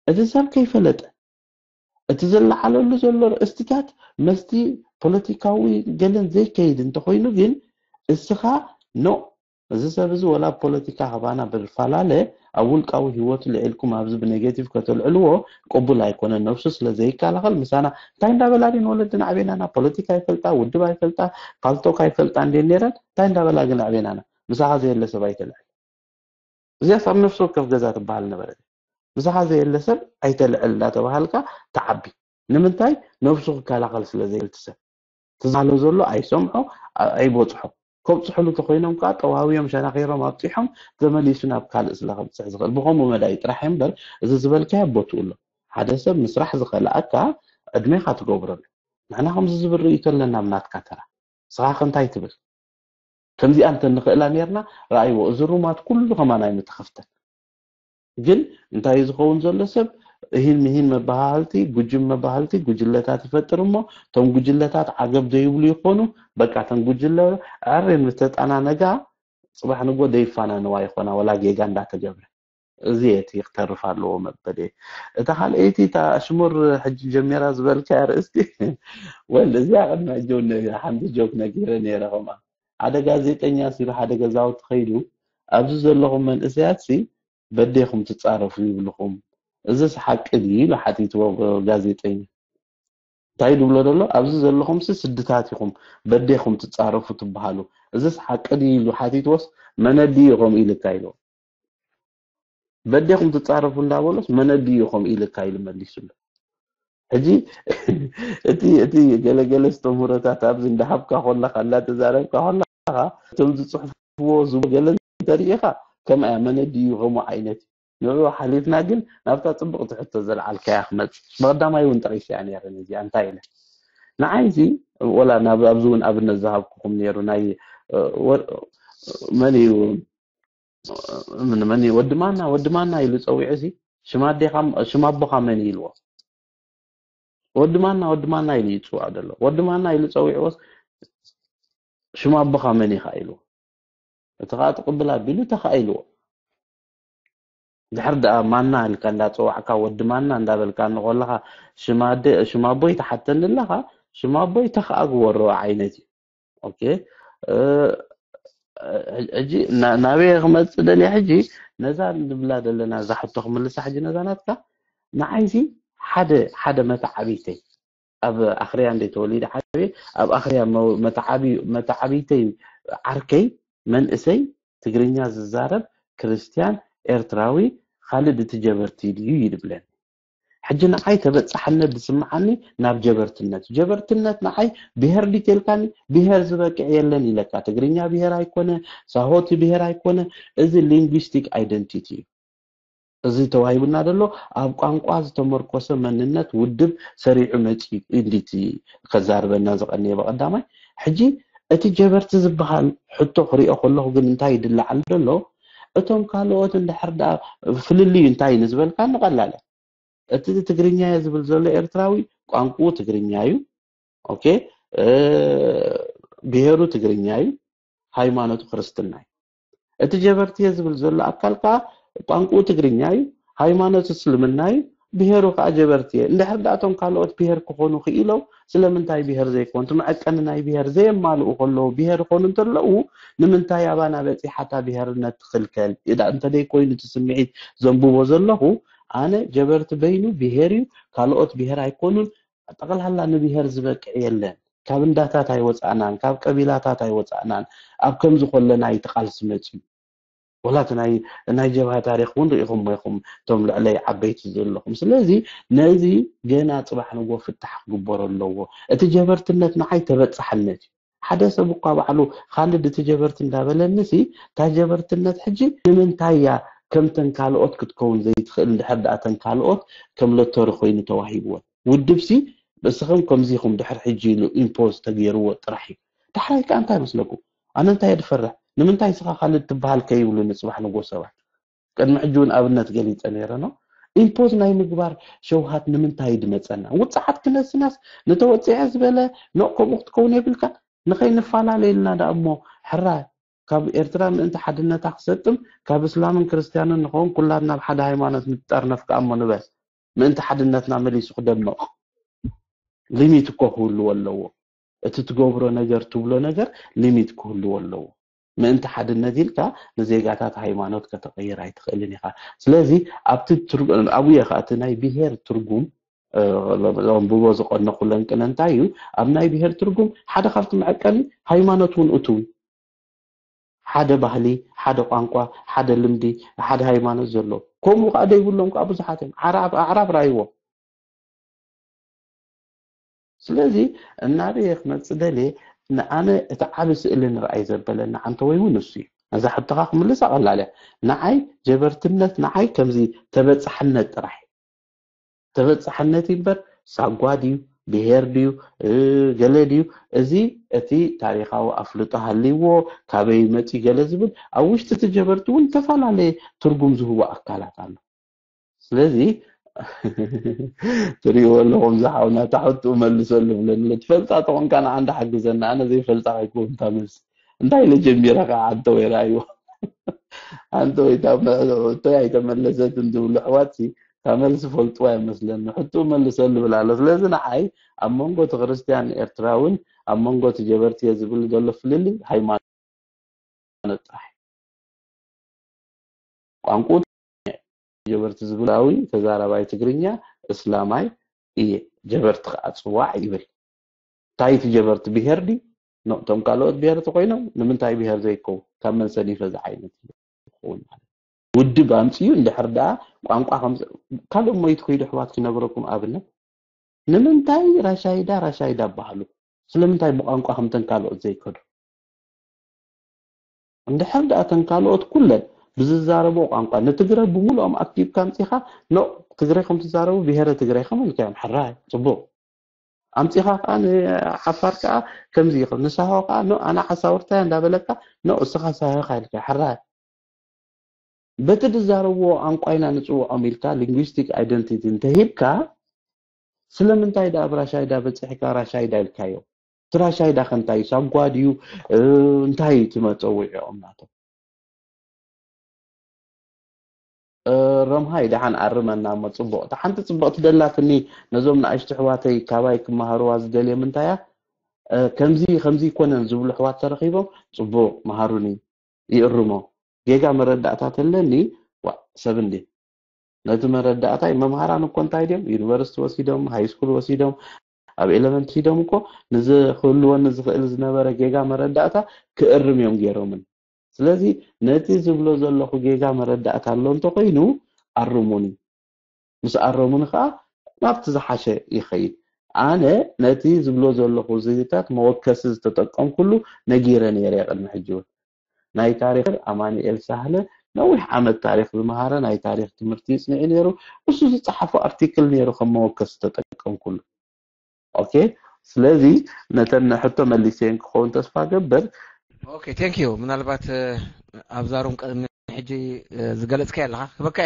እቲ ሰብ ከይፈለጠ እቲ ዘለዓለሉ ዘሎ ርእስትታት መስቲ ፖለቲካዊ ገለን ዘይከይድ እንተኾይኑ ግን እስኻ ኖ፣ እዚ ሰብ እዚ ወላ ኣብ ፖለቲካ ካባና ብዝፈላለ ኣብ ውልቃዊ ህይወቱ ልዒልኩም ኣብዚ ብኔጌቲቭ ከተልዕልዎ ቅቡል ኣይኮነን። ነብሱ ስለ ዘይከላኸል ምሳና እንታይ እንዳበላ ድን ወለድና ዕቤናና? ፖለቲካ ኣይፈልጣ፣ ውድብ ኣይፈልጣ፣ ፓልቶክ ኣይፈልጣ እንዴ ነይረን እንታይ እንዳበላ ግን ዕቤናና? ምሳኻ ዘየለ ሰብ ኣይተልዕል። እዚኣስ ኣብ ነፍሲ ወከፍ ገዛ ትበሃል ነበረት። ምሳኻ ዘየለ ሰብ ኣይተልዕል እንዳተባሃልካ ትዓቢ። ንምንታይ? ነብሱ ክከላኸል ስለ ዘይክእል እቲ ሰብ። ትዛሎ ዘሎ ኣይሰምዖ፣ ኣ- ኣይበጽሖ። ከብጽሕሉ ተኾይኖም ከኣ ጠዋውዮም ሸናኺሮም ኣብጺሖም ተመሊሱ ናብ ካልእ ስለ ከብጽሕ ዝኽእል። ብኸምኡ መዳይ ጥራሕ እምበር እዚ ዝበልካዮ ቦትኡ ኣሎ። ሓደ ሰብ ምስራሕ ዝኸልኣካ ዕድሜኻ ትገብረሉ። ንሕና ከምዚ ዝብል ርእይቶ ኣለና ኣብ ናትካ ተራ። ንስኻ ከ እንታይ ትብል? ከምዚኣ እንተ ንኽእላ ኔርና፣ ረኣይዎ፣ እዚ ሩማት ኩሉ ከማን ኣይምተኸፍተን። ግን እንታይ እዩ ዝኸውን ዘሎ? ሰብ እሂን ምሂን መበሃህልቲ፣ ጉጅም መበሃህልቲ፣ ጉጅለታት ይፈጥር እሞ፣ እቶም ጉጅለታት ዓገብ ዘይብሉ ይኾኑ። በቃ፣ እተን ጉጅለ ዕር ምተጠናነጋ፣ ጽባሕ ንጎ ደይፋናነዋ ይኾና፣ ወላ ጌጋ እንዳተገብረ። እዚ እቲ ክተርፍ ኣለዎ መበል እየ። እታ ካልኣይቲ፣ እታ ሽሙር ሕጂ ጀሚራ ዝበልካ ኣርእስቲ፣ ወል፣ እዚኣ ቅድሚ ሕጂ እውን ሓንቲ ጆክ ነጊረ ነይረ ከምኣ። ሓደ ጋዜጠኛ ሲሉ ሓደ ገዛውቲ ከይዱ፣ "ኣብዚ ዘለኹም መንእሰያት ሲ በዴኹም ትጻረፉ ይብልኹም። እዚስ ሓቂ ድዩ?" ኢሉ ሓቲትዎ ጋዜጠኛ። እንታይ ድብሎ ዘሎ? ኣብዚ ዘለኹምሲ ስድታት ኢኹም፣ በዴኹም ትጻረፉ ትበሃሉ። እዚስ ሓቂ ድዩ ኢሉ ሓቲትዎስ፣ መነዲ ኢኹም ኢልካ ኢልዎ። በዴኹም ትጻረፉ እንዳበሎስ፣ መነዲ ኢኹም ኢልካ ኢሉ መሊሱሉ። ሕጂ እቲ እቲ ገለገለ ስተምህሮታት ኣብዚ እንዳሃብካ ኮለኻ፣ እንዳተዛረብካ ኮለኻ፣ እቶም ዝጽሕፍዎ ዝብሉ ገለ እንተሪኢኻ፣ ከምኣ መነዲ እዩ ከምኡ ዓይነት እዩ። ንዕኡ ሓሊፍና ግን ናብታ ጽብቕቲ ሕቶ ዘልዓልካያ ክመጽእ። ብቐዳማይ እውን ጠቒሰያ ነይረ ነዚኣ፣ እንታይ ኢለ። ንዓይሲ፣ ወላ ናብ ኣብዚ እውን ኣብነት ዝሃብኩኹም ነይሩ፣ ናይ፣ እ፣ ወ-፣ መን እዩ፣ ምን-፣ መን እዩ፣ ወዲ ማና፣ ወዲ ማና ኢሉ ጸዊዑ ሲ፣ ሽም ኣዴኻ፣ ሽም ኣቦኻ መን እዩ ኢልዎ። ወዲ ማና፣ ወዲ ማና ኢሉ ይጽዋዕ ዘሎ። ወዲ ማና ኢሉ ጸዊዕዎስ፣ ሽም ኣቦኻ መን ኢኻ ኢልዎ። እቲ ኸኣ ትቕብል ኣቢሉ ተኻኢልዎ። ድሕር ደኣ ማና ኢልካ እንዳጸዋዕካ፣ ወዲ ማና እንዳበልካ እንኾለኻ፣ ሽም ኣደ-፣ ሽም ኣቦይ ተሓተኒ ኣለኻ፣ ሽም ኣቦይ ተኸኣ ግበሮ ዓይነት እዩ። ኦኬ። እ፣ ሕጂ ና-፣ ናበይ ክመጽእ ደልየ ሕጂ፣ ነዛ ንብላ ዘለና እዛ ሕቶ ክምልሳ ሕጂ ነዛ ናትካ፣ ንዓይሲ ሓደ፣ ሓደ መተዓቢተይ ኣብ ኣኽርያ እንደ ተወሊደ ዓብየ፣ ኣብ ኣኽርያ መ-፣ መተዓቢ-፣ መተዓቢተይ ዓርከይ መንእሰይ ትግርኛ ዝዛረብ ክርስትያን ኤርትራዊ ካልድ እቲ ጀበርቲ ድዩ ይድብለኒ። ሕጂ ንዓይ ተበጻሕነት ዝስምዓኒ ናብ ጀበርትነት። ጀበርትነት ንዓይ ብሄር ድዩ ተልካኒ፣ ብሄር ዝበቅዕ የለን ኢለካ። ትግርኛ ብሄር ኣይኮነ፣ ሳሆቲ ብሄር ኣይኮነ፣ እዚ ሊንጉስቲክ ኣይደንቲቲ እዩ። እዚ ተዋሂቡና ዘሎ ኣብ ቋንቋ ዝተመርኮሰ መንነት ውድብ ሰሪዑ መጺኡ እንዲቲ ከዛርበና ዝቐንየ ብቐዳማይ። ሕጂ እቲ ጀበርቲ ዝበሃል ሕቶ ክሪኦ ከለኹ ግን እንታይ ይድለዓል ዘሎ? እቶም ካልኦት እንድሕር ደኣ ፍልልዩ እንታይ ንዝበልካ ንቐላለ። እቲ ትግርኛ እየ ዝብል ዘሎ ኤርትራዊ ቋንቋኡ ትግርኛ እዩ። ኦኬ፣ እ፣ ብሄሩ ትግርኛ እዩ፣ ሃይማኖቱ ክርስትና እዩ። እቲ ጀበርቲ እየ ዝብል ዘሎ ኣካል ከኣ ቋንቋኡ ትግርኛ እዩ፣ ሃይማኖቱ እስልምና እዩ፣ ብሄሩ ከኣ ጀበርቲ እየ። እንድሕር ደኣ እቶም ካልኦት ብሄር ክኾኑ ክኢሎም ስለምንታይ ብሄር ዘይኮኑ? እቲ መዐቀኒ ናይ ብሄር ዘየማልኡ ከለዉ ብሄር ይኾኑ እንተለዉ ንምንታይ ኣባና በጺሓ እታ ብሄርነት ትኽልከል? እዳ እንተደይ ኮይኑ እቲ ስምዒት ዘንብቦ ዘለኹ ኣነ ጀበርቲ በይኑ ብሄር እዩ፣ ካልኦት ብሄር ኣይኮኑን፣ ጠቕላላ ንብሄር ዝበቅዕ የለን። ካብ እንዳታት ኣይወጻእናን፣ ካብ ቀቢላታት ኣይወጻእናን። ኣብ ከምዚ ከለና እዩ እቲ ቃልሲ መጺኡ። ወላ እቲ ናይ፣ ናይ ጀብሃ ታሪኽ እውን ርኢኹምዎ ኢኹም፣ እቶም ልዕለይ ዓበይቲ ዘለኹም። ስለዚ ነዚ ገና ጽባሕ ንግሆ ፍታሕ ክግበሮ ኣለዎ። እቲ ጀበርትነት ንዓይ ተበጻሕነት እዩ። ሓደ ሰብ እኳ ባዕሉ ካልድ እቲ ጀበርቲ እንዳበለኒሲ፣ እታ ጀበርትነት ሕጂ ንምንታይ እያ ከምተን ካልኦት ክትከውን ዘይትኽእል? እንድሕር ደኣ ተን ካልኦት ከም ሎተሪ ኮይኑ ተዋሂብወን፣ ውድብሲ ንስኽም ከምዚ ኢኹም ድሕር ሕጂ ኢሉ ኢምፖዝ ተገይርዎ ጥራሕ እዩ። ዳሕራይ ከኣ እንታይ መስለኩም? ኣነ እንታይ እየ ድፈርሕ? ንምንታይ ስኻ ካልድ ትበሃል ከይብሉኒ ጽባሕ ንግሆ ሰባት? ቅድሚ ሕጂ እውን ኣብነት ገሊጸ ነይረ ነው። ኢምፖዝ ናይ ምግባር ሸውሃት ንምንታይ ድመጸና? ውጽዓት ክነስናስ ንተወጽዐ ዝበለ ኖእ ከምኡ ክትከውን የብልካ። ንኸይንፈላለየልና ደኣ እሞ ሕራይ ካብ ኤርትራ ምእንቲ ሓድነታ ክሰጥም ካብ እስላምን ክርስትያንን ንኸውን ኩላትና ኣብ ሓደ ሃይማኖት ንትጠርነፍ ከኣ እሞ ንበል። ምእንቲ ሓድነትና መሊሱ ክደምቕ ሊሚት እኮ ክህልዎ ኣለዎ። እቲ ትገብሮ ነገር ትብሎ ነገር ሊሚት ክህልዎ ኣለዎ። ምእንቲ ሓድነት ኢልካ ንዜጋታት ሃይማኖት ከተቐይር ኣይትኽእልን ኢኻ። ስለዚ ኣብቲ ትርጉ-፣ ኣብኡ እየ ኸኣ እቲ ናይ ብሄር ትርጉም፣ እ፣ ዘንብቦ ዝቐነኹ ለንቅነ እንታይ እዩ? ኣብ ናይ ብሄር ትርጉም ሓደ ካብቲ መዐቀኒ ሃይማኖት እውን እትው እዩ። ሓደ ባህሊ፣ ሓደ ቋንቋ፣ ሓደ ልምዲ፣ ሓደ ሃይማኖት ዘለዎ። ከምኡ ከኣ ደይብሎም ከኣ ብዙሓት እዮም። ዓራብ፣ ኣዕራብ ራእይዎ። ስለዚ እናበየ ክመጽእ ደልየ፣ ንኣነ እቲ ዓቢ ስእሊ ንርኣይ ዘበለኒ ዓንተወይ እውን እሱ እዩ። ነዛ ሕቶኻ ክምልሳ ቀላል እያ። ንዓይ ጀበርትነት ንዓይ ከምዚ ተበጻሕነት ጥራሕ እዩ። ተበጻሕነት እዩ እምበር ሳጓ ድዩ፣ ብሄር ድዩ፣ እ፣ ገለ ድዩ፣ እዚ እቲ ታሪኻዊ ኣፍልጦ ሃልይዎ፣ ካበይ መጺኡ ገለ ዝብል፣ ኣብ ውሽጢ እቲ ጀበርቲ እውን ዝተፈላለየ ትርጉም ዝህቡ ኣካላት ኣሎ። ስለዚ ትሪእዎ ኣለኹም ዝሓውና፣ እታ ሕቶኡ መልሰሉ ብለኒ። ትፈልጣ ተኾንካ ንዓ እንዳ ሓግዘና፣ ኣነ ዘይፈልጣ ከይከውን እታ መልሲ። እንታይ ኢለ ጀሚረ ከዓ ኣንተ ወይ ረኣይዎ። ኣንተ ወይ እታ መ-፣ እቶይ ኣይተመለሰትን ዝብሉ ኣሕዋትሲ፣ እታ መልሲ ፈልጥዋ ይመስለኒ። ሕቶኡ መልሰሉ ብላ ኣሎ። ስለዚ ንዓይ ኣብ መንጎ እቲ ክርስትያን ኤርትራውን ኣብ መንጎ እቲ ጀበርቲ እየ ዝብል ዘሎ ፍልልይ ሃይማኖት ጥራሕ። ቋንቋኡ ጀበርቲ ዝብላዊ ተዛራባይ ትግርኛ እስላማይ እየ። ጀበርቲ ከዓ ፅዋዕ ይብል። እንታይ እቲ ጀበርቲ ብሄር ድዩ? ኖ፣ እቶም ካልኦት ብሄር ተኮይኖም ንምንታይ ብሄር ዘይከው? ካብ መን ሰኒፈ ዝዓይነት ይኸውን ማለት ውድብ ኣምፅዩ እንድሕር ደኣ ቋንቋ ከም ካልኦም ሞይት ኮይዱ ኣሕዋት ክነግረኩም ኣብነት ንምንታይ ራሻይዳ ራሻይዳ ኣባሃሉ? ስለምንታይ ብቋንቋ ከምተን ካልኦት ዘይከዱ? እንድሕር ደኣ ተን ካልኦት ኩለን ብዝዛረቦ ቋንቋ ንትግረ ብምሉኦም ኣክቲቭካ ኣምፂኻ ኖ ትግረ ከም ትዛረቡ ብሄረ ትግረ ከመልካዮም ሓራይ ፅቡቕ ኣምፂኻ ከዓ ንዓፋር ከዓ ከምዚ ይኽእል ንሳሆ ከዓ ኖ ኣነ ሓሳውርታ እንዳበለካ ኖ እስኻ ሳሆ ኢልካ ሓራይ በቲ ዝዛረብዎ ቋንቋ ኢና ንፅውዖም ኢልካ ሊንጉስቲክ ኣይደንቲቲ እንተሂብካ ስለምንታይ ዳ ኣብ ራሻይዳ በፂሕካ ራሻይዳ ኢልካዮ እቲ ራሻይዳ ከንታይ ሳጓ ድዩ እንታይ እዩ እቲ መፀውዒኦም ናቶም ረምሃይ ደሓን ኣርመና እሞ ፅቡቕ እታ ሓንቲ ፅብቕቲ ደላትኒ ነዞም ንኣሽቱ ኣሕዋተይ ካባይ ክመሃርዋ ዝደልዮም እንታያ ከምዚ ከምዚ ይኮነን ዝብሉ ኣሕዋት ተረኺቦም ፅቡቕ መሃሩኒ ይእርሞ ጌጋ መረዳእታ ተለኒ ዋእ ሰብ እንዴ ነቲ መረዳእታይ መምሃራን እኮ እንታይ ድዮም ዩኒቨርሲቲ ወሲዶም ሃይስኩል ወሲዶም ኣብ ኤለመንት ሂዶም እኮ ንዚ ክህልወኒ ዝኽእል ዝነበረ ጌጋ መረዳእታ ክእርም እዮም ገይሮምን ስለዚ ነቲ ዝብሎ ዘለኹ ጌጋ መረዳእታ ኣሎ እንተኮይኑ ኣርሙኒ ምስ ኣረሙኒ ከዓ ናብቲ ዝሓሸ ይኸይድ ኣነ ነቲ ዝብሎ ዘለኹ ዝግታት መወከሲ ዝተጠቀምኩሉ ነጊረ ነይረ ቅድሚ ሕጂ እውን ናይ ታሪክ ኣማኑኤል ሳህለ ነዊሕ ዓመት ታሪክ ዝመሃረ ናይ ታሪክ ትምህርቲ ይፅንዒ ነይሩ እሱ ዝፀሓፎ ኣርቲክል ነይሩ ከም መወከሲ ተጠቀምኩሉ ኦኬ ስለዚ ነተን ሕቶ መሊሰየን ክኸውን ተስፋ ገብር ኦኬ ቴንክ ዩ ምናልባት ኣብዛ ሩም ቅድሚ ሕጂ ዝገለፅካ ኣለካ ክበካ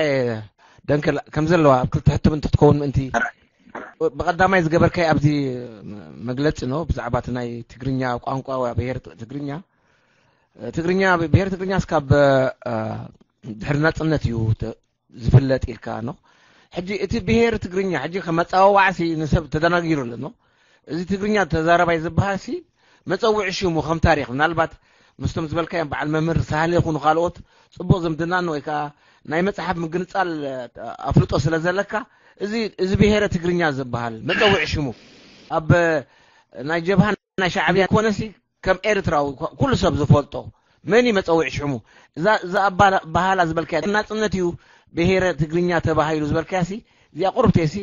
ደንክል ከም ዘለዋ ኣብ ክልተ ሕቶ ምንቲ ክትከውን ምእንቲ ብቐዳማይ ዝገበርካይ ኣብዚ መግለፂ ነው ብዛዕባ እቲ ናይ ትግርኛ ቋንቋ ብሄር ትግርኛ ትግርኛ ብሄር ትግርኛ እስካብ ድሕሪ ናፅነት እዩ ዝፍለጥ ኢልካ ነው ሕጂ እቲ ብሄር ትግርኛ ሕጂ ከመፃዋዋዕሲ ንሰብ ተደናጊሩ ኣሎ ነው እዚ ትግርኛ ተዛረባይ ዝበሃልሲ መፀውዒ ሽሙ ከም ታሪክ ምናልባት ምስቶም ዝበልካዮም በዓል መምህር ሳህለ ይኹኑ ካልኦት ፅቡቅ ዝምድናን ወይ ከዓ ናይ መፅሓፍ ምግንፃል ኣፍልጦ ስለ ዘለካ እዚ እዚ ብሄረ ትግርኛ ዝበሃል መፀውዒ ሽሙ ኣብ ናይ ጀብሃ ናይ ሻዕብያ ኮነሲ ከም ኤርትራዊ ኩሉ ሰብ ዝፈልጦ መን እዩ መፀውዒ ሽሙ እዛ እዛ ኣባሃላ ዝበልካያ ናፅነት እዩ ብሄረ ትግርኛ ተባሂሉ ዝበልካያ ሲ እዚኣ ቁርብተይ ሲ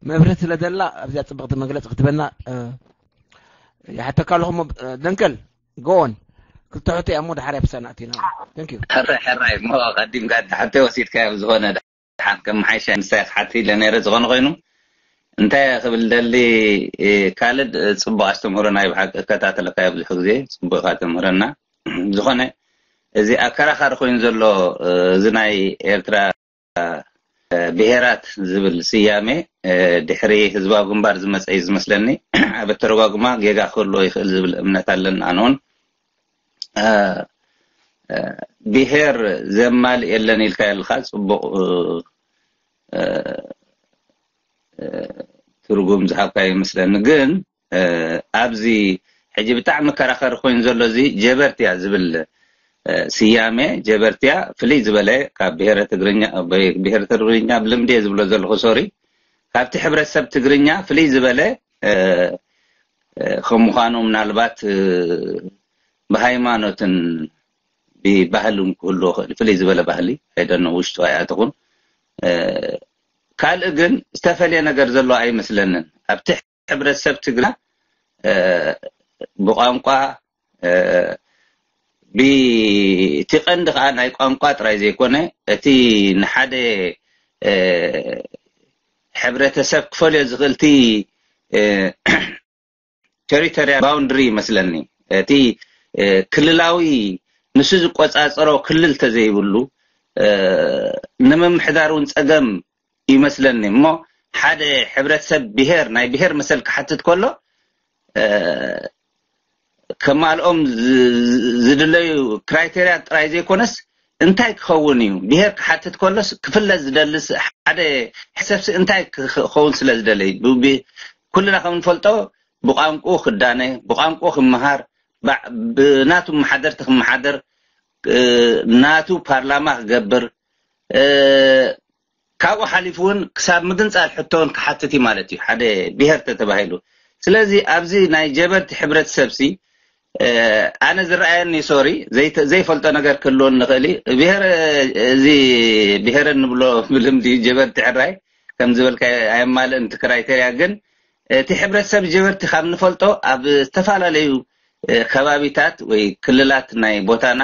መብርህት ስለ ዘላ ኣብዚኣ ፅብቅቲ መግለፂ ክትበና ይሓተካ ኣለኹ ደንከል ጎን ክልተ ሕቶ እያ እሞ ድሓር ብሰናእቲና ሕራይ ሕራይ እሞ ቀዲምካ ሓተ ወሲድካዮ ዝኾነ ሓት ከም ሓይሻ ንሳይ ክሓት ኢለ ነይረ ዝኾነ ኮይኑ እንታይ ክብል ደሊ ካልድ ጽቡቅ ኣስተምህሮ ናይ ብሓቂ እከታተለካ ብዙሕ ግዜ ጽቡቅ ኢካ ተምህረና ዝኾነ እዚ ኣከራኻሪ ኮይኑ ዘሎ እዚ ናይ ኤርትራ ብሄራት ዝብል ስያሜ ድሕሪ ህዝባዊ ግንባር ዝመፀ እዩ ዝመስለኒ ኣብ ኣተረጓጉማ ጌጋ ክህልዎ ይኽእል ዝብል እምነት ኣለኒ ኣነውን ብሄር ዘማልእ የለን ኢልካ የልካ ፅቡቅ ትርጉም ዝሃብካ ይመስለኒ ግን ኣብዚ ሕጂ ብጣዕሚ መከራኸሪ ኮይኑ ዘሎ እዚ ጀበርትያ ዝብል ስያሜ ጀበርትያ ፍልይ ዝበለ ካብ ብሄረ ትግርኛ ብሄረ ትግርኛ ብልምዲ ዝብሎ ዘለኹ ሶሪ ካብቲ ሕብረተሰብ ትግርኛ ፍልይ ዝበለ ከም ምዃኑ ምናልባት ብሃይማኖትን ብባህልን ክህልዎ ክእል ፍልይ ዝበለ ባህሊ ኣይደነ ውሽጡ ኣይኣተኹን ካልእ ግን ዝተፈልየ ነገር ዘሎ ኣይመስለንን ኣብቲ ሕብረተሰብ ትግርኛ ብቋንቋ ብቲ ቀንዲ ከዓ ናይ ቋንቋ ጥራይ ዘይኮነ እቲ ንሓደ ሕብረተሰብ ክፈልዮ ዝኽእልቲ ቴሪቶሪያል ባውንድሪ ይመስለኒ እቲ ክልላዊ ንሱ ዝቆፃፀሮ ክልል ተዘይብሉ ንምምሕዳር እውን ፀገም ይመስለኒ እሞ ሓደ ሕብረተሰብ ብሄር ናይ ብሄር መሰል ክሓትት ከሎ ከማልኦም ዝድለዩ ክራይቴርያ ጥራይ ዘይኮነስ እንታይ ክኸውን እዩ ብሄር ክሓትት ከሎስ ክፍለጥ ዝደልስ ሓደ ሕሰብሲ እንታይ ክኸውን ስለ ዝደለዩ ኩልና ከም ንፈልጦ ብቋንቁ ክዳነ ብቋንቁ ክመሃር ብናቱ መሓደርቲ ክመሓደር ናቱ ፓርላማ ክገብር ካብኡ ሓሊፉ እውን ክሳብ ምግንፃል ሕቶ እውን ክሓትት እዩ ማለት እዩ፣ ሓደ ብሄር ተተባሂሉ። ስለዚ ኣብዚ ናይ ጀበርቲ ሕብረተሰብ ሲ ኣነ ዝረኣየኒ፣ ሶሪ፣ ዘይፈልጦ ነገር ክህልወኒ ንኽእል እዩ። ብሄር እዚ ብሄር እንብሎ ብልምዲ ጀበርቲ ሕራይ ከም ዝበልካ ኣየማልእን እቲ ክራይቴርያ። ግን እቲ ሕብረተሰብ ጀበርቲ ካብ ንፈልጦ ኣብ ዝተፈላለዩ ከባቢታት ወይ ክልላት ናይ ቦታና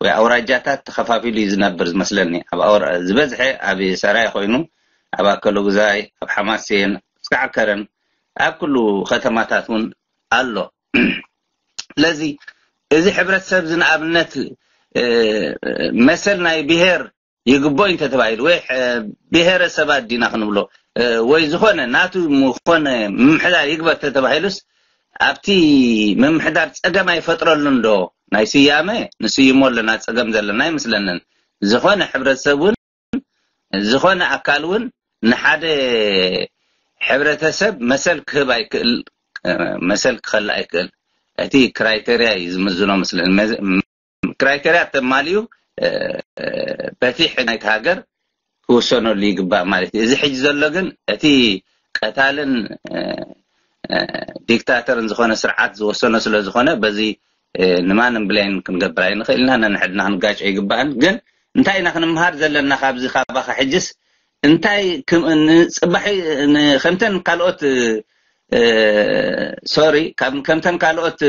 ወይ ኣውራጃታት ተኸፋፊሉ እዩ ዝነብር ዝመስለኒ። ኣብ ዝበዝሐ ኣብ ሰራይ ኮይኑ፣ ኣብ ኣከለጉዛይ፣ ኣብ ሓማሴን፣ እስካዕ ከረን፣ ኣብ ኩሉ ከተማታት እውን ኣሎ። ስለዚ እዚ ሕብረተሰብ እዚ ንኣብነት መሰል ናይ ብሄር ይግቦ እንተተባሂሉ ወይ ብሄረሰባት ዲና ክንብሎ ወይ ዝኾነ ናቱ ምኾነ ምምሕዳር ይግበር ተተባሂሉስ ኣብቲ ምምሕዳር ፀገም ኣይፈጥረሉን ዶ? ናይ ስያመ ንስይሞ ኣለና፣ ፀገም ዘለና ኣይመስለንን። ዝኾነ ሕብረተሰብ እውን ዝኾነ ኣካል እውን ንሓደ ሕብረተሰብ መሰል ክህብ ኣይክእል፣ መሰል ክኸልእ ኣይክእል። እቲ ክራይቴርያ እዩ ዝምዝኖ መስለኒ። ክራይቴርያ ተማልዩ በቲ ሕጊ ናይቲ ሃገር ክውሰነሉ ይግባእ ማለት እዩ። እዚ ሕጂ ዘሎ ግን እቲ ቀታልን ዲክታተርን ዝኾነ ስርዓት ዝወሰኖ ስለ ዝኾነ በዚ ንማንም ብሌም ክንገብር ኣይንኽእል ኢና። ነንሕድና ክንጋጭ ኣይግባእን። ግን እንታይ ኢና ክንምሃር ዘለና ካብዚ ካባኻ ሕጅስ? እንታይ ንፅባሒ ከምተን ካልኦት ሶሪ ከምተን ካልኦት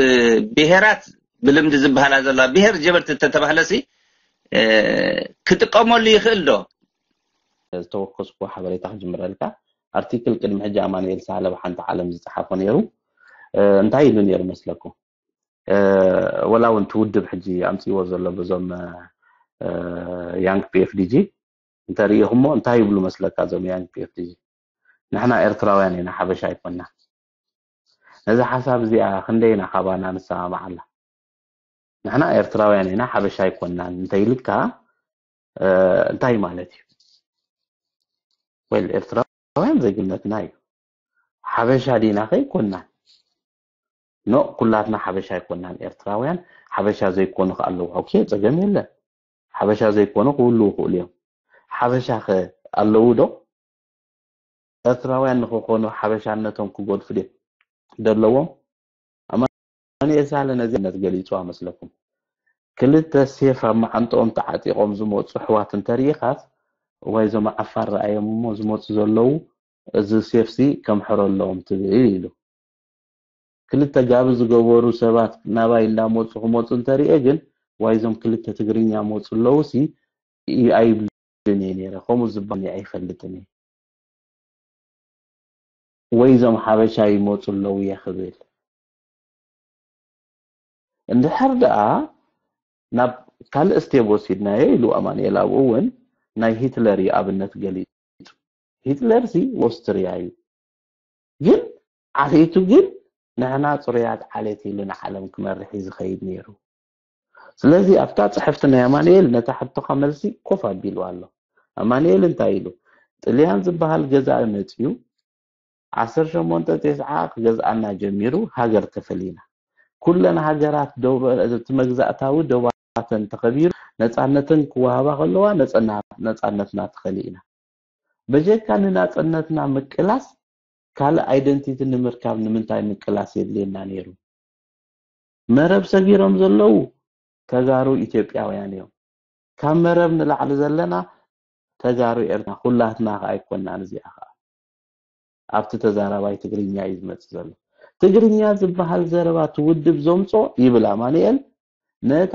ብሄራት ብልምዲ ዝበሃላ ዘለዋ ብሄር ጀበርቲ እተተባህለሲ ክጥቀመሉ ይኽእል ዶ? ዝተወከስኩ ሓበሬታ ክጅምረልካ። ኣርቲክል ቅድሚ ሕጂ ኣማኑኤል ሳህለ ብሓንቲ ዓለም ዝፀሓፎ ነይሩ። እንታይ ኢሉ ነይሩ መስለኩም? ወላ እውን እቲ ውድብ ሕጂ ኣምፅዎ ዘሎ በዞም ያንግ ፒኤፍዲጂ እንተሪኢኹሞ እንታይ ይብሉ መስለካ? እዞም ያንግ ፒኤፍዲጂ ንሕና ኤርትራውያን ኢና፣ ሓበሻ ኣይኮና። ነዚ ሓሳብ እዚኣ ክንደይ ኢና ካባና ንሰማማዓላ? ንሕና ኤርትራውያን ኢና፣ ሓበሻ ኣይኮናን እንተይልካ እንታይ ማለት እዩ? ወል ኤርትራውያን ዜግነትና እዩ። ሓበሻ ዲና ከይኮናን ኖ ኩላትና ሓበሻ ኣይኮናን ኤርትራውያን። ሓበሻ ዘይኮኑ ከኣለዉ ኦኬ፣ ፀገም የለን። ሓበሻ ዘይኮኑ ክህልዉ ይኽእሉ እዮም። ሓበሻ ከ ኣለዉ ዶ? ኤርትራውያን ንክኾኑ ሓበሻነቶም ክጎድፉ ድዮም ደለዎም? ኣማኑኤል ሳህለ ነዚ ነት ገሊፁ ኣመስለኩም። ክልተ ሴፍ ኣብ መዓንጥኦም ተዓጢቖም ዝመፁ ኣሕዋት እንተሪኢኻስ፣ እዋይ እዞም ዓፋር ረኣዮም እሞ ዝመፁ ዘለዉ፣ እዚ ሴፍሲ ከምሕረሎም ትብል ኢሉ። ክልተ ጋቢ ዝገበሩ ሰባት ናባይ እንዳመፁ ክመፁ እንተሪኤ ግን ዋይዞም ክልተ ትግርኛ መፁ ኣለውሲ ኣይብልን እየ ነይረ። ከምኡ ዝበሃል ኣይፈልጥን እየ። ወይዞም ሓበሻ ይመፁ ኣለዉ እየ ክብል። እንድሕር ደኣ ናብ ካልእ ስቴፕ ወሲድናዮ ኢሉ ኣማኑኤል ኣብኡ እውን ናይ ሂትለር እዩ ኣብነት ገሊፁ። ሂትለር ሲ ኦስትርያ እዩ። ግን ዓሌቱ ግን ንሕና ፅሩያት ዓሌት ኢሉ ንዓለም ክመርሕ እዩ ዝኸይድ ነይሩ። ስለዚ ኣብታ ፅሕፍቲ ናይ ኣማኑኤል ነታ ሕቶኻ መልሲ ኮፍ ኣቢሉ ኣሎ። ኣማኑኤል እንታይ ኢሉ? ጥልያን ዝበሃል ገዛኢ መፅዩ ዓሰርተ ሸሞንተ ቴስዓ ክገዝኣና ጀሚሩ ሃገር ተፈሊና። ኩለን ሃገራት እቲ መግዛእታዊ ደባተን ተኸቢሩ ነፃነተን ክወሃባ ከለዋ ነፃነትና ተኸሊእና። በጀካ ንናፅነትና ምቅላስ ካልእ ኣይደንቲቲ ንምርካብ ንምንታይ ምቅላስ የድልየና ነይሩ? መረብ ሰጊሮም ዘለዉ ተጋሩ ኢትዮጵያውያን እዮም። ካብ መረብ ንላዕሊ ዘለና ተጋሩ ኤርትራ ኩላትና ከኣ ኣይኮናን። እዚኣ ከኣ ኣብቲ ተዛራባይ ትግርኛ እዩ ዝመጽእ ዘሎ። ትግርኛ ዝበሃል ዘረባ እቲ ውድብ ዘምጾ ይብል ኣማኑኤል ነታ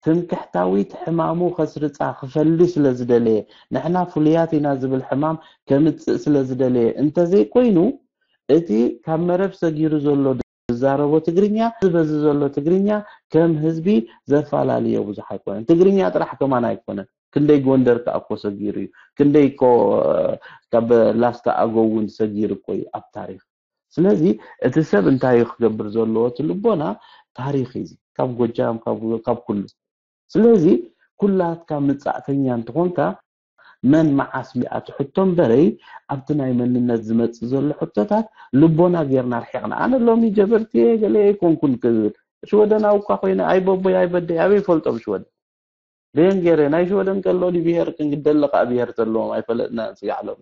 ትምክሕታዊት ሕማሙ ከስርጻ ክፈሊ ስለ ዝደለየ፣ ንሕና ፍሉያት ኢና ዝብል ሕማም ከምጽእ ስለ ዝደለየ እንተዘይኮይኑ፣ እቲ ካብ መረብ ሰጊሩ ዘሎ ዝዛረቦ ትግርኛ፣ በዚ ዘሎ ትግርኛ ከም ህዝቢ ዘፋላልዮ ብዙሕ ኣይኮነን። ትግርኛ ጥራሕ ከማን ኣይኮነን። ክንደይ ጎንደር ከኣ እኮ ሰጊሩ እዩ። ክንደይ እኮ ካብ ላስታ ኣገው እውን ሰጊሩ እኮ እዩ ኣብ ታሪኽ። ስለዚ እቲ ሰብ እንታይ እዩ ክገብር ዘለዎ? እቲ ልቦና ታሪኽ እዩ እዚ። ካብ ጎጃም፣ ካብ፣ ካብ ኩሉ። ስለዚ ኩላትካ ምጻእተኛ እንተኾንካ መን መዓስ ሚኣቲ ሕቶ እምበረይ ኣብቲ ናይ መንነት ዝመጽእ ዘሎ ሕቶታት ልቦና ጌርና ርሒቕና። ኣነ ሎሚ ጀበርቲ እየ ገለ ኣይኮንኩን ክብል ሽወደናዊ እኳ ኮይነ ኣይበቦይ ኣይበደይ ኣበይ ይፈልጦም ሽወደን? ደንገረ ናይ ሽወደን ከሎ ብሄር ክንግደለ ከዓ ብሄር ተለዎም ኣይፈለጥና ስጋዕ ሎሚ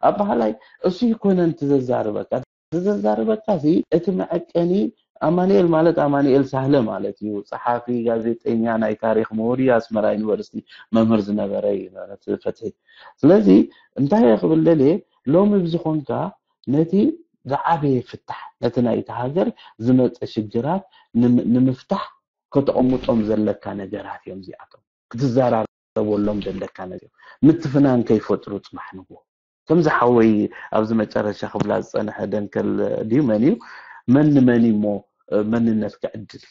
ኣባሃላይ እሱ ይኮነን ትዘዛርበካ ትዘዛርበካ ሲ እቲ መዐቀኒ ኣማንኤል ማለት ኣማንኤል ሳህለ ማለት እዩ። ጸሓፊ፣ ጋዜጠኛ፣ ናይ ታሪክ ምሁር እዩ። ኣስመራ ዩኒቨርሲቲ መምህር ዝነበረ እዩ። ፍትሒ ስለዚ እንታይ ክብል ደልየ ሎሚ ብዝኾንካ ነቲ ዝዓበየ ፍታሕ ነቲ ናይቲ ሃገር ዝመፀ ሽግራት ንምፍታሕ ከተቐምጦም ዘለካ ነገራት እዮም እዚኣቶም ክትዘራረበሎም ዘለካ ነገር ምትፍናን ከይፈጥሩ ፅባሕ ንግሆ ከምዚ ሓወይ ኣብዚ መጨረሻ ክብላ ዝፀንሐ ደንከል ድዩ መን እዩ መን ንመን እሞ መንነት ክዕድል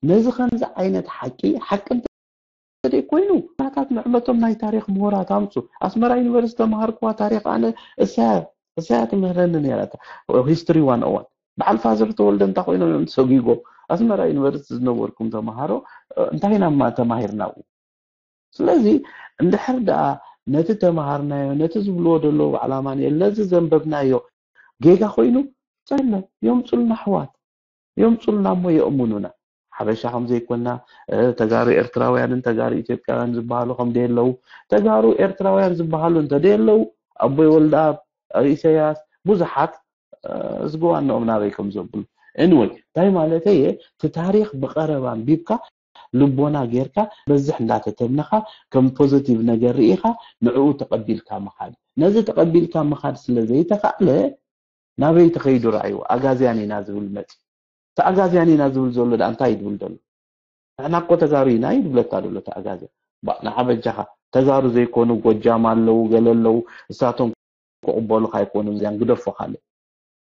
ነዚ ከምዚ ዓይነት ሓቂ ሓቂ እንተዘይ ኮይኑ ናታት ንዕመቶም ናይ ታሪክ ምሁራት ኣምፁ ኣስመራ ዩኒቨርሲቲ ተምሃርክዋ ታሪክ ኣነ እሳያ እሳያ ትምህረኒ ነራ history one oh one በዓል ፋዘር ተወልደ እንታይ ኮይኖም እዮም ተሰጒጎም ኣስመራ ዩኒቨርሲቲ ዝነበርኩም ተምሃሮ እንታይ ኢና ተማሂርና ስለዚ እንድሕር ደኣ ነቲ ተምሃርናዮ ነቲ ዝብልዎ ዘለዉ በዓል ኣማንኤል ነዚ ዘንበብናዮ ጌጋ ኮይኑ ጸለ የምፁልና ኣሕዋት የምፁልና እሞ የእሙኑና ሓበሻ ከም ዘይኮና ተጋሩ ኤርትራውያንን ተጋሩ ኢትዮጵያውያን ዝበሃሉ ከም ደየለዉ ተጋሩ ኤርትራውያን ዝበሃሉ እንተ ደየለዉ ኣቦይ ወልደኣብ ኢሰያስ ብዙሓት ዝጎ ዋንኦም ናበይ ከም ዘብሉ anyway እንታይ ማለተይ እየ እቲ ታሪክ ብቀረባ ኣንቢብካ ልቦና ጌርካ በዝሕ እንዳተተብነኻ ከም positive ነገር ርኢኻ ንዕኡ ተቐቢልካ ምኻድ ነዚ ተቐቢልካ ምኻድ ስለ ዘይተኻእለ ናበይ ተኸይዱ ረኣይዎ ኣጋዝያን ኢና ዝብል መፂ እቲ ኣጋዝያን ኢና ዝብል ዘሎ ዳ እንታይ ይድብል ዘሎ ንሕና እኮ ተጋሩ ኢና ይድብለካ ዘሎ እቲ ኣጋዝያን ንዓ በጃኻ ተጋሩ ዘይኮኑ ጎጃም ኣለዉ ገለ ኣለዉ እሳቶም ክቕበሉኻ ኣይኮኑን እዚኣን ግደፎ ካልእ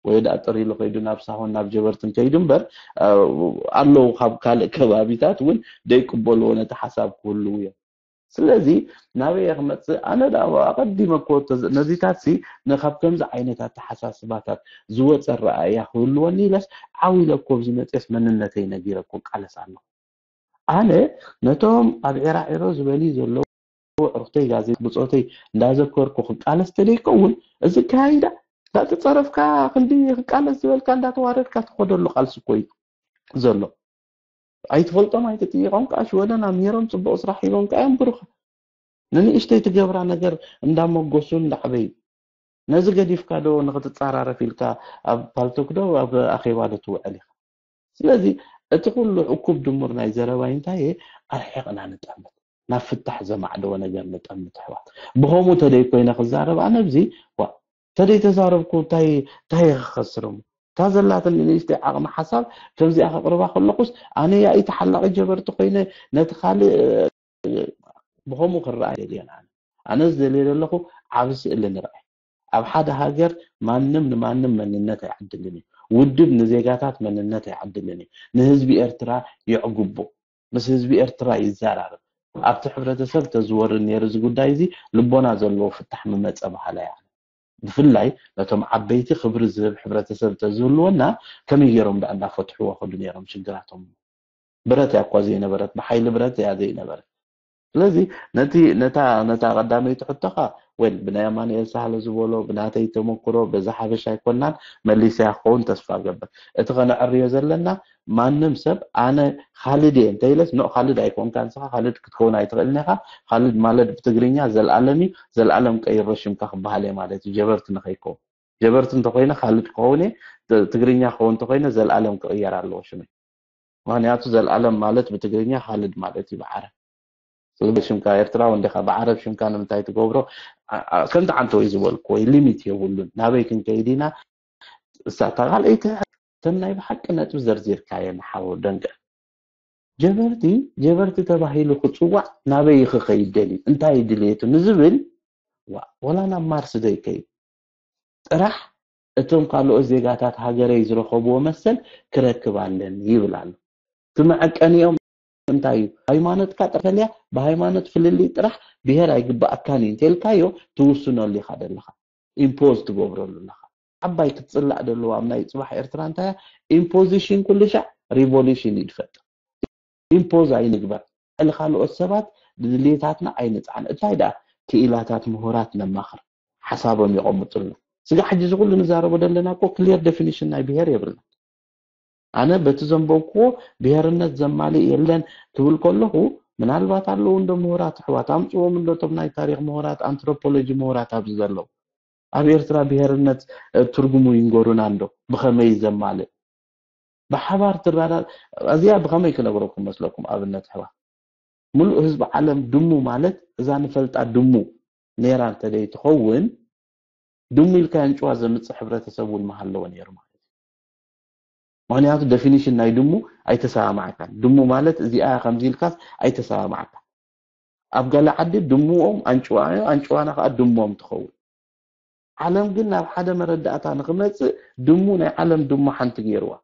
ወይ ደኣ ጥር ኢሉ ከይዱ ናብ ሳሆን ናብ ጀበርትን ከይዱ እምበር ኣለዉ ካብ ካልእ ከባቢታት እውን ደይቅበልዎ ነቲ ሓሳብ ክህልው እዮም ስለዚ ናበየ ክመፅእ ኣነ ደኣ ኣቐዲመ እኮ ነዚታት ሲ ንካብ ከምዚ ዓይነት ኣተሓሳስባታት ዝወፀ ረኣያ ክህልወኒ ኢለስ ዓው ኢለ እኮ ኣብዚ መፅስ መንነተይ ነጊረ እኮ ቃለስ ኣለኹ ኣነ ነቶም ኣብ ዒራዒሮ ዝበሊ ዘለዉ ዕርክተይ ጋዜጣ ብፆተይ እንዳዘከርኩ ክቃለስ ተደይከውን እዚ ካይዳ እንዳተፀረፍካ ክንዲ ክቃለስ ዝበልካ እንዳተዋረድካ ትኸደሉ ቃልሲ እኮ እዩ ዘሎ ኣይትፈልጦም ኣይትጥይቆም ከዓ ሽወደን ኣብ ሜሮም ፅቡቅ ስራሕ ሂቦም ከዓ የንብሩካ ንንእሽተይ ትገብራ ነገር እንዳመጎሱ እንዳዕበዩ ነዚ ገዲፍካ ዶ ንክትፀራረፍ ኢልካ ኣብ ፓልቶክ ዶ ኣብ ኣኼባ ዶ ትውዕል ኢኻ ስለዚ እቲ ኩሉ እኩብ ድሙር ናይ ዘረባይ እንታይ እየ ኣርሒቕና ንጠምት ናብ ፍታሕ ዘማዕደወ ነገር ንጠምት ኣሕዋት ብኸምኡ ተደይ ኮይነ ክዛረብ ኣነ ኣብዚ ዋ ተደይ ተዛረብኩ እንታይ እንታይ ክኸስር እሞ እታ ዘላትኒ ንእሽተይ ዓቕሚ ሓሳብ ከምዚኣ ከቕርባ ከለኹስ ኣነ ያኢ ተሓላቒ ጀበርቲ ኮይነ ነቲ ካልእ ብኸምኡ ክረኣ የድልየን ኣነ ኣነ ዝደልየ ዘለኹ ዓብ ስእሊ ንርኣይ ኣብ ሓደ ሃገር ማንም ንማንም መንነት ኣይዓድልን እዩ ውድብ ንዜጋታት መንነት ኣይዓድልን እዩ ንህዝቢ ኤርትራ የዕጉቡ ምስ ህዝቢ ኤርትራ ይዘራረብ ኣብቲ ሕብረተሰብ ተዝወርድ ነይሩ እዚ ጉዳይ እዚ ልቦና ዘለዎ ፍታሕ ምመፀ በሃላይ ኣነ ብፍላይ ነቶም ዓበይቲ ክብሪ ዝህብ ሕብረተሰብ ተዝህልወና ከመይ ገይሮም ደኣ እንዳፈትሕዎ ከዱ ነይሮም ሽግራቶም ብረት እያ እኳ ዘይነበረት ብሓይሊ ብረት እያ ዘይነበረት ስለዚ ነቲ ነታ ነታ ቀዳመይቲ ሕቶኻ ወይ ብናይ ኣማኑኤል ሳህለ ዝበሎ ብናተይ ተመክሮ በዛ ሓበሻ ኣይኮናን መሊሰያ ክኸውን ተስፋ ገብር እቲ ከነዕርዮ ዘለና ማንም ሰብ ኣነ ካልድ እየ እንተኢለስ ኖ ካልድ ኣይኮንካ ንስኻ ካልድ ክትከውን ኣይትኽእልን ኢኻ ካልድ ማለት ብትግርኛ ዘልኣለም እዩ ዘልኣለም ቀይሮ ሽምካ ክበሃል እየ ማለት እዩ ጀበርቲ ንኸይከውን ጀበርቲ እንተኮይነ ካልድ ክኸውን እየ ትግርኛ ክኸውን እንተኮይነ ዘልኣለም ክቕየር ኣለዎ ሽመይ ምክንያቱ ዘልኣለም ማለት ብትግርኛ ካልድ ማለት እዩ ብዓረብ ስለዚ ሽምካ ኤርትራዊ እንዲኻ ብዓረብ ሽምካ ንምንታይ ትገብሮ ከምቲ ዓንተ ወይ ዝበልኩ ወይ ሊሚት የብሉን ናበይ ክንከይድ ኢና እሳታ ካልኣይቲ ተን ናይ ብሓቂ ነጥቢ ዘርዚርካየን ሓው ደንቀ ጀበርቲ ጀበርቲ ተባሂሉ ክፅዋዕ ናበይ ክኸይድ ደልዩ እንታይ ድልየቱ ንዝብል ወላ ናብ ማርስ ዶ ይከይድ ጥራሕ እቶም ካልኦት ዜጋታት ሃገረይ ዝረኸብዎ መሰል ክረክብ ኣለኒ ይብል ኣሎ። እቲ መዐቀኒኦም እንታይ እዩ? ሃይማኖትካ ጥራሕ ተፈልያ ብሃይማኖት ፍልልይ ጥራሕ ብሄር ኣይግበኣካን እዩ እንተልካዮ ትውስነሉ ኢኻ ዘለኻ። ኢምፖዝ ትገብረሉ ኣለኻ። ዓባይ ክትፅላእ ዘለዋ ኣብ ናይ ፅባሕ ኤርትራ እንታይ እያ? ኢምፖዚሽን ኩሉ ሻዕ ሪቮሉሽን እዩ ዝፈጥር። ኢምፖዝ ኣይንግበር። ልዕሊ ካልኦት ሰባት ድልየታትና ኣይንፅዓን። እንታይ ደኣ ክኢላታት ምሁራት ነማኽር፣ ሓሳቦም የቐምጡልና። ስጋ ሕጂ እዚ ኩሉ ንዛረቦ ዘለና እኮ ክሊር ዴፊኒሽን ናይ ብሄር የብልና። ኣነ በቲ ዘንበብክዎ ብሄርነት ዘማልእ የለን ክብል ከለኹ ምናልባት ኣለዉ እንዶ ምሁራት ኣሕዋት ኣምፅዎም እንዶ እቶም ናይ ታሪክ ምሁራት ኣንትሮፖሎጂ ምሁራት ኣብዚ ዘለዉ ኣብ ኤርትራ ብሄርነት ትርጉሙ ይንገሩና እንዶ ብኸመይ ዘማልእ ብሓባር ትራዳ እዚኣ ብኸመይ ክነግረኩም መስለኩም ኣብነት ኣሕዋት ሙሉእ ህዝቢ ዓለም ድሙ ማለት እዛ ንፈልጣ ድሙ ነይራ እንተደይትኸውን ድሙ ኢልካ ኣንጭዋ ዘምፅእ ሕብረተሰብ እውን ምሃለወ ነይሩ ማለት እዩ ምክንያቱ ዴፊኒሽን ናይ ድሙ ኣይተሰማማዕካን ድሙ ማለት እዚኣ ከምዚ ኢልካስ ኣይተሰማማዕካን ኣብ ገለ ዓዲ ድሙኦም ኣንጭዋ ኣንጭዋና ከዓ ድሞም ትኸውን ዓለም ግን ናብ ሓደ መረዳእታ ንክመፅእ ድሙ ናይ ዓለም ድሙ ሓንቲ ገይርዋ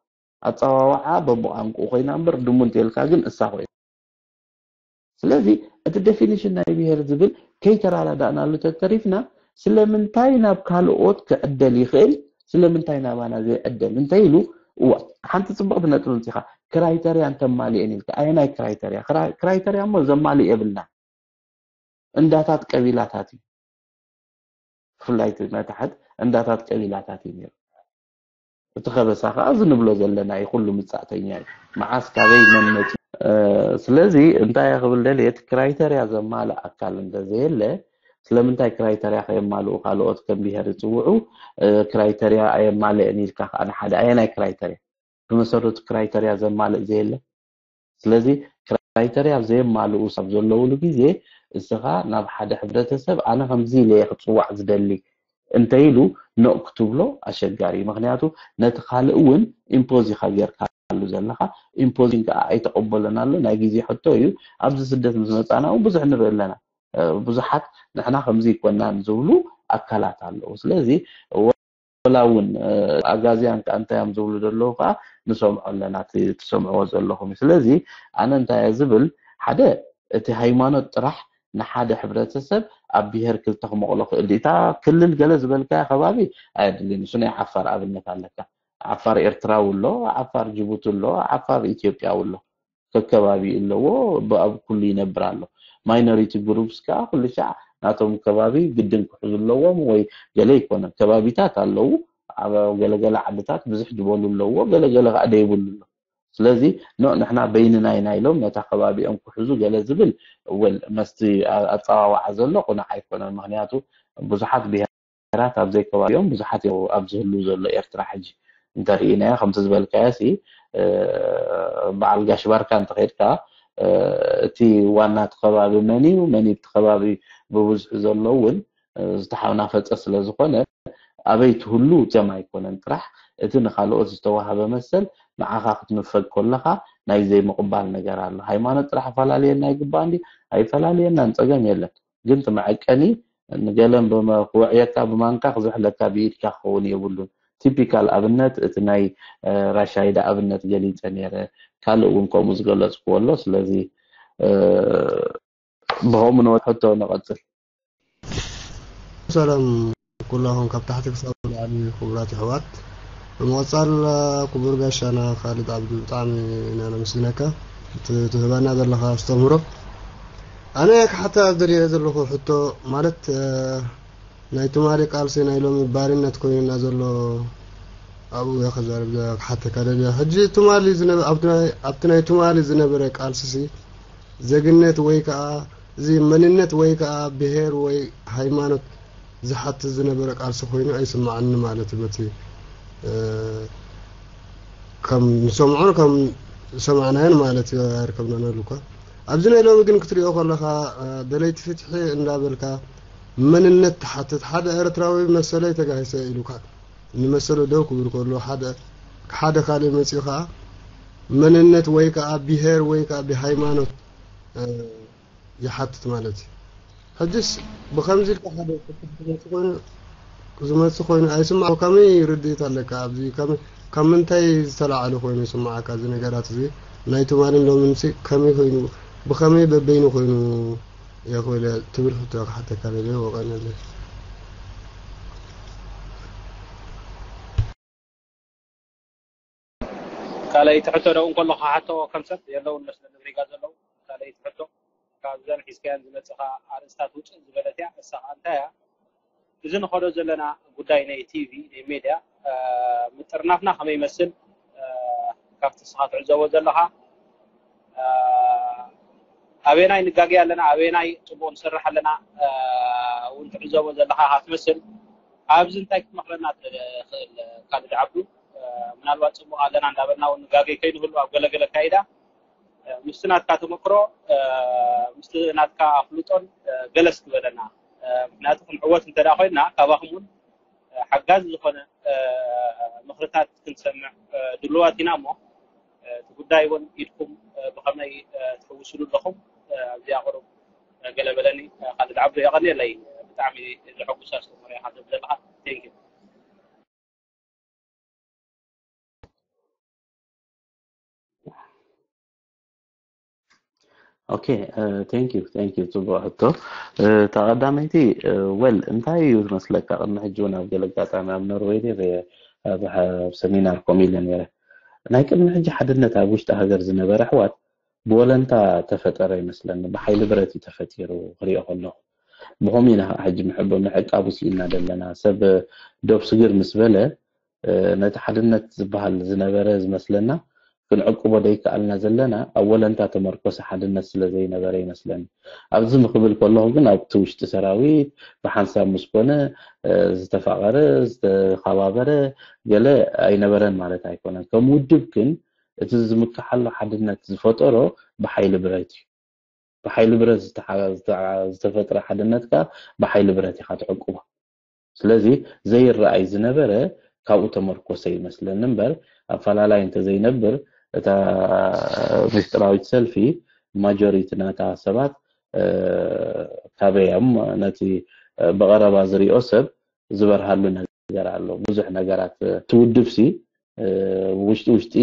ኣፀዋዋዓ በብቋንቁ ኮይና እምበር ድሙ እንተልካ ግን እሳ ኮይና ስለዚ እቲ ዴፊኒሽን ናይ ብሄር ዝብል ከይተረዳዳእናሉ ተተሪፍና ስለምንታይ ናብ ካልኦት ክዕደል ይኽእል ስለምንታይ ናባና ዘይዕደል እንተ ኢሉ እዋ ሓንቲ ፅብቕቲ ነጥቢ ምፂኻ ክራይተርያ እንተማልኤን ኢልካ ኣየናይ ክራይተርያ ክራይተርያ እሞ ዘማልእ የብልና እንዳታት ቀቢላታት እዩ ብፍላይ እቲ ናይ ታሕት እንዳታት ቀቢላታት እዩ ነይሩ እቲ ከበሳ ከዓ እዚ ንብሎ ዘለና እዩ ኩሉ ምጻእተኛ እዩ መዓስ ካበይ መን መፂ ስለዚ እንታይ ክብል ደልየ እቲ ክራይተርያ ዘማልእ ኣካል እንተዘየለ ስለምንታይ ክራይተርያ ከየማልኡ ካልኦት ከም ብሄር ይፅውዑ ክራይተርያ ኣየማልእን ኢልካ ከዓ ንሓደ ኣየናይ ክራይተርያ ብመሰረቱ ክራይተርያ ዘማልእ ዘየለ ስለዚ ክራይተርያ ዘየማልኡ ሰብ ዘለውሉ ግዜ እስኻ ናብ ሓደ ሕብረተሰብ ኣነ ከምዚ ኢለ ክፅዋዕ ዝደሊ እንተኢሉ ኖእ ክትብሎ ኣሸጋሪ እዩ ምክንያቱ ነቲ ካልእ እውን ኢምፖዝ ኢካ ጌርካሉ ዘለካ ኢምፖዚን ከዓ ኣይተቀበሎን ኣሎ ናይ ግዜ ሕቶ እዩ ኣብዚ ስደት ምስ መፃና እውን ብዙሕ ንርኢ ኣለና ብዙሓት ንሕና ከምዚ ይኮናን ዝብሉ ኣካላት ኣለዉ ስለዚ ወላ እውን ኣጋዝያን ከዓ እንታይ እዮም ዝብሉ ዘለዉ ከዓ ንሰምዖ ኣለና ትሰምዕዎ ዘለኹም እዩ ስለዚ ኣነ እንታይ እየ ዝብል ሓደ እቲ ሃይማኖት ጥራሕ ንሓደ ሕብረተሰብ ኣብ ብሄር ክልተ ክመቕሎ ክእል እታ ክልል ገለ ዝበልካያ ከባቢ ኣየድልን እሱ ናይ ዓፋር ኣብነት ኣለካ ዓፋር ኤርትራዊ ኣሎ ዓፋር ጅቡቲ ኣሎ ዓፋር ኢትዮጵያዊ ኣሎ ከከባቢ ኣለዎ ብኣብ ኩሉ ይነብር ኣሎ ማይኖሪቲ ግሩፕስ ከዓ ኩሉ ሻዕ ናቶም ከባቢ ግድን ክሕዙ ኣለዎም ወይ ገለ ይኮነ ከባቢታት ኣለዉ ኣብ ገለገለ ዓድታት ብዙሕ ዝበሉ ኣለዎ ገለገለ ከዓ ደይብሉ ኣሎ ስለዚ ኖ ንሕና በይንና ኢና ኢሎም ነታ ከባቢኦም ክሕዙ ገለ ዝብል ወል መስቲ ኣፀዋዋዓ ዘሎ ቁኑዕ ኣይኮነን ምክንያቱ ብዙሓት ብሄራት ኣብዘይ ከባቢኦም ብዙሓት እዮም ኣብ ዝህሉ ዘሎ ኤርትራ ሕጂ እንተርኢናዮ ከምቲ ዝበልካዮ ሲ በዓል ጋሽ ባርካ እንተኸድካ እቲ ዋና እቲ ከባቢ መን እዩ መን እቲ ከባቢ ብብዝሒ ዘሎ እውን ዝተሓናፈፀ ስለ ዝኾነ ኣበይ ትህሉ እዚኦም ኣይኮነን ጥራሕ እቲ ንካልኦት ዝተዋህበ መሰል ንዓኻ ክትንፈግ ከለኻ ናይ ዘይምቕባል ነገር ኣሎ ሃይማኖት ጥራሕ ኣፈላለየና ይግባእ እንዲ ኣይፈላለየናን ፀገም የለን ግን እቲ መዐቀኒ ንገለን ክውዕየካ ብማንካ ክዝሕለካ ብኢድካ ክኸውን የብሉን ቲፒካል ኣብነት እቲ ናይ ራሻይዳ ኣብነት ገሊፀ ነይረ ካልእ እውን ከምኡ ዝገለፅኩዎ ኣሎ ስለዚ ብኸምኡ ንወት ሕቶ ንቐፅል ሰላም ኩላኹም ካብ ታሕቲ ክሳብ ላዕሊ ክቡራት ኣሕዋት ብምቕፃል ክቡር ጋሻና ካልድ ዓብዱ ብጣዕሚ ኢና ነመስግነካ እቲ ትህበና ዘለካ ኣስተምህሮ ኣነ ክሓታ ዝደልየ ዘለኹ ሕቶ ማለት ናይ ትማሊ ቃልሲ ናይ ሎሚ ባርነት ኮይኑና ዘሎ ኣብኡ እየ ክዛረብ ክሓተካ ደልየ ሕጂ ትማሊ ኣብቲ ናይ ትማሊ ዝነበረ ቃልሲሲ ዜግነት ወይ ከዓ እዚ መንነት ወይ ከዓ ብሄር ወይ ሃይማኖት ዝሓትት ዝነበረ ቃልሲ ኮይኑ ኣይስማዓኒ ማለት እዩ በቲ ከም ንሰምዖን ከም ዝሰማዕናዮን ማለት እዩ ኣይርከብናን ኣሉ እኳ ኣብዚ ናይ ሎሚ ግን ክትሪኦ ከለካ ደለይቲ ፍትሒ እንዳበልካ መንነት ትሓትት ሓደ ኤርትራዊ መሰለይ ተጋሂሰ ኢሉካ ንመሰሉ ደው ክብል ከሎ ሓደ ሓደ ካልእ መፂኡ ከዓ መንነት ወይ ከዓ ብሄር ወይ ከዓ ብሃይማኖት ይሓትት ማለት እዩ። ሕጅስ ብኸምዚ ኢልካ ሓደ ክመፅእ ኮይኑ ኣይስማዕ ከመይ ርድኢት ኣለካ ኣብዚ ካብ ምንታይ ዝተላዓለ ኮይኑ ይስማዓካ እዚ ነገራት እዚ ናይ ትማልን ሎምንሲ ከመይ ኮይኑ ብኸመይ በበይኑ ኮይኑ የኽእል ትብል ሕቶ ክሓተካ ደለ ወቀነለ ካልኣይቲ ሕቶ ደው እንከሎ ክሓቶ ከም ሰብ የለውን መስለኒ ሪጋ ዘለዉ ካልኣይቲ ሕቶ ካብዘን ሒዝካየን ዝመፅኻ ኣርእስታት ውፅእ ዝበለት እያ እሳ ከዓ እንታይ እያ እዚ ንኸዶ ዘለና ጉዳይ ናይ ቲቪ ናይ ሜድያ ምጥርናፍና ከመይ ይመስል ካብቲ ስኻ ትዕዘቦ ዘለኻ ኣበየናይ ንጋገ ኣለና፣ ኣበየናይ ጽቡቕ ንሰርሕ ኣለና እውን ትዕዘቦ ዘለኻ ክትመስል። ኣብዚ እንታይ ክትመኽረና ትኽእል ካልድ ዓብዱ? ምናልባት ጽቡቕ ኣለና እንዳበልና እውን ንጋገ ከይንህሉ ኣብ ገለገለ ካይዳ ምስቲ ናትካ ተመክሮ ምስቲ ናትካ ኣፍልጦን ገለስ ክበለና። ምክንያቱ ክንዕወት እንተ ደኣ ኮይንና ካባኹም እውን ሓጋዚ ዝኾነ ምኽርታት ክንሰምዕ ድልዋት ኢና እሞ እቲ ጉዳይ እውን ኢድኩም ብኸመይ ትሕውስሉ ኣለኹም ኣብዚኣ ቁሩብ ገለ በለኒ። ካልድ ዓብዱ የቐንየለይ። ብጣዕሚ ዘሐጉስ ኣስተምህሮ ኢኻ ትህብ ዘለኻ። Thank you። Okay, thank you, thank you። ጽቡቕ ሕቶ። እታ ቀዳመይቲ፣ well፣ እንታይ እዩ ዝመስለካ፣ ቅድሚ ሕጂ እውን ኣብ ገለ ኣጋጣሚ ኣብ ኖርወይ ነይረ፣ ኣብ ሰሚናር ኮም ኢለ ነይረ። ናይ ቅድሚ ሕጂ ሓድነት ኣብ ውሽጢ ሃገር ዝነበረ ኣሕዋት ብወለንታ ተፈጠረ ይመስለኒ፣ ብሓይሊ ብረት እዩ ተፈጢሩ ክሪኦ ከለኹ። ብኸምኡ ኢና ከዓ ሕጂ ምዕቃቡ ስኢንና ዘለና። ሰብ ዶብ ስግር ምስ በለ ነቲ ሓድነት ዝበሃል ዝነበረ ዝመስለና ክንዕቅቦ ደይከኣልና ዘለና ኣብ ወለንታ ተመርኮሰ ሓድነት ስለ ዘይነበረ ይመስለኒ። ኣብዚ ምክብል ከለኹ ግን ኣብቲ ውሽጢ ሰራዊት ብሓንሳብ ምስ ኮነ ዝተፋቐረ ዝተኸባበረ ገለ ኣይነበረን ማለት ኣይኮነን። ከም ውድብ ግን እቲ ዝምክሓሉ ሓድነት ዝፈጠሮ ብሓይሊ ብረት እዩ። ብሓይሊ ብረት ዝተፈጥረ ሓድነት ከዓ ብሓይሊ ብረት ኢኻ ትዕቅቦ። ስለዚ ዘይረኣይ ዝነበረ ካብኡ ተመርኮሰ ይመስለኒ እምበር ኣፈላላይ እንተዘይነብር እታ ምስጢራዊት ሰልፊ ማጆሪቲ ናታ ሰባት ካበይ እዮም ነቲ ብቐረባ ዝሪኦ ሰብ ዝበርሃሉ ነገር ኣሎ። ብዙሕ ነገራት እቲ ውድብ ሲ ውሽጢ ውሽጢ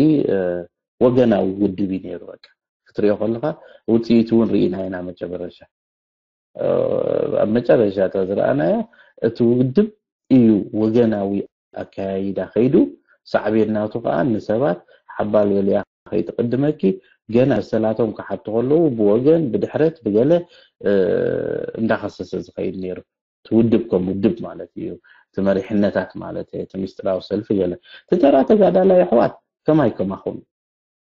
ወገናዊ ውድብ እዩ ነይሩ። በቃ ክትሪኦ ከለካ ውፅኢቱ እውን ርኢና ኢና። መጨረሻ ኣብ መጨረሻ እታ ዝረኣናያ እቲ ውድብ እዩ ወገናዊ ኣካያይዳ ከይዱ ሳዕቤን ናቱ ከዓ ንሰባት ሓባል በልያ ከይትቅድመኪ ገና መሰላቶም ክሓቱ ከለዉ ብወገን ብድሕረት ብገለ እንዳኸሰሰ ዝኸይድ ነይሩ። እቲ ውድብ ከም ውድብ ማለት እዩ። እቲ መሪሕነታት ማለት እቲ ምስጢራዊ ሰልፊ ገለ እቲ ተራ ተጋዳላይ ኣሕዋት ከማይ ከማኹም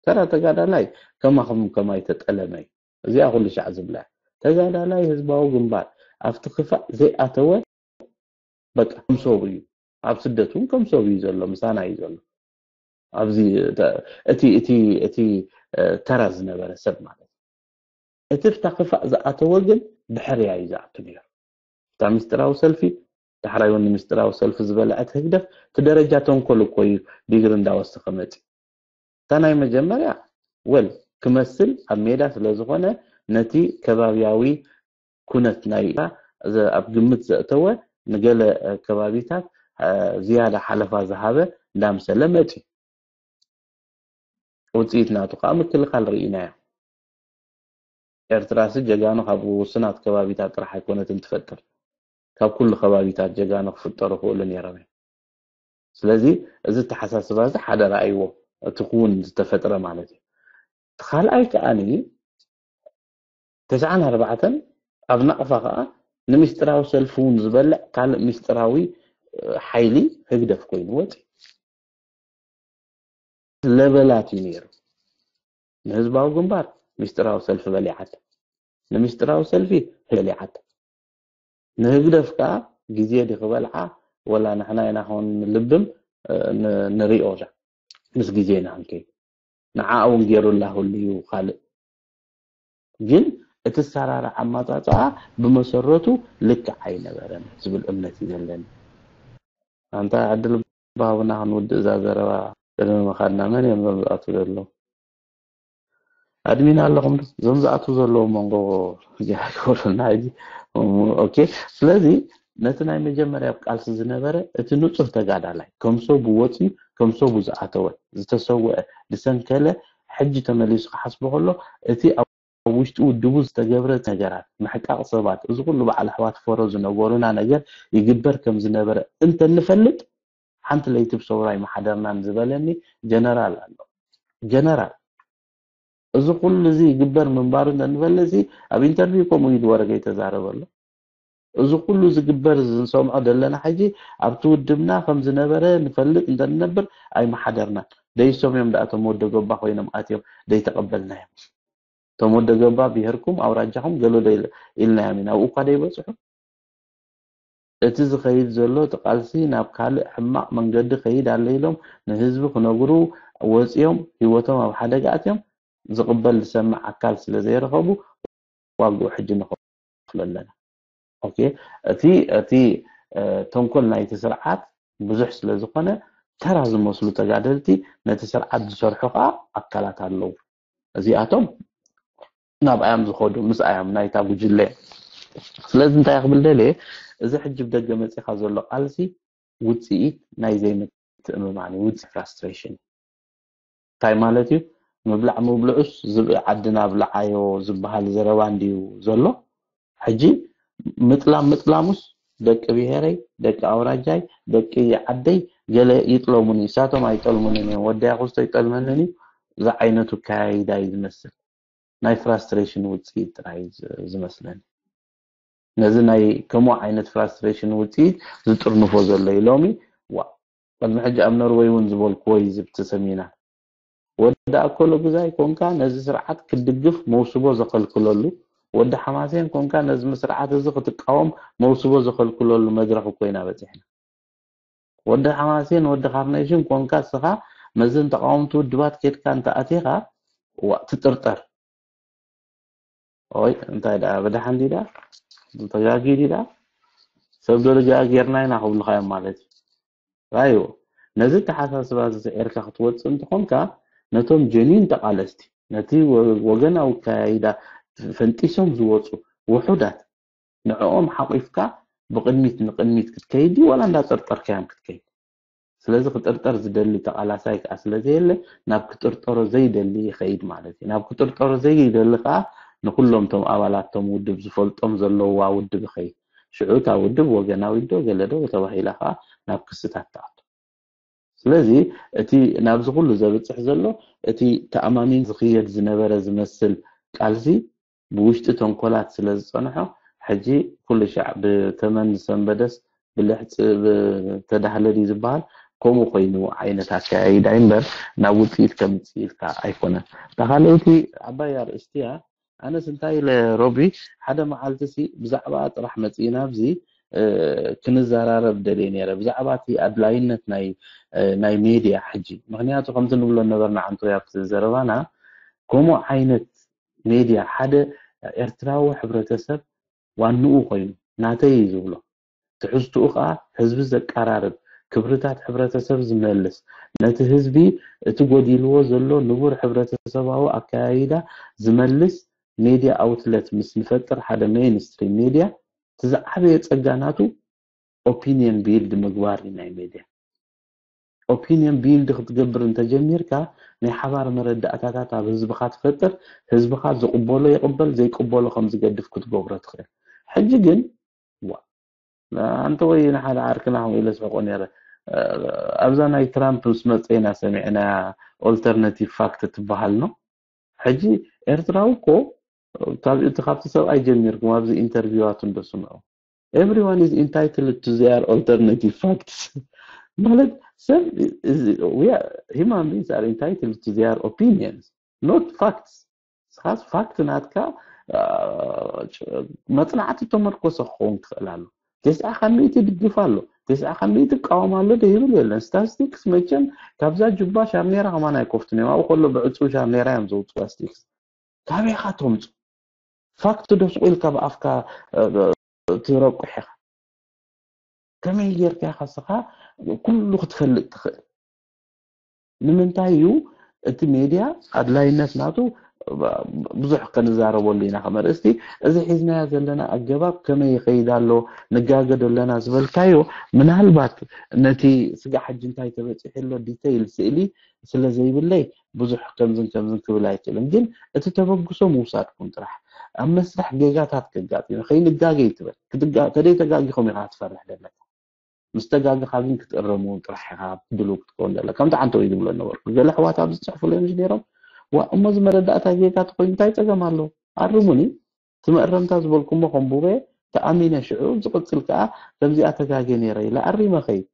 ተራ ተጋዳላይ ከማኹም ከማይ ተጠለመ እዩ። እዚኣ ኩሉ ሻዕ ዝብላ ተጋዳላይ ህዝባዊ ግንባር ኣብቲ ክፋእ ዘይኣተወ በቃ ከም ሰቡ እዩ። ኣብ ስደት እውን ከም ሰቡ እዩ ዘሎ፣ ምሳና እዩ ዘሎ። ኣብዚ እቲ እቲ እቲ ተራ ዝነበረ ሰብ ማለት እዩ። እቲ ብታ ክፋእ ዝኣተወ ግን ብሕርያ እዩ ዝኣቱ ነይሩ። እታ ምስጢራዊ ሰልፊ ዳሕራይ እውን ንምስጢራዊ ሰልፊ ዝበልዐት ህግደፍ እቲ ደረጃ ተንኮል እኮ እዩ ዲግሪ እንዳወሰኸ መፂ። እታ ናይ መጀመርያ ወል ክመስል ኣብ ሜዳ ስለ ዝኾነ ነቲ ከባብያዊ ኩነት ናይ ኣብ ግምት ዘእተወ ንገለ ከባቢታት ዝያዳ ሓለፋ ዝሃበ እንዳምሰለ መፂ። ውፅኢት ናቱ ከዓ ምክልኻል ርኢናዮ። ኤርትራሲ ጀጋኑ ካብ ውሱናት ከባቢታት ጥራሕ ኣይኮነትን ትፈጥር፣ ካብ ኩሉ ከባቢታት ጀጋኑ ክፍጠሩ ክእሉ ነይሮም እዮም። ስለዚ እዚ ኣተሓሳስባ እዚ ሓደ ረኣይዎ፣ እቲ ክውን ዝተፈጥረ ማለት እዩ። እቲ ካልኣይ ከዓኒ ተስዓን ኣርባዕተን ኣብ ናቕፋ ከዓ ንምስጢራዊ ሰልፊ እውን ዝበልዕ ካልእ ምስጢራዊ ሓይሊ ህግደፍ ኮይኑ ወፂ። ለበላት እዩ ነይሩ። ንህዝባዊ ግንባር ምስጢራዊ ሰልፊ በሊዓት፣ ንምስጢራዊ ሰልፊ በሊዓት። ንህግደፍ ከዓ ግዜ ዲ ክበልዓ ወላ ንሕና ኢና ኸውን ልብም ንሪኦ ዳ ምስ ግዜ ኢና ክንከይድ። ንዓ እውን ገይሩላ ህሉ እዩ ካልእ። ግን እቲ ሰራርዕ ኣማፃፅኣ ብመሰረቱ ልክዕ ኣይነበረን ዝብል እምነት እዩ ዘለኒ። ኣንታ ዕድል ባህቡና ክንውድእ እዛ ዘረባ ቅድሚ ምኻድና መን እዮም ዞም ዝኣትዉ ዘለዉ? ኣድሚን ኣለኹም ዶ? ዞም ዝኣትዉ ዘለዉ መንጎ ጌራ ይገብሩልና ሕጂ። ኦኬ፣ ስለዚ ነቲ ናይ መጀመርያ ቃልሲ ዝነበረ እቲ ንጹህ ተጋዳላይ ከም ሰቡ ወፅዩ ከም ሰቡ ዝኣተወ ዝተሰወአ ዝሰንከለ ሕጂ ተመሊሱ ክሓስቦ ከሎ እቲ ኣብ ውሽጢ ውድቡ ዝተገብረ ነገራት ምሕቃቕ ሰባት እዚ ኩሉ በዓል ኣሕዋት ፈሮ ዝነበሩና ነገር ይግበር ከም ዝነበረ እንተንፈልጥ ሓንቲ ለይቲ ብሰውራ ኣይምሓደርናን ዝበለኒ ጀነራል ኣሎ። ጀነራል እዚ ኩሉ እዚ ይግበር ምንባሩ እንተንፈልጥ እዚ ኣብ ኢንተርቪው ከምኡ ኢሉ ወረገ ይተዛረበ ኣሎ። እዚ ኩሉ ዝግበር ዝንሰምዖ ዘለና ሕጂ ኣብቲ ውድብና ከም ዝነበረ ንፈልጥ እንተንነብር ኣይምሓደርናን። ደይሶም እዮም ደኣ እቶም ወደ ገባ ኮይኖም ኣትዮም ደይተቐበልናዮም። እቶም ወደ ገባ ብሄርኩም ኣውራጃኹም ገሎ ዶ ኢል- ኢልናዮም ኢና። ኣብኡ እኳ ዶ ይበፅሑ? እቲ ዝኸይድ ዘሎ እቲ ቃልሲ ናብ ካልእ ሕማቕ መንገዲ ከይድ ኣሎ ኢሎም ንህዝቢ ክነግሩ ወፂኦም፣ ህይወቶም ኣብ ሓደጋ ኣትዮም ዝቕበል ዝሰምዕ ኣካል ስለ ዘይረኸቡ ዋግኡ ሕጂ ንኸፍሎ ኣለና። ኦኬ፣ እቲ እቲ እ፣ ተንኮል ናይቲ ስርዓት ብዙሕ ስለ ዝኾነ ተራ ዝመስሉ ተጋደልቲ ነቲ ስርዓት ዝሰርሑ ከዓ ኣካላት ኣለዉ። እዚኣቶም ናብኣዮም ዝኸዱ ምስኣዮም ናይታ ጉጅለ እዮም። ስለዚ እንታይ ክብል ደልየ፣ እዚ ሕጂ ብደገ መፂኻ ዘሎ ቃልሲ ውፅኢት ናይ ዘይምትእምማን እዩ፣ ውፅኢት ፍራስትሬሽን። እንታይ ማለት እዩ? ምብላዕ ምብልዑስ ዝብኢ ዓድና ብልዓዮ ዝበሃል ዘረባ እንድዩ ዘሎ። ሕጂ ምጥላም ምጥላሙስ ደቂ ብሄረይ፣ ደቂ ኣውራጃይ፣ ደቂ ዓደይ ገለ ይጥለሙኒ፣ እሳቶም ኣይጠልሙንን እዮም፣ ወዲ ኣያኹስቶ ይጠልመንን እዩ ዝዓይነቱ ኣከያይዳ እዩ ዝመስል። ናይ ፍራስትሬሽን ውፅኢት ጥራይ ዝ- ዝመስለኒ። ነዚ ናይ ከምኡ ዓይነት ፍራስትሬሽን ውፅኢት ዝጥርንፎ ዘሎ እዩ። ሎሚ ዋ ቅድሚ ሕጂ ኣብ ኖርወይ እውን ዝበልክዎ እዩ ዝብ ተሰሚና። ወዲ ኣኮሎ ግዛይ ኮንካ ነዚ ስርዓት ክትድግፍ መውስቦ ዘኸልክለሉ፣ ወዲ ሓማሴን ኮንካ ነዚ ስርዓት እዚ ክትቃወም መውስቦ ዘኸልክለሉ መድረኽ እኮ ኢና በፂሕና። ወዲ ሓማሴን ወዲ ካርኔሽን ኮንካ እስኻ መዝን ተቃወምቲ ውድባት ኬድካ እንተኣቲኻ ዋ ትጥርጠር። ኦይ እንታይ ደኣ ብድሓን ዲዳ ተጋጊ ዲዳ ሰብ ዶ ልጋ ጌርና ኢና ክብሉኻ እዮም ማለት እዩ። ራዩ ነዚ ተሓሳስባ ዝስዒርካ ክትወፅእ እንተኾንካ ነቶም ጀኒን ተቃለስቲ ነቲ ወ- ወገናዊ ካይዳ ፈንጢሶም ዝወፁ ውሑዳት ንዕኦም ሓቂፍካ ብቕድሚት ንቕድሚት ክትከይድ ድዩ ዋላ እንዳጠርጠርካዮም ክትከይድ? ስለዚ ክጥርጠር ዝደሊ ተቓላሳይ ከዓ ስለ ዘየለ ናብ ክጥርጠሮ ዘይደሊ ይኸይድ ማለት እዩ። ናብ ክጥርጠሮ ዘይደሊ ከዓ ንኩሎም ቶም ኣባላት ቶም ውድብ ዝፈልጦም ዘለዋ ውድብ ይኸይድ። ሽዑ እታ ውድብ ወገናዊት ዶ ገለ ዶ ተባሂላ ከዓ ናብ ክስታት ትኣቱ። ስለዚ እቲ ናብዚ ኩሉ ዘብፅሕ ዘሎ እቲ ተኣማሚን ዝኽየድ ዝነበረ ዝመስል ቃልሲ ብውሽጢ ተንኮላት ስለ ዝፀንሖ ሕጂ ኩሉ ሻዕ ብተመን ዝሰንበደስ ብልሕፂ ብተዳህለ ድዩ ዝበሃል ከምኡ ኮይኑ ዓይነት ኣከያይዳ እዩ እምበር ናብ ውፅኢት ከምፅእ ኢልካ ኣይኮነን። እታ ካልኣይቲ ዓባይ ኣርእስቲ እያ። ኣነስ እንታይ ኢለ ሮቢ ሓደ መዓልቲ ሲ ብዛዕባ ጥራሕ መፅእና ኣብዚ ክንዘራረብ ደልየ ነይረ ብዛዕባ እቲ ኣድላይነት ናይ ናይ ሜድያ ሕጂ ምክንያቱ ከምቲ ንብሎ ነበርና ዓንቶ ኣብቲ ዘረባና ከምኡ ዓይነት ሜድያ ሓደ ኤርትራዊ ሕብረተሰብ ዋንኡ ኮይኑ ናተይ እዩ ዝብሎ ትሕዝትኡ ከዓ ህዝቢ ዘቀራርብ ክብርታት ሕብረተሰብ ዝመልስ ነቲ ህዝቢ እቲ ጎዲልዎ ዘሎ ንቡር ሕብረተሰባዊ ኣከያይዳ ዝመልስ ሜድያ ኣውትለት ምስ ንፈጥር ሓደ ሜይንስትሪም ሜድያ እቲ ዝዓበየ ፀጋ ናቱ ኦፒንየን ቢልድ ምግባር እዩ ናይ ሜድያ ኦፒንየን ቢልድ ክትገብር እንተጀሚርካ ናይ ሓባር መረዳእታታት ኣብ ህዝብኻ ትፈጥር ህዝብኻ ዝቕበሎ ይቕበል ዘይቅበሎ ከም ዝገድፍ ክትገብሮ ትኽእል ሕጂ ግን ዋ ኣንተ ወይ ንሓደ ዓርክና ከምኡ ኢለ ስሕቆ ነረ ኣብዛ ናይ ትራምፕ ምስ መፀ ኢና ሰሚዕና ኦልተርናቲቭ ፋክት ትበሃል ነው ሕጂ ኤርትራዊ እኮ ካብ እቲ ካብቲ ሰብኣይ ጀሚርኩም ኣብዚ ኢንተርቪዋት እንደስምዑ everyone is entitled to their alternative facts ማለት ሰብ human beings are entitled to their opinions not facts ስኻስ ፋክት ናትካ መፅናዕቲ ተመርኮሰ ክኸውን ክኽእል ኣሎ ተስዓ ካብ ሚእቲ ድግፍ ኣሎ ተስዓ ካብ ሚእቲ ይቃወም ኣሎ ዶ ይብል የለን ስታስቲክስ መቸም ካብዛ ጁባ ሻርኔራ ከማን ኣይኮፍትን እዮም ኣብኡ ከሎ ብዕፁ ሻርኔራ እዮም ዘውፅዋ ስቲክስ ካበይ ኢኻ ተምፁ ፋክት ዶ ስቁ ኢልካ ብኣፍካ ትረቁሕ ኢኻ ከመይ ጌርካ ኢኻ ስኻ ኩሉ ክትፈልጥ ትኽእል ንምንታይ እዩ እቲ ሜድያ ኣድላይነት ናቱ ብዙሕ ከንዛረበሉ ኢና ከመርእስቲ እዚ ሒዝናዮ ዘለና ኣገባብ ከመይ ይኸይድ ኣሎ ንጋገ ዶ ኣለና ዝበልካዮ ምናልባት ነቲ ስጋ ሕጂ እንታይ ተበፂሑ ኣሎ ዲተይል ስእሊ ስለ ዘይብለይ ብዙሕ ከምዝን ከምዝን ክብል ኣይክእልን ግን እቲ ተበግሶ ምውሳድኩም ጥራሕ ኣብ መስርሕ ጌጋታት ከጋጥም ከይንጋገ ይትበል ተደይ ተጋጊኹም ኢኻ ትፈርሕ ዘለካ ምስ ተጋግኻ ግን ክትእረም እውን ጥራሕ ኢኻ ድሉው ክትከውን ዘለካ ከምቲ ዓንተወይ ዝብሎ ነበርኩ ገለ ኣሕዋት ኣብዚ ዝፅሕፉለይ ምሽ ነይሮም ዋ እሞ እዚ መረዳእታ ጌጋ ተኮይኑ እንታይ ፀገም ኣለዎ ኣርሙኒ እቲ መእረምታ ዝበልኩሞ ከንቡበ ተኣሚነ ሽዑ ዝቕፅል ከዓ ከምዚኣ ተጋግየ ነይረ ኢለ ኣሪመ ከይድ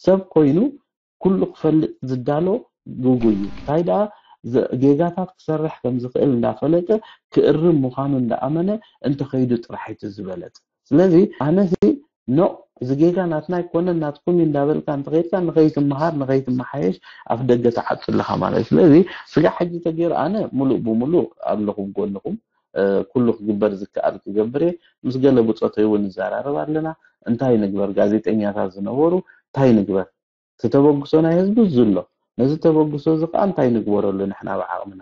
ሰብ ኮይኑ ኩሉ ክፈልጥ ዝዳሎ ግጉይ እዩ እንታይ ደኣ ጌጋታት ክሰርሕ ከም ዝኽእል እንዳፈለጠ ክእርም ምዃኑ እንዳኣመነ እንተኸይዱ ጥራሕ እቲ ዝበለጸ። ስለዚ ኣነሲ ኖ፣ እዚ ጌጋ ናትና ኣይኮነን ናትኩም እዩ እንዳበልካ እንተኸይድካ ንኸይትመሃር ንኸይትመሓየሽ ኣፍ ደገ ትዓጹ ኣለኻ ማለት እዩ። ስለዚ ስጋዕ ሕጂ ተገይሩ ኣነ ሙሉእ ብሙሉእ ኣለኹም ጎንኹም። ኩሉ ክግበር ዝከኣል ክገብር እየ። ምስ ገለ ብጾተይ እውን ንዘራረብ ኣለና። እንታይ ንግበር? ጋዜጠኛታት ዝነበሩ እንታይ ንግበር? እቲ ተበግሶ ናይ ህዝቢ እዚ ኣሎ። ነዚ ተበግሶ እዚ ከዓ እንታይ ንግበረሉ ንሕና ብዓቕምና?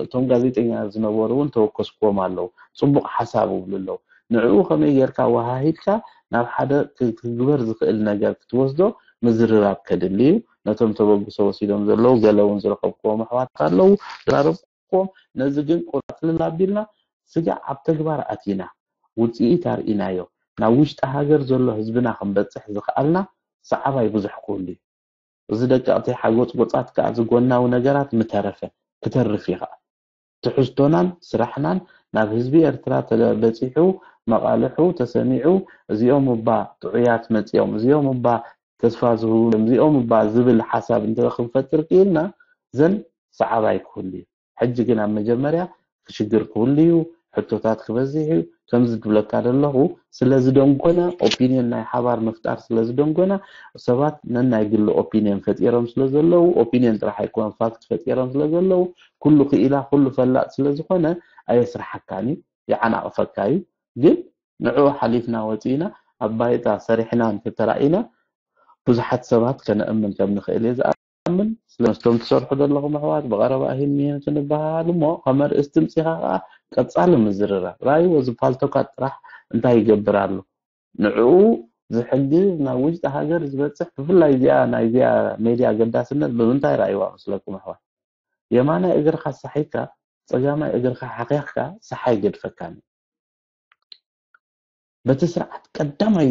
እቶም ጋዜጠኛ ዝነበሩ እውን ተወከስክዎም ኣለዉ። ፅቡቕ ሓሳብ ይብሉ ኣለዉ። ንዕኡ ከመይ ጌርካ ወሃሂድካ ናብ ሓደ ክግበር ዝኽእል ነገር ክትወስዶ ምዝርራብ ከድሊ እዩ። ነቶም ተበግሶ ወሲዶም ዘለዉ ገለ እውን ዝረኸብክዎም ኣሕዋት ኣለዉ፣ ዝራረብክዎም። ነዚ ግን ቁራፅ ልል ኣቢልና ስጋዕ ኣብ ተግባር ኣቲና ውፅኢት ኣርኢናዮ ናብ ውሽጢ ሃገር ዘሎ ህዝብና ክንበፅሕ ዝኽኣልና ሰዓባይ ብዙሕ ክህሉ እዩ። እዚ ደቀቕቲ ሓጎፅጎፃት ከዓ ዝጎናዊ ነገራት ምተረፈ ክተርፍ እዩ ከዓ። ትሕዝቶናን ስራሕናን ናብ ህዝቢ ኤርትራ ተበፂሑ፣ መቓልሑ ተሰሚዑ፣ እዚኦም እባ ጥዑያት መፂኦም፣ እዚኦም እባ ተስፋ ዝህቡ፣ እዚኦም እባ ዝብል ሓሳብ እንተ ክንፈጥር ክኢልና ዘን ሰዓባይ ክህሉ እዩ። ሕጂ ግን ኣብ መጀመርያ ሽግር ክህሉ እዩ፣ ሕቶታት ክበዝሕ እዩ። ከምዚ ዝብለካ ዘለኹ ስለ ዝደንጎና፣ ኦፒንየን ናይ ሓባር ምፍጣር ስለ ዝደንጎና፣ ሰባት ነናይ ግሊ ኦፒንየን ፈጢሮም ስለ ዘለዉ፣ ኦፒንየን ጥራሕ ኣይኮነን ፋክት ፈጢሮም ስለ ዘለዉ፣ ኩሉ ክኢላ ኩሉ ፈላጥ ስለ ዝኾነ ኣየስርሓካን እዩ፣ ይዓናቕፈካ እዩ። ግን ንዕኡ ሓሊፍና ወፂእና ኣብ ባይታ ሰሪሕና እንተተራኢና ብዙሓት ሰባት ከነእምን ከም ንኽእል እየ ዝኣምን። ስለስቶም ትሰርሑ ዘለኹም ኣሕዋት ብቐረባ እሂን ሚሂን ክንበሃሃል እሞ ከም ኣርእስቲ ምፂኻ ከዓ ቀፃሊ ምዝርራብ ራእይዎ። እዚ ፓልቶካት ጥራሕ እንታይ ይገብር ኣሎ? ንዕኡ ዝሕግዝ ናብ ውሽጢ ሃገር ዝበፅሕ ብፍላይ እዚኣ ናይ እዚኣ ሜድያ ኣገዳስነት ብምንታይ ራእይዋ መስለኩም ኣሕዋት? የማናይ እግርካ ሳሒካ ፀጋማይ እግርካ ሓኺኽካ ሰሓይ ገድፈካን እዩ። በቲ ስርዓት ቀዳማይ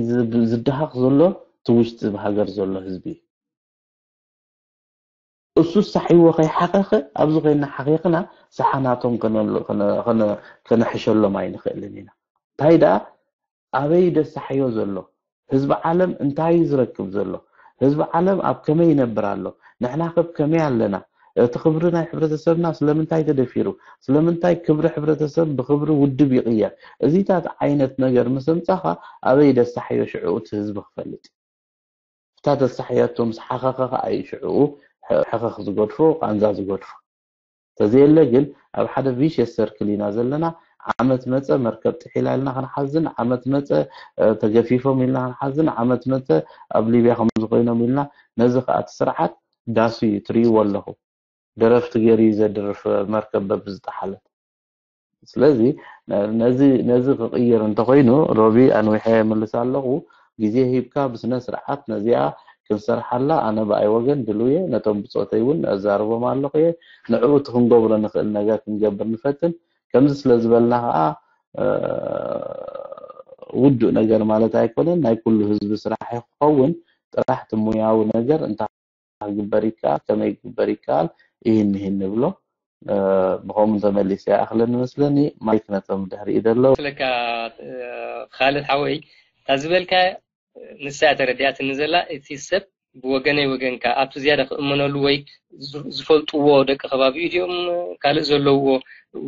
ዝደሃኽ ዘሎ እቲ ውሽጢ ሃገር ዘሎ ህዝቢ እዩ። እሱ ሳሒዎ ከይሓኸኸ ኣብዚ ኮይና ሓኺኽና ሰሓናቶም ከነሕሸሎም ኣይንኽእልን ኢና። እንታይ ደኣ ኣበይ ደሳሕዮ ዘሎ? ህዝቢ ዓለም እንታይ እዩ ዝረክብ ዘሎ? ህዝቢ ዓለም ኣብ ከመይ ይነብር ኣሎ? ንሕና ከብ ከመይ ኣለና? እቲ ክብሪ ናይ ሕብረተሰብና ስለምንታይ ተደፊሩ? ስለምንታይ ክብሪ ሕብረተሰብ ብክብሪ ውድብ ይቕየር? እዚታት ዓይነት ነገር ምስ ኣምጻኻ ኣበይ ደሳሕዮ ሽዑ እቲ ህዝቢ ክፈልጥ እዩ። እታ ተሳሕያቶ ምስ ሓኸኸ ከዓ እዩ ሽዕኡ ሕኸኽ ዝገድፎ፣ ቃንዛ ዝገድፎ። ተዘየለ ግን ኣብ ሓደ ቪሽየስ ሰርክል ኢና ዘለና። ዓመት መፀ መርከብ ጥሒላ ኢልና ክንሓዝን፣ ዓመት መፀ ተገፊፎም ኢልና ክንሓዝን፣ ዓመት መፀ ኣብ ሊብያ ከምዚ ኮይኖም ኢልና። ነዚ ከዓ እቲ ስርዓት ዳሱ እዩ ትርእይዎ ኣለኹ። ደረፍቲ ገይሩ እዩ ዘድርፍ መርከብ በብዝጠሓለት። ስለዚ ነዚ ነዚ ክቕይር እንተኾይኑ ሮቢ ኣንዊሐ የምልስ ኣለኹ። ግዜ ሂብካ ብስነ ስርዓት ነዚኣ ክንሰርሓላ ኣነ ብኣይ ወገን ድልው እየ። ነቶም ብፆተይ እውን ኣዛርቦም ኣለኹ እየ። ንዕኡ እቲ ክንገብሮ ንኽእል ነገር ክንገብር ንፈትን። ከምዚ ስለ ዝበልና ከዓ ውዱእ ነገር ማለት ኣይኮነን። ናይ ኩሉ ህዝቢ ስራሕ ክኸውን ጥራሕ እቲ ሙያዊ ነገር እንታ ክግበር ይከኣል፣ ከመይ ክግበር ይከኣል፣ ይህን ይህን ንብሎ። ብኸምኡ ተመሊሰ ይኣኽለኒ መስለኒ። ማይክ ነቶም ድሕሪኡ ዘለዉ። ስለካ ካልድ ሓወይ፣ እታ ዝበልካ ንሳ ተረዲኣትኒ ዘላ። እቲ ሰብ ብወገነይ ወገንካ ኣብቲ ዝያዳ ክእመነሉ ወይ ዝፈልጥዎ ደቂ ከባቢኡ ድኦም ካልእ ዘለውዎ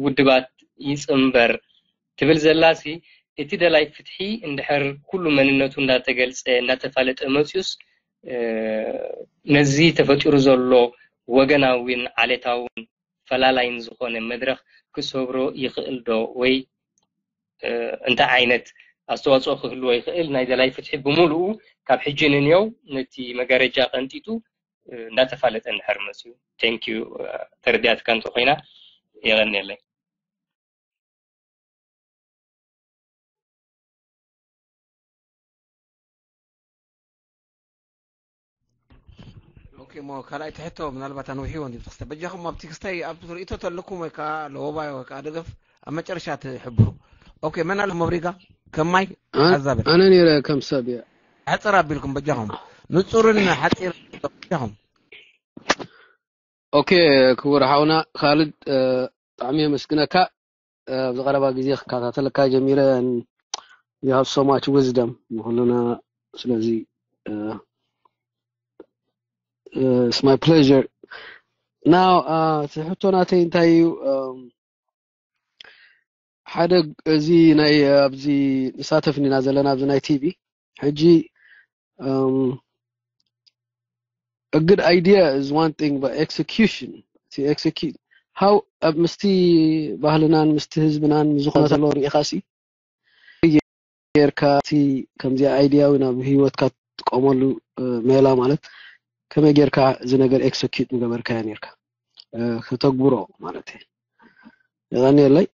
ውድባት ይጽንበር ትብል ዘላሲ፣ እቲ ደላይ ፍትሒ እንድሕር ኩሉ መንነቱ እንዳተገልጸ እንዳተፋለጠ መጽዩስ ነዚ ተፈጢሩ ዘሎ ወገናዊን ዓሌታውን ፈላላይን ዝኾነ መድረኽ ክሰብሮ ይኽእል ዶ? ወይ እንታይ ዓይነት ኣስተዋፅኦ ክህልዎ ይኽእል? ናይ ደላይ ፍትሒ ብምሉኡ ካብ ሕጂ ንንየው ነቲ መጋረጃ ቀንጢጡ እንዳተፋለጠ እንድሕር መፅዩ። Thank you። ተረዲኣትካ እንተኮይና የቐንየለይ። ኦኬ እሞ ካልኣይቲ ሕቶ ምናልባት ኣንውሕዎ እንዲ ብትክስተ በጃኹም ኣብቲ ክስታይ ኣብ ርእቶ ተለኩም ወይ ከዓ ለወባይ ወይ ከዓ ደገፍ ኣብ መጨረሻ ትሕብሩ። ኦኬ መን ኣሎ መብሪጋ ከማይ ሓዛበል ኣነ ነይረ ከም ሰብ እየ። ሕፅር ኣቢልኩም በጃኹም ንፁርን ሓፂር በጃኹም። ኦኬ ክቡር ሓውና ካልድ ብጣዕሚ የመስግነካ። ኣብዚ ቀረባ ግዜ ክከታተለካ ጀሚረ። You have so much wisdom ንኩልና። ስለዚ it's my pleasure። ናው እቲ ሕቶ ናተይ እንታይ እዩ? ሓደ እዚ ናይ ኣብዚ ንሳተፍ ኢና ዘለና ኣብዚ ናይ ቲቪ ሕጂ a good idea is one thing, but execution, to execute, how ኣብ ምስቲ ባህልናን ምስቲ ህዝብናን ዝኾነ ዘሎ ርኢኻሲ ጌርካ እቲ ከምዚኣ ኣይድያ እውን ኣብ ህይወትካ ትጥቀመሉ ሜላ ማለት ከመይ ጌርካ እዚ ነገር ኤክሰኪዩት ምገበርካዮ ኔርካ? ከተግብሮ ማለት እየ። የቐንየለይ።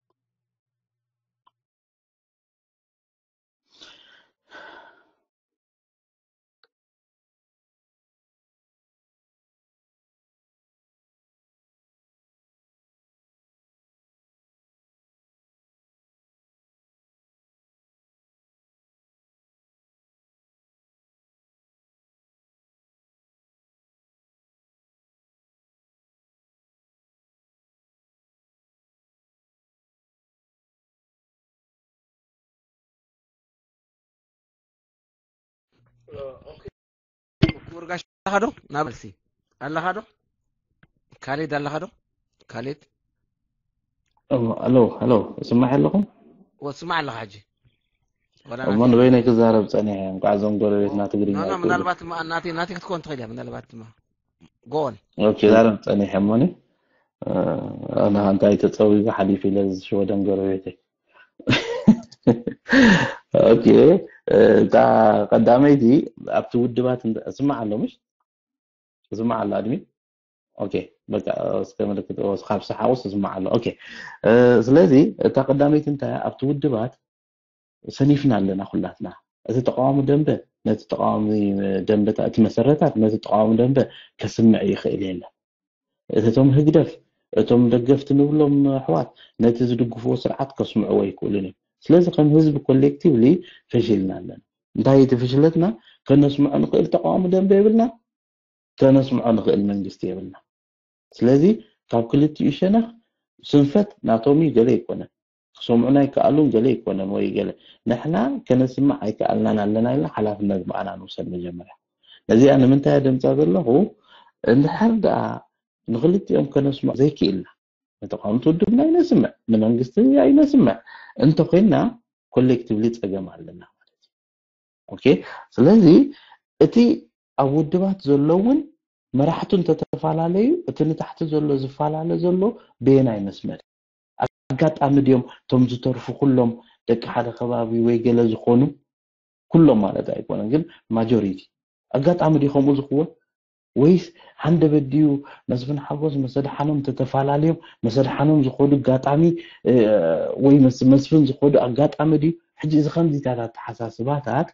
ክቡር ጋሽ ኣለኻ ዶ? ናበልሲ ኣለኻ ዶ? ካሌድ ኣለኻ ዶ? ካሌድ ሄሎ ሄሎ፣ እስማዕ ኣለኹም? ወስማዕ ኣለኻ ሕጂ። እሞ ንበይነይ ክዛረብ ጸኒሐ፣ እንቋዕ እዞም ጎረቤትና ትግርኛ ኣይክእሉ። ምናልባት ናተይ ናተይ ክትኮን ትኽእል እያ። ምናልባት ድማ ጎን ኦኬ፣ ክዛረብ ጸኒሐ እሞኒ ኣነ እንታይ ተጸዊጉ ሓሊፍ ኢለ ዝሽወደን ጎረቤተይ። ኦኬ፣ እታ ቀዳመይቲ ኣብቲ ውድባት እንተ- እስማዕ ኣሎ ምሽ? እስማዕ ኣሎ ኣድሚ? ኦኬ፣ በቃ እስከ ምልክት ኦ፣ ካብ ሰሓቑስ እስማዕ ኣሎ። ኦኬ፣ ስለዚ እታ ቀዳመይቲ እንታይ ኣብቲ ውድባት ሰኒፍና ኣለና ኩላትና። እቲ ተቃዋሚ ደንበ ነቲ ተቃዋሚ ደንበ እቲ መሰረታት ነቲ ተቃዋሚ ደንበ ከስምዕ ይኽእል የለን። እቶም ህግደፍ እቶም ደገፍቲ ንብሎም ኣሕዋት ነቲ ዝድግፍዎ ስርዓት ከስምዕዎ ኣይክእሉን እዮም። ስለዚ ከም ህዝቢ ኮሌክቲቭሊ ፈሺልና ኣለና። እንታይ እቲ ፍሽለትና? ከነስምዖ ንኽእል ተቃዋሚ ደንበ የብልና፣ ከነስምዖ ንኽእል መንግስቲ የብልና። ስለዚ ካብ ክልቲኡ ሸነኽ ስንፈት ናቶም እዩ፣ ገለ ኣይኮነን። ክሰምዑና ኣይከኣሉን፣ ገለ ኣይኮነን ወይ ገለ። ንሕና ከነስምዕ ኣይከኣልናን ኣለና ኢልና ሓላፍነት ብኣና ንውሰድ መጀመርያ። ነዚኣ ንምንታይ ደምፃ ዘለኹ? እንድሕር ደኣ ንኽልቲኦም ከነስምዕ ዘይክኢልና፣ ንተቃወምቲ ውድብና ኣይነስምዕ፣ ንመንግስቲ ኣይነስምዕ እንተኮይንና ኮሌክቲቭሊ ፀገም ኣለና ማለት እዩ። ኦኬ፣ ስለዚ እቲ ኣብ ውድባት ዘሎ እውን መራሕቱ እንተተፈላለዩ እቲ ንታሕቲ ዘሎ ዝፈላለ ዘሎ በየናይ መስመር ኣጋጣሚ ድዮም እቶም ዝተርፉ ኩሎም ደቂ ሓደ ከባቢ ወይ ገለ ዝኾኑ? ኩሎም ማለት ኣይኮነን፣ ግን ማጆሪቲ ኣጋጣሚ ድዩ ከምኡ ዝኸውን? ወይስ ሃንደበት ድዩ? መስፍን ሓጎስ መሰድሓኖም ተተፈላለዮም መሰድሓኖም ዝኸዱ ኣጋጣሚ ወይ መስፍን ዝኸዱ ኣጋጣሚ ድዩ? ሕጂ እዚ ከምዚታት ኣተሓሳስባታት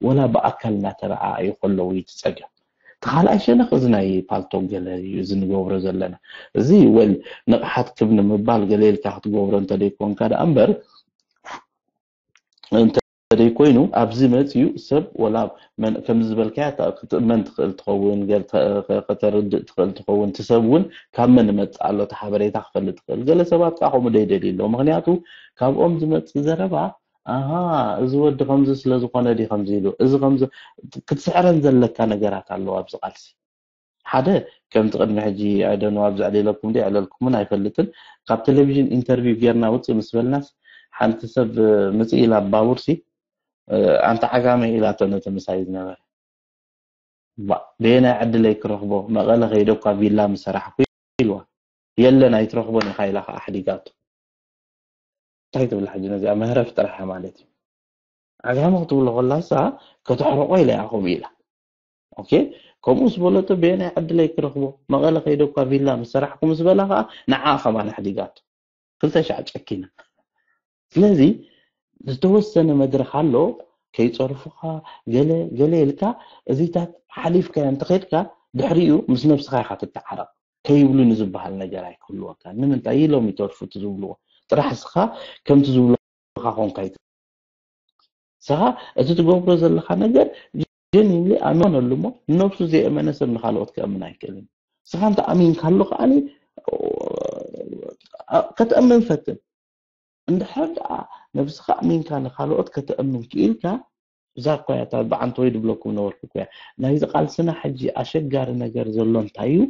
ወላ ብኣካል እናተረኣኣዩ ከለዉ እዩ እቲ ፀገም። እቲ ካልኣይ ሸነኽ እዚ ናይ ፓልቶክ ገለ እዩ እዚ ንገብሮ ዘለና። እዚ ወል ንቕሓት ክብ ንምባል ገለ ኢልካ ክትገብሮ እንተደይኮንካ ደኣ እምበር እንተደይኮይኑ ኣብዚ መፅዩ ሰብ ወላ ከምዚ ዝበልካያ ክትእመን ትኽእል ትኸውን፣ ከተርድእ ትኽእል ትኸውን፣ እቲ ሰብ እውን ካብ መን ይመፅእ ኣሎ እቲ ሓበሬታ ክፈልጥ ይኽእል። ገለ ሰባት ከዓ ከምኡ ደይደልዩ ኣለዉ። ምክንያቱ ካብኦም ዝመፅእ ዘረባ ኣሃ እዚ ወዲ ከምዚ ስለዝኾነ ድዩ ከምዚ ኢሉ እዚ ከምዚ ክትስዕረን ዘለካ ነገራት ኣለዉ ኣብዚ ቃልሲ። ሓደ ከምቲ ቅድሚ ሕጂ ኣይደኑ ኣብዚ ኣዕሊለኩም ዶ ኣዕለልኩምን ኣይፈልጥን፣ ካብ ቴሌቪዥን ኢንተርቪው ጌርና ውፅእ ምስ በልናስ ሓንቲ ሰብ ምፅእ ኢላ ባቡርሲ ኣንታ ዓጋመ ኢላቶ ነቲ ምሳይ ዝነበረ። በየናይ ዕድለይ ክረኽቦ መቐለ ከይደ እኳ ቪላ ምሰራሕኩ ኢልዋ። የለን ኣይትረኽቦን ኢኻ ኢላ ከዓ ኣሕዲጋቶ። እንታይ ትብላ ሕጂ ነዚኣ? መህረፍ ጥራሕ ማለት እዩ። ዓጋመ ክትብሎ ከላሳ ከተሕርቆ ኢለ እያ ከምኡ ኢላ። ኦኬ፣ ከምኡ ዝበለቶ በየናይ ዕድለይ ክረኽቦ? መቐለ ከይደ እኳ ቪላ ምስ ሰራሕኩ ምስ በላ ከዓ ንዓ ከማን ኣሕዲጋቶ። ክልተ ሻዕ ጨኪና። ስለዚ ዝተወሰነ መድረኽ ኣሎ፣ ከይፀርፉኻ ገለ ገለ ኢልካ እዚታት ሓሊፍካዮ እንተኸድካ ድሕሪኡ ምስ ነብስኻ ኢኻ ትተዓረቕ ከይብሉ ንዝበሃል ነገር ኣይክህልወካ። ንምንታይ ኢሎም ይተርፉ እቲ ዝብልዎ ጥራሕ እስኻ ከምቲ ዝብሉኻ ኮንካ ይተ- ንስኻ እቲ ትገብሮ ዘለኻ ነገር ጀኒንሊ ኣመነሉ እሞ ንነብሱ ዘየእመነ ሰብ ንካልኦት ከእምን ኣይክእልን። ንስኻ እንተ ኣሚንካሉ ከዓኒ ከተእምን ፈትን። እንድሕር ደኣ ነብስኻ ኣሚንካ ንኻልኦት ከተእምን ክኢልካ እዛ እኳ እያ እታ ብዓንተወይ ድብለኩም ነበርኩ እኮ እያ። ናይዚ ቃልስና ሕጂ ኣሸጋሪ ነገር ዘሎ እንታይ እዩ?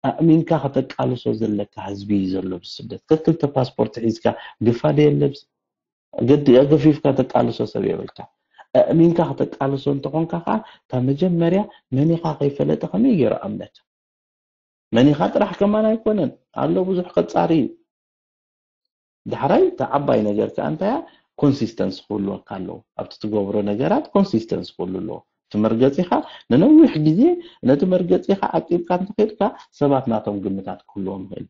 ኣእሚንካ ከተቃልሶ ዘለካ ህዝቢ እዩ ዘሎ ብስደት። ከክልተ ፓስፖርት ሒዝካ ግፋ ዶ የለብስ? ገዲ ኣገፊፍካ ተቃልሶ ሰብ የብልካ። ኣእሚንካ ከተቃልሶ እንተኾንካ ከዓ፣ እታ መጀመርያ መኒኻ ከይፈለጠ ከመይ ገይሩ ኣምነካ? መኒኻ ጥራሕ ከማን ኣይኮነን ኣሎ፣ ብዙሕ ቀጻሪ እዩ። ዳሕራይ እታ ዓባይ ነገር ከዓ እንታያ? ኮንሲስተንስ ክህልወካ ኣለዎ። ኣብቲ ትገብሮ ነገራት ኮንሲስተንስ ክህሉ ኣለዎ። እቲ መርገፂኻ ንነዊሕ ግዜ ነቲ መርገፂኻ ዓቂብካ እንተኸድካ፣ ሰባት ናቶም ግምታት ክህልዎም ይኽእል።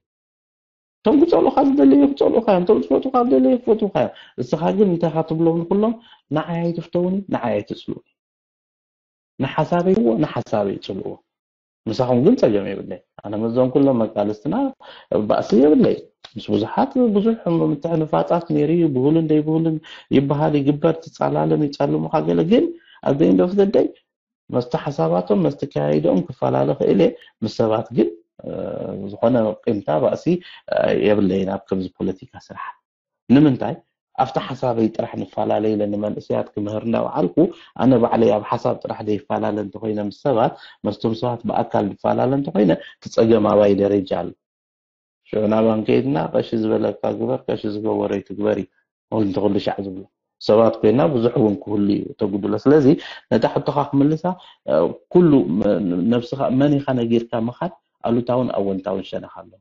እቶም ክፀልኡኻ ዝደለዩ ክፀልኡኻ እዮም፣ እቶም ዝፈትውካ ዝደለዩ ክፈትውካ እዮም። እስኻ ግን እንታይ ኢኻ ትብሎም ንኩሎም? ንዓይ ኣይትፍተውኒ፣ ንዓይ ኣይትፅልኡኒ። ንሓሳበይ እዎ፣ ንሓሳበይ ይፅልእዎ። ምሳኹም ግን ፀገም የብለይ። ኣነ መዞም ኩሎም መቃልስትና ባእሲ የብለይ። ምስ ብዙሓት ብዙሕ ምትሕንፋፃት ነይሩ እዩ። ብሁልን ደይብሁልን ይበሃል፣ ይግበር፣ ትፃላለም፣ ይፀልሙኻ ገለ። ግን ኣብ ደይንዶ ፍትደይ መስቲ ሓሳባቶም መስቲ ከያይዶም ክፈላለ ክእል እየ። ምስ ሰባት ግን ዝኾነ ቂምታ ባእሲ የብለይን ኣብ ከምዚ ፖለቲካ ስራሕ። ንምንታይ ኣብቲ ሓሳበይ ጥራሕ ንፈላለ ኢለ ንመንእሰያት ክምህር እንዳውዓልኩ፣ ኣነ ባዕለይ ኣብ ሓሳብ ጥራሕ ዘይፈላለ እንተኮይነ ምስ ሰባት፣ መስቶም ሰባት ብኣካል ዝፈላለ እንተኮይነ፣ እቲ ጸገም ኣባይ ደረጃ ኣሎ። ሽዑ ናባን ከይድና፣ ቀሺ ዝበለካ ግበር፣ ቀሺ ዝገበሮ ይትግበር እዩ። እንተ ኩሉ ሻዕ ዝብሎ ሰባት ኮይና ብዙሕ እውን ክህሉ እዩ ተጉድሎ። ስለዚ ነታ ሕቶኻ ክምልሳ፣ ኩሉ ነብስኻ መን ኢኻ ነጊርካ ምኻድ ኣሉታውን ኣወንታውን ሸነኽ ኣሎ።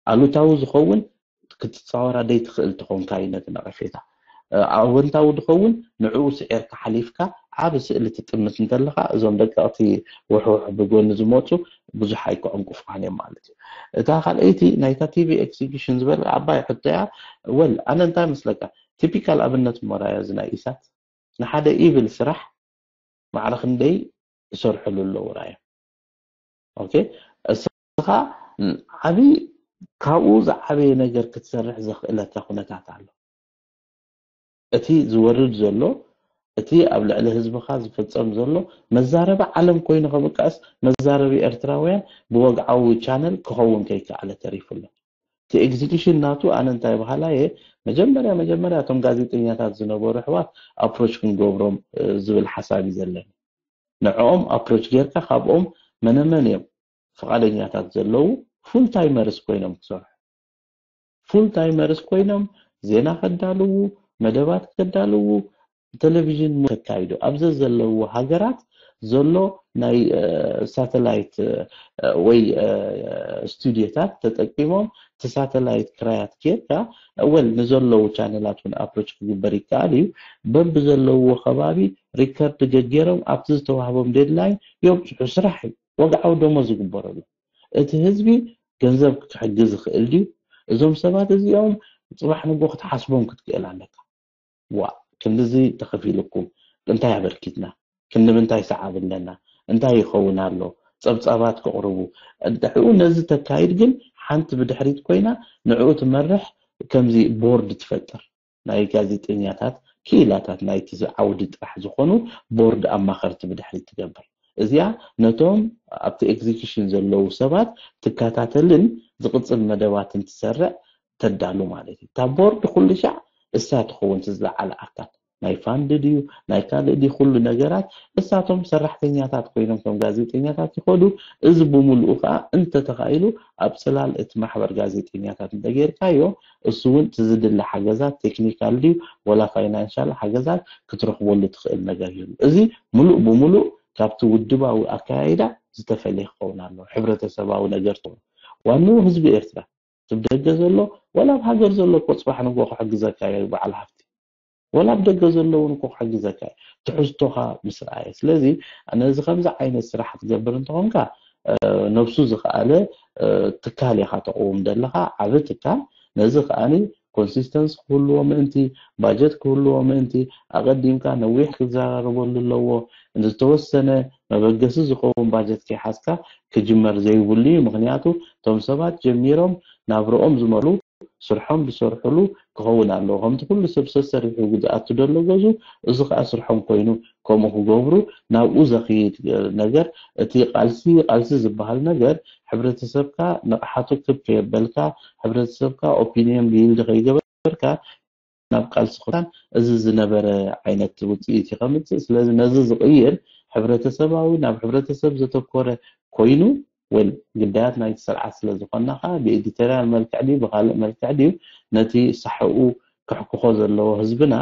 ኣሉታዊ ዝኸውን ክትፃወራ ደይትኽእል ተኾንካ እዩ ነቲ ነቐፌታ። ኣወንታዊ ዝኸውን ንዕኡ ስዒርካ ሓሊፍካ ዓብ ስእሊ ትጥምት እንተለኻ፣ እዞም ደቀቕቲ ውሕውሕ ብጎኒ ዝመፁ ብዙሕ ኣይክዕንቁፍካን እዮም ማለት እዩ። እታ ካልኣይቲ ናይታ ቲቪ ኤክሲኪሽን ዝበል ዓባይ ሕቶ እያ። ወል ኣነ እንታይ መስለካ? ቲፒካል ኣብነት እሞ ራዮ እዚ ናይ ኢሳት ንሓደ ኢብል ስራሕ ማዕረ ክንደይ ይሰርሕሉ ኣለዉ ራዮ። ኦኬ፣ እስኻ ዓቢ ካብኡ ዝዓበየ ነገር ክትሰርሕ ዘኽእለካ ኩነታት ኣሎ። እቲ ዝወርድ ዘሎ፣ እቲ ኣብ ልዕሊ ህዝብኻ ዝፍጸም ዘሎ መዛረቢ ዓለም ኮይኑ ከብቃዕስ፣ መዛረቢ ኤርትራውያን ብወግዓዊ ቻነል ክኸውን ከይከኣለ ተሪፉ ኣሎ። እቲ ኤግዚኪሽን ናቱ ኣነ እንታይ በሃላ እየ፣ መጀመርያ መጀመርያ እቶም ጋዜጠኛታት ዝነበሩ ኣሕዋት ኣፕሮች ክንገብሮም ዝብል ሓሳብ እዩ ዘለኒ። ንዕኦም ኣፕሮች ጌርካ ካብኦም መነመን እዮም ፍቓደኛታት ዘለዉ ፉል ታይመርስ ኮይኖም ክሰርሑ፣ ፉል ታይመርስ ኮይኖም ዜና ከዳልዉ፣ መደባት ከዳልዉ፣ ቴሌቪዥን ከካይዱ ኣብ ዘዘለዉ ሃገራት ዘሎ ናይ ሳተላይት ወይ ስቱዲዮታት ተጠቂሞም እቲ ሳተላይት ክራያት ጌርካ፣ ወል ንዘለዉ ቻነላት እውን ኣፕሮች ክግበር ይከኣል እዩ። በቢ ዘለውዎ ከባቢ ሪከርድ ገጌሮም ኣብቲ ዝተዋህቦም ዴድላይን የብፅሑ። ስራሕ እዩ፣ ወግዓዊ ደሞዝ ይግበረሉ። እቲ ህዝቢ ገንዘብ ክሕግዝ ይኽእል ድዩ? እዞም ሰባት እዚኦም ፅባሕ ንጎ ክትሓስቦም ክትክእል ኣለካ። ዋ ክንድዚ ተኸፊልኩም እንታይ ኣበርኪትና፣ ክንዲ ምንታይ ሰዓብ ኣለና፣ እንታይ ይኸውን ኣሎ፣ ፀብፃባት ክቕርቡ። ድሕኡ ነዚ ተካይድ ግን ሓንቲ ብድሕሪት ኮይና ንዕኡ ትመርሕ ከምዚ ቦርድ ትፈጥር። ናይ ጋዜጠኛታት ክኢላታት ናይቲ ዓውዲ ጥራሕ ዝኾኑ ቦርድ ኣማኸርቲ ብድሕሪት ትገብር። እዚኣ ነቶም ኣብቲ ኤግዚኪሽን ዘለዉ ሰባት ትከታተልን ዝቕፅል መደባትን ትሰርዕ ተዳሉ ማለት እዩ። እታ ቦርድ ኩሉ ሻዕ እሳ ትኸውን እቲ ዝለዓለ ኣካል ናይ ፋንድ ድዩ ናይ ካልእ ድዩ ኩሉ ነገራት እሳቶም ሰራሕተኛታት ኮይኖም ከም ጋዜጠኛታት ይኸዱ። እዚ ብምልኡ ከዓ እንተተኻኢሉ ኣብ ፅላል እቲ ማሕበር ጋዜጠኛታት እንተጌርካዮ እሱ እውን እቲ ዝድለ ሓገዛት ቴክኒካል ድዩ ወላ ፋይናንሻል ሓገዛት ክትረኽበሉ ትኽእል ነገር እዩ። እዚ ሙሉእ ብሙሉእ ካብቲ ውድባዊ ኣካያይዳ ዝተፈለየ ክኸውን ኣለዎ። ሕብረተሰባዊ ነገር ትኾን ዋንኡ ህዝቢ ኤርትራ ትብደገ ዘሎ ወላ ኣብ ሃገር ዘሎ እኮ ፅባሕ ንጎ ክሕግዘካ እዩ በዓል ሃፍቲ ወላ ኣብ ደገ ዘለውን እኮ ክሕግዘካ እዩ ትሕዝቶኻ ምስ ረኣየ። ስለዚ ነዚ ከምዚ ዓይነት ስራሕ ትገብር እንተኾንካ ነብሱ ዝኸኣለ ትካል ኢኻ ተቕውም ዘለኻ ዓብ ትካል። ነዚ ከኣኒ ኮንሲስተንስ ክህልዎ ምእንቲ ባጀት ክህልዎ ምእንቲ ኣቐዲምካ ነዊሕ ክዘራረበሉ ኣለዎ። ንዝተወሰነ መበገሲ ዝኸውን ባጀት ከይሓዝካ ክጅመር ዘይብሉ እዩ። ምክንያቱ እቶም ሰባት ጀሚሮም ናብርኦም ዝመሉ ስርሖም ዝሰርሕሉ ክኸውን ኣለዎ። ከምቲ ኩሉ ሰብ ሰሰሪሑ ዝኣቱ ዘሎ ገዙ እዚ ከዓ ስርሖም ኮይኑ ከምኡ ክገብሩ ናብኡ ዘኽይድ ነገር እቲ ቃልሲ ቃልሲ ዝበሃል ነገር ሕብረተሰብካ ንቕሓቱ ክብ ከየበልካ ሕብረተሰብካ ኦፒንየን ቢልድ ከይገበርካ ናብ ቃልሲ ክታን እዚ ዝነበረ ዓይነት ውፅኢት እዩ ከምፅእ። ስለዚ ነዚ ዝቕይር ሕብረተሰባዊ ናብ ሕብረተሰብ ዘተኮረ ኮይኑ ወል ግዳያት ናይቲ ስርዓት ስለ ዝኾንና ከዓ ብኤዲቶርያል መልክዕ ድዩ ብካልእ መልክዕ ድዩ ነቲ ሳሕኡ ክሕክኾ ዘለዎ ህዝብና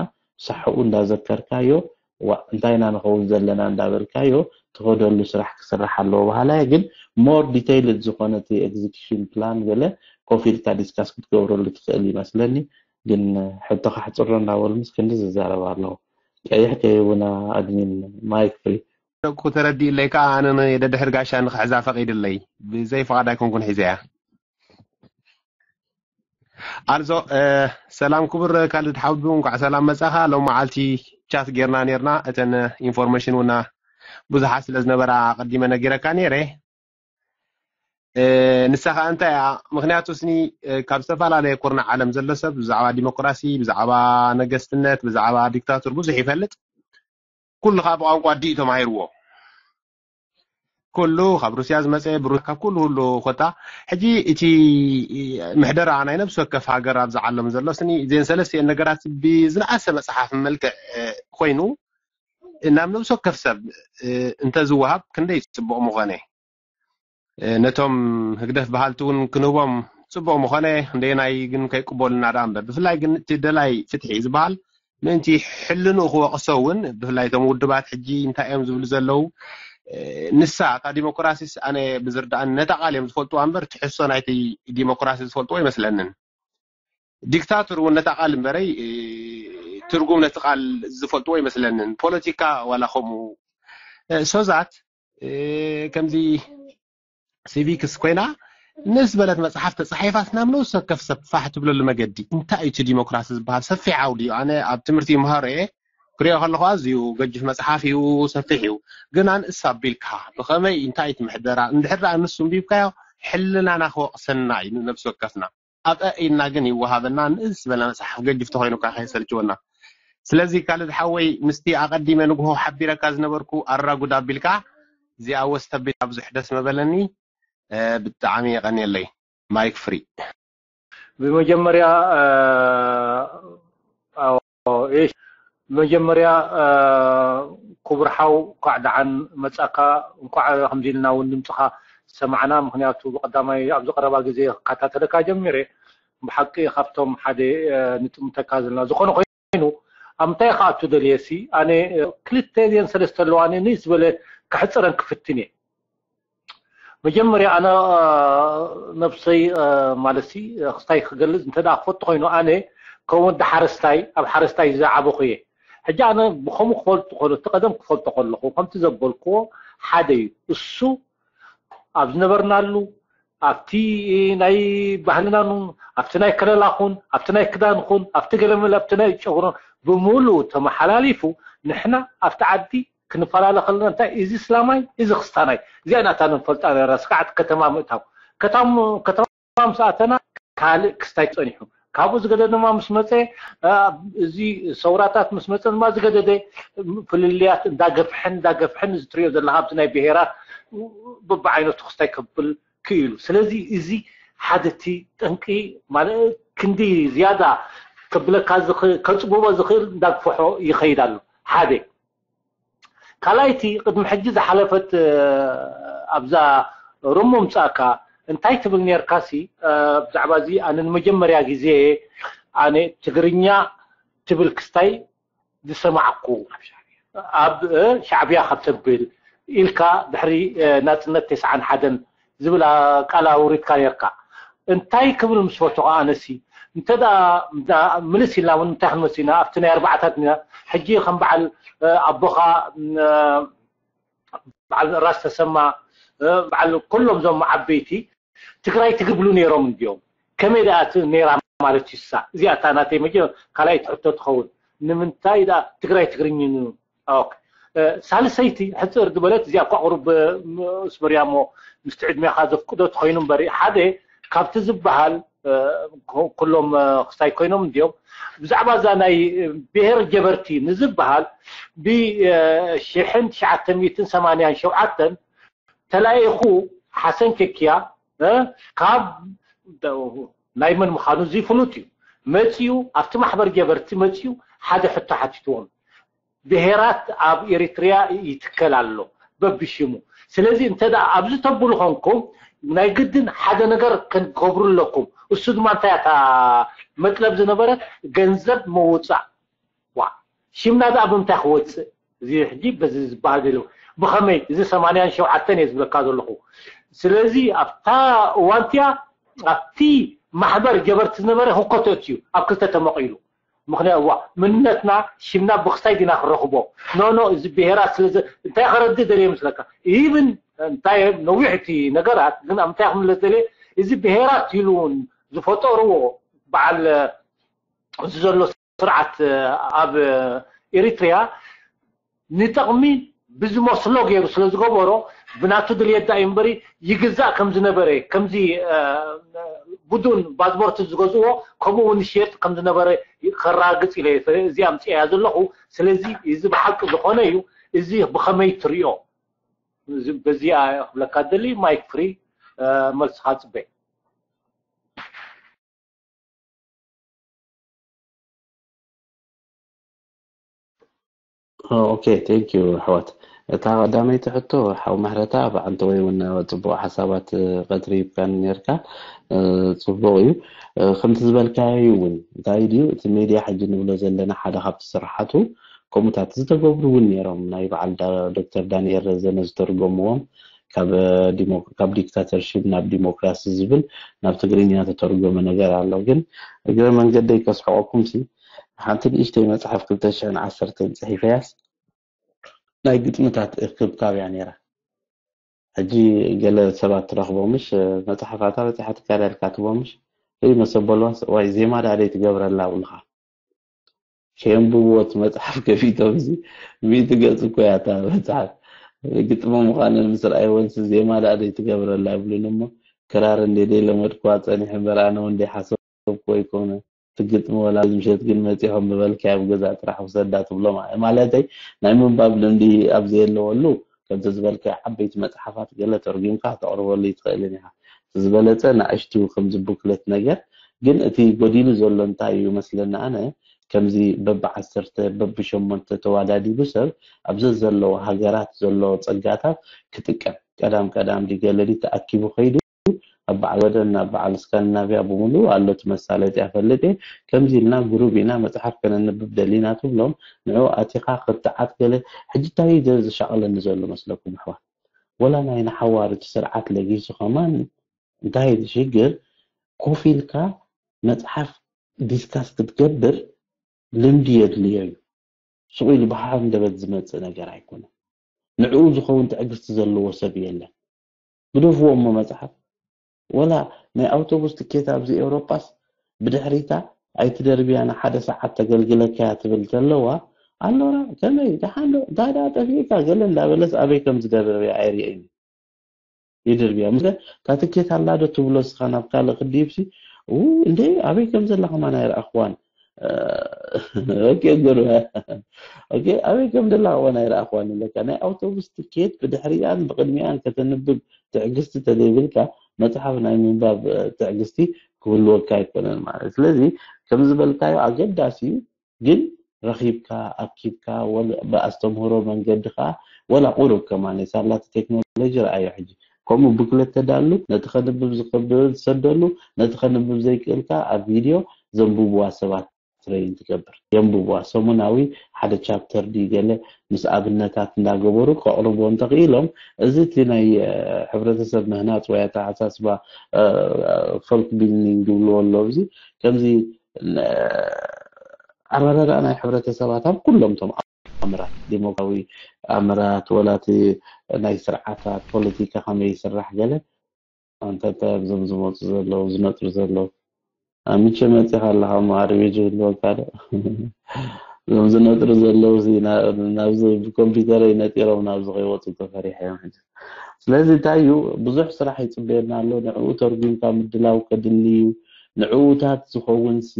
ሳሕኡ እንዳዘከርካዮ ዋ እንታይ ኢና ንኸውን ዘለና እንዳበልካዮ ትኸደሉ ስራሕ ክስራሕ ኣለዎ በሃላይ ግን more detailed ዝኾነ እቲ execution plan ገለ ኮፍ ኢልካ discuss ክትገብረሉ ትኽእል ይመስለኒ ግን ሕቶ ካሕፅሮ እንዳበሉ ምስ ክንዲ ዝዛረብ ኣለዉ ቀይሕ ከይቡና admin mic free ደቁ ተረዲእለይ ከዓ ኣነ ደድሕር ጋሻ ንክሕዛ ፈቂድለይ ብዘይ ፍቓድ ኣይኮንኩን ሒዘያ ኣልዞ ሰላም ክቡር ካልድ ሓውዱ እንኳዕ ሰላም መጻኻ ሎም መዓልቲ ቻት ጌርና ኔርና እተን ኢንፎርሜሽን ውና ብዙሓት ስለ ዝነበራ ኣቐዲመ ነጊረካ ነይረ ንሳ ከዓ እንታይ እያ ምክንያቱ ስኒ ካብ ዝተፈላለየ ኩርና ዓለም ዘሎ ሰብ ብዛዕባ ዲሞክራሲ ብዛዕባ ነገስትነት ብዛዕባ ዲክታቱር ብዙሕ ይፈልጥ ኩሉ ከዓ ብቋንቋ ኣዲኡ ተማሂርዎ ኩሉ ካብ ሩስያ ዝመፀ ብሩ ካብ ኩሉ ሁሉ ኮታ ሕጂ እቲ ምሕደራ ናይ ነብሲ ወከፍ ሃገር ኣብ ዝዓለም ዘሎ ስኒ እዚን ሰለስቲኤን ነገራት ብዝነኣሰ መፅሓፍ መልክዕ ኮይኑ ናብ ነብሲ ወከፍ ሰብ እንተዝወሃብ ክንደይ ፅቡቕ ምኾነ ነቶም ህግደፍ በሃልቲ እውን ክንህቦም ፅቡቕ ምኾነ ክንደየናይ ግን ከይቅበሉና ዳ እምበር ብፍላይ ግን እቲ ደላይ ፍትሒ ዝበሃል ምእንቲ ሕልንኡ ክወቕሶ እውን ብፍላይ እቶም ውድባት ሕጂ እንታይ እዮም ዝብሉ ዘለዉ ንሳ እታ ዲሞክራሲስ ኣነ ብዝርዳእኒ ነታ ቃል እዮም ዝፈልጥዋ እምበር ትሕሶ ናይቲ ዲሞክራሲ ዝፈልጥዎ ይመስለንን ዲክታቶር እውን ነታ ቃል እምበረይ ትርጉም ነቲ ቃል ዝፈልጥዎ ይመስለንን ፖለቲካ ዋላ ከምኡ ሶዛት ከምዚ ሲቪክስ ኮይና ንስ በለት መፅሓፍ ተፃሒፋስ ናብ ነብሲ ወከፍ ሰብ ፋሕ ትብለሉ መገዲ እንታይ እዩ እቲ ዲሞክራሲ ዝበሃል ሰፊሕ ዓውዲ እዩ ኣነ ኣብ ትምህርቲ ይምሃሮ እየ ክሪኦ ከለኹ ኣዝዩ ገጅፍ መፅሓፍ እዩ ሰፊሕ እዩ ግን ኣንእስ ኣቢልካ ብኸመይ እንታይ ትምሕደራ እንድሕር ደኣ ንሱ እንቢብካዮ ሕልናና ክወቕሰና እዩ ነብሲ ወከፍና ኣብ ኣኢልና ግን ይወሃበና ንእስ ዝበለ መፅሓፍ ገጅፍ ተኮይኑካ ከይሰልችወና ስለዚ ካልድ ሓወይ ምስቲ ኣቐዲመ ንግሆ ሓቢረካ ዝነበርኩ ኣራጉድ ኣቢልካ እዚኣ ወስተቢት ብዙሕ ደስ መበለኒ ብጣዕሚ የቐንየለይ ማይክ ፍሪ ብመጀመርያ መጀመርያ ክቡር ሓው እንኳዕ ደዓን መጻካ እንኳዕ ከምዚ ኢልና እውን ድምፅካ ዝሰማዕና ምክንያቱ ብቀዳማይ ኣብዚ ቀረባ ግዜ ክከታተለካ ጀሚረ ብሓቂ ካብቶም ሓደ ንጥምተካ ዘለና ዝኾነ ኮይኑ ኣብ ምንታይ ክኣቱ ደልየ ሲ ኣነ ክልተ ድየን ሰለስተ ኣለዋ ኣነ ንእስ ዝበለ ክሕፅረን ክፍትን እየ መጀመርያ ኣነ ነብሰይ ማለት ሲ ክስታይ ክገልፅ እንተ ክፈቱ ኮይኑ ኣነ ከም ወዲ ሓረስታይ ኣብ ሓረስታይ ዝዓበኹ እየ ሕጂ ኣነ ብከምኡ ክፈልጡ ከሎ እቲ ቀደም ክፈልጦ ከለኹ ከምቲ ዘበልክዎ ሓደ እዩ እሱ ኣብ ዝነበርናሉ ኣብቲ ናይ ባህልናን ኣብቲ ናይ ከለላኹን ኣብቲ ናይ ክዳንኹን ኣብቲ ገለመለ ኣብቲ ናይ ጨጉሮን ብምሉኡ ተመሓላሊፉ ንሕና ኣብቲ ዓዲ ክንፈላለ ከለና እንታይ እዚ ስላማይ እዚ ክስታናይ እዚኣ ናታ ንፈልጣ ነራ ስካዕት ከተማ ምእታው ከተማ ምስ ኣተና ካልእ ክስታይ ጸኒሑ ካብኡ ዝገደደ ድማ ምስ መፀ እዚ ሰውራታት ምስ መፀ ድማ ዝገደደ ፍልልያት እንዳገፍሐን እንዳገፍሐን እዚ ትሪኦ ዘለካ ኣብዚ ናይ ብሄራት በብዓይነቱ ክስታይ ከብል ክኢሉ ስለዚ እዚ ሓደ እቲ ጠንቂ ማለት ክንዲ ዝያዳ ከብለካ ከፅብቦ ዝኽእል እንዳግፍሖ ይኸይድ ኣሎ ሓደ ካልኣይቲ ቅድሚ ሕጂ ዝሓለፈት ኣብዛ ሮሞ ምፃእካ እንታይ ትብል ነርካሲ ብዛዕባ እዚ ኣነ ንመጀመርያ ግዜ ኣነ ትግርኛ ትብል ክስታይ ዝሰማዕኩ ኣብ ሻዕብያ ካብ ተብል ኢልካ ድሕሪ ናፅነት ተስዓን ሓደን ዝብል ቃል ኣውሪድካ ነርካ እንታይ ክብል ምስ ፈቶ ኣነሲ እንተ ምልስ ኢልና እውን እንታይ ክንመስ ኢና ኣብቲ ናይ ኣርባዕታት ኢና ሕጂ ከም በዓል ኣቦኻ በዓል ራስ ተሰማ በዓል ኩሎም ዞም ዓበይቲ ትግራይ ትግብሉ ነይሮም እንዲዮም ከመይ ደኣ ነይራ ማለት እዩ ሳ እዚኣ እታ ናተይ መጀ ካልኣይቲ ሕቶ ትኸውን ንምንታይ ደኣ ትግራይ ትግርኝ ሳልሰይቲ ሕፅር ዝበለት እዚኣ እኳ ቁሩብ ስበርያሞ ምስቲ ዕድሜኻ ዘፍቅዶ ትኮይኑ እምበር ሓደ ካብቲ ዝበሃል ኩሎም ክስታይ ኮይኖም እንዲዮም ብዛዕባ እዛ ናይ ብሄር ጀበርቲ ንዝበሃል ብሽሕን ትሽዓተ ሚእትን ሰማንያን ሸውዓተን ተላኢኹ ሓሰን ቸኪያ ካብ ናይ መን ምዃኑ እዚ ፍሉጥ እዩ መፂኡ ኣብቲ ማሕበር ጀበርቲ መፂኡ ሓደ ሕቶ ሓቲትዎም ብሄራት ኣብ ኤሪትሪያ ይትከል ኣሎ በብሽሙ። ስለዚ እንተ ደኣ ኣብዚ ተብሉ ኾንኩም ናይ ግድን ሓደ ነገር ክንገብሩ ኣለኩም። እሱ ድማ እንታይ እያ እታ መጥለብ ዝነበረት? ገንዘብ ምውፃእ። ዋ ሽምና ደኣ ብምንታይ ክወፅእ? እዚ ሕጂ በዚ ዝበሃል ዘሎ ብኸመይ? እዚ ሰማንያን ሸውዓተን እየ ዝብለካ ዘለኹ። ስለዚ ኣብታ እዋንቲያ ኣብቲ ማሕበር ጀበርቲ ዝነበረ ህኮተት እዩ ኣብ ክልተ ተመቒሉ። ምክንያት ዋ ምንነትና ሽምና ብክሳይ ዲና ክረኽቦ? ኖ ኖ፣ እዚ ብሄራት ስለ እንታይ ከረዲ ደልየ ምስለካ? ኢብን እንታይ ነዊሕ እቲ ነገራት ግን ኣብ እንታይ ክምለስ ደልየ? እዚ ብሄራት ኢሉ እውን ዝፈጠርዎ በዓል እዚ ዘሎ ስርዓት ኣብ ኤሪትሪያ ንጥቕሚ ብዝመስሎ ገይሩ ስለ ዝገበሮ ብናቱ ድልየት ዳኣ እምበሪ ይግዛእ ከም ዝነበረ፣ ከምዚ ብዱን ባዝቦርት ዝገዝዎ ከምኡ እውን ይሽየጥ ከም ዝነበረ ከራግጽ ኢለ እዚ ኣምፅያ ዘለኹ። ስለዚ እዚ ብሓቂ ዝኾነ እዩ። እዚ ብኸመይ ትሪኦ? በዚኣ ክብለካ ደሊ። ማይክ ፍሪ፣ መልስኻ ፅበ። ኦኬ፣ ቴንክ ዩ ኣሕዋት። እታ ቀዳመይቲ ሕቶ ሓው ምሕረታ ብዓንተ ወይ እውን ጽቡቕ ሓሳባት ቀትሪ ይብካን ነርካ። ጽቡቕ እዩ። ከምቲ ዝበልካዮ እውን እንታይ ድዩ እቲ ሜድያ ሕጂ ንብሎ ዘለና ሓደ ካብቲ ስራሓቱ ከምኡታት ዝተገብሩ እውን ነይሮም። ናይ በዓል ዶክተር ዳንኤል ረዘነ ዝተርጎምዎም ካብ ዲክታተርሺፕ ናብ ዲሞክራሲ ዝብል ናብ ትግርኛ ተተርጎመ ነገር ኣሎ። ግን እግረ መንገደይ ከስሕቀኩም ሲ ሓንቲ ንእሽተይ መፅሓፍ ክልተ ሽሕን ዓሰርተን ፅሒፈያስ ናይ ግጥምታት እክብካብ እያ ነይራ። ሕጂ ገለ ሰባት ትረኽቦ ምሽ መፅሓፍ ኣታ በፂሓ ትካዳ ኢልካ ትቦ ምሽ ወይ መሰበልዋስ ዋይ ዜማ ዳኣ ደይ ትገብረላ ብልኻ ከየንብብዎ እቲ መፅሓፍ ከፊቶም እዚ ሚእቲ ገፅ እኮ እያ እታ መፅሓፍ። ግጥሚ ምዃነን ምስ ረኣይወንሲ ዜማ ደኣ ደይ ትገብረላ ይብሉኒ እሞ ክራር እንዴ ደይ ለመድኩዋ ፀኒሐ እምበር ኣነ እውን ደይ ሓሰብኩዎ ኣይኮነ እቲ ግጥሚ ወላ ምሸት ግን መፂኦም ብበልካዮ ኣብ ገዛ ጥራሕ ውሰዳ ትብሎም ማለተይ ናይ ምንባብ ልምዲ ኣብ ዘየለወሉ ከምቲ ዝበልካዮ ዓበይቲ መፅሓፋት ገለ ተርጒምካ ክተቕርበሉ ኣይትኽእልን ኢኻ። እቲ ዝበለፀ ንኣሽቱ ከምዚ ቡክለት ነገር ግን እቲ ጎዲሉ ዘሎ እንታይ እዩ መስለኒ ኣነ ከምዚ በብዓሰርተ በብሸሞንተ ተዋዳዲዱ ሰብ ኣብ ዘዘለዎ ሃገራት ዘሎ ፀጋታት ክጥቀም ቀዳም ቀዳም ድዩ ገለ ድዩ ተኣኪቡ ከይዱ ኣብ በዓል ወደን ናብ በዓል እስካንድናቪያ ብምሉኡ ኣሎ እቲ መሳለጥያ ፈልጥ እየ ከምዚ ኢልና ጉሩብ ኢና መፅሓፍ ከነንብብ ደሊና ትብሎም ንዑ ኣቲኻ ክትዓት ገለ ሕጂ እንታይ እዩ ዝሻቐለኒ ዘሎ መስለኩም ኣሕዋት ወላ ናይ ንሓዋር እቲ ስርዓት ለጊሱ ከማን እንታይ ሽግር ኮፍ ኢልካ መፅሓፍ ዲስካስ ክትገብር ልምዲ የድልዮ እዩ። ስቕ ኢሉ ብሃንደበት ዝመፅእ ነገር ኣይኮነን። ንዕኡ ዝኸውን ትዕግስቲ ዘለዎ ሰብ የለን። ግደፍዎ እሞ መፅሓፍ ወላ ናይ ኣውቶቡስ ትኬት ኣብዚ ኤውሮጳስ ብድሕሪታ ኣይትደርብያ ንሓደ ሰዓት ተገልግለካያ ትብል ተለዋ ኣሎራ ከመይ ደሓን ዶ እንታይ ደኣ ጠፊእካ ገለ እንዳበለስ ኣበይ ከም ዝደርብያ ኣይርእይን እዩ። ይድርብያ። ምስ እታ ትኬት ኣላ ዶ ትብሎ እስኻ ናብ ካልእ ክድይብሲ ኡ እንደ ኣበይ ከም ዘላ ከማን ኣይረኣኽዋን። ኦኬ ጉሩ ኦኬ ኣበይ ከም ዘላ ከማን ኣይረኣኽዋን ይብለካ። ናይ ኣውቶቡስ ትኬት ብድሕሪኣን ብቕድሚኣን ከተንብብ ትዕግስቲ ተዘይብልካ መፅሓፍ ናይ ምንባብ ትዕግስቲ ክህልወካ ኣይኮነን ማለት። ስለዚ ከም ዝበልካዮ ኣገዳሲ እዩ። ግን ረኺብካ ኣኪብካ ብኣስተምህሮ መንገዲ ከዓ ወላ ቁሩብ ከማን ሳላቲ ቴክኖሎጂ ረኣዮ ሕጂ ከምኡ ብክለት ተዳሉ ነቲ ከንብብ ዝኽብል ዝሰደሉ ነቲ ከንብብ ዘይክእል ከዓ ኣብ ቪድዮ ዘንብብዋ ሰባት ትሬን ትገብር የንብብዋ ሰሙናዊ ሓደ ቻፕተር ድዩ ገለ ምስ ኣብነታት እንዳገበሩ ከቕርቦ እንተኽኢሎም እዚ እቲ ናይ ሕብረተሰብ ምህናፅ ወይ ኣተሓሳስባ ፎልክ ቢልዲንግ ዝብልዎ ኣሎ እዚ ከምዚ ኣረዳድኣ ናይ ሕብረተሰባት ኣብ ኩሎም ቶም ኣምራት ዲሞክራዊ ኣምራት ወላ እቲ ናይ ስርዓታት ፖለቲካ ከመይ ይስራሕ ገለ ኣንተ እንታይ ኣብዞም ዝመፁ ዘለዉ ዝነጥሩ ዘለዉ ኣምቸ መፂኻ ኣለኻ እሞ ኣርቤጅ ይህልወካ ዶ እዞም ዝነጥሩ ዘለዉ ናብዚ ብኮምፒተረይ ነጢሮም ናብዚ ከይወፁ ተፈሪሐ እዮም ሕጂ ስለዚ እንታይ እዩ ብዙሕ ስራሕ ይፅበየና ኣሎ ንዕኡ ተርጉምካ ምድላው ከድሊ እዩ ንዕኡታት ዝኸውን ሲ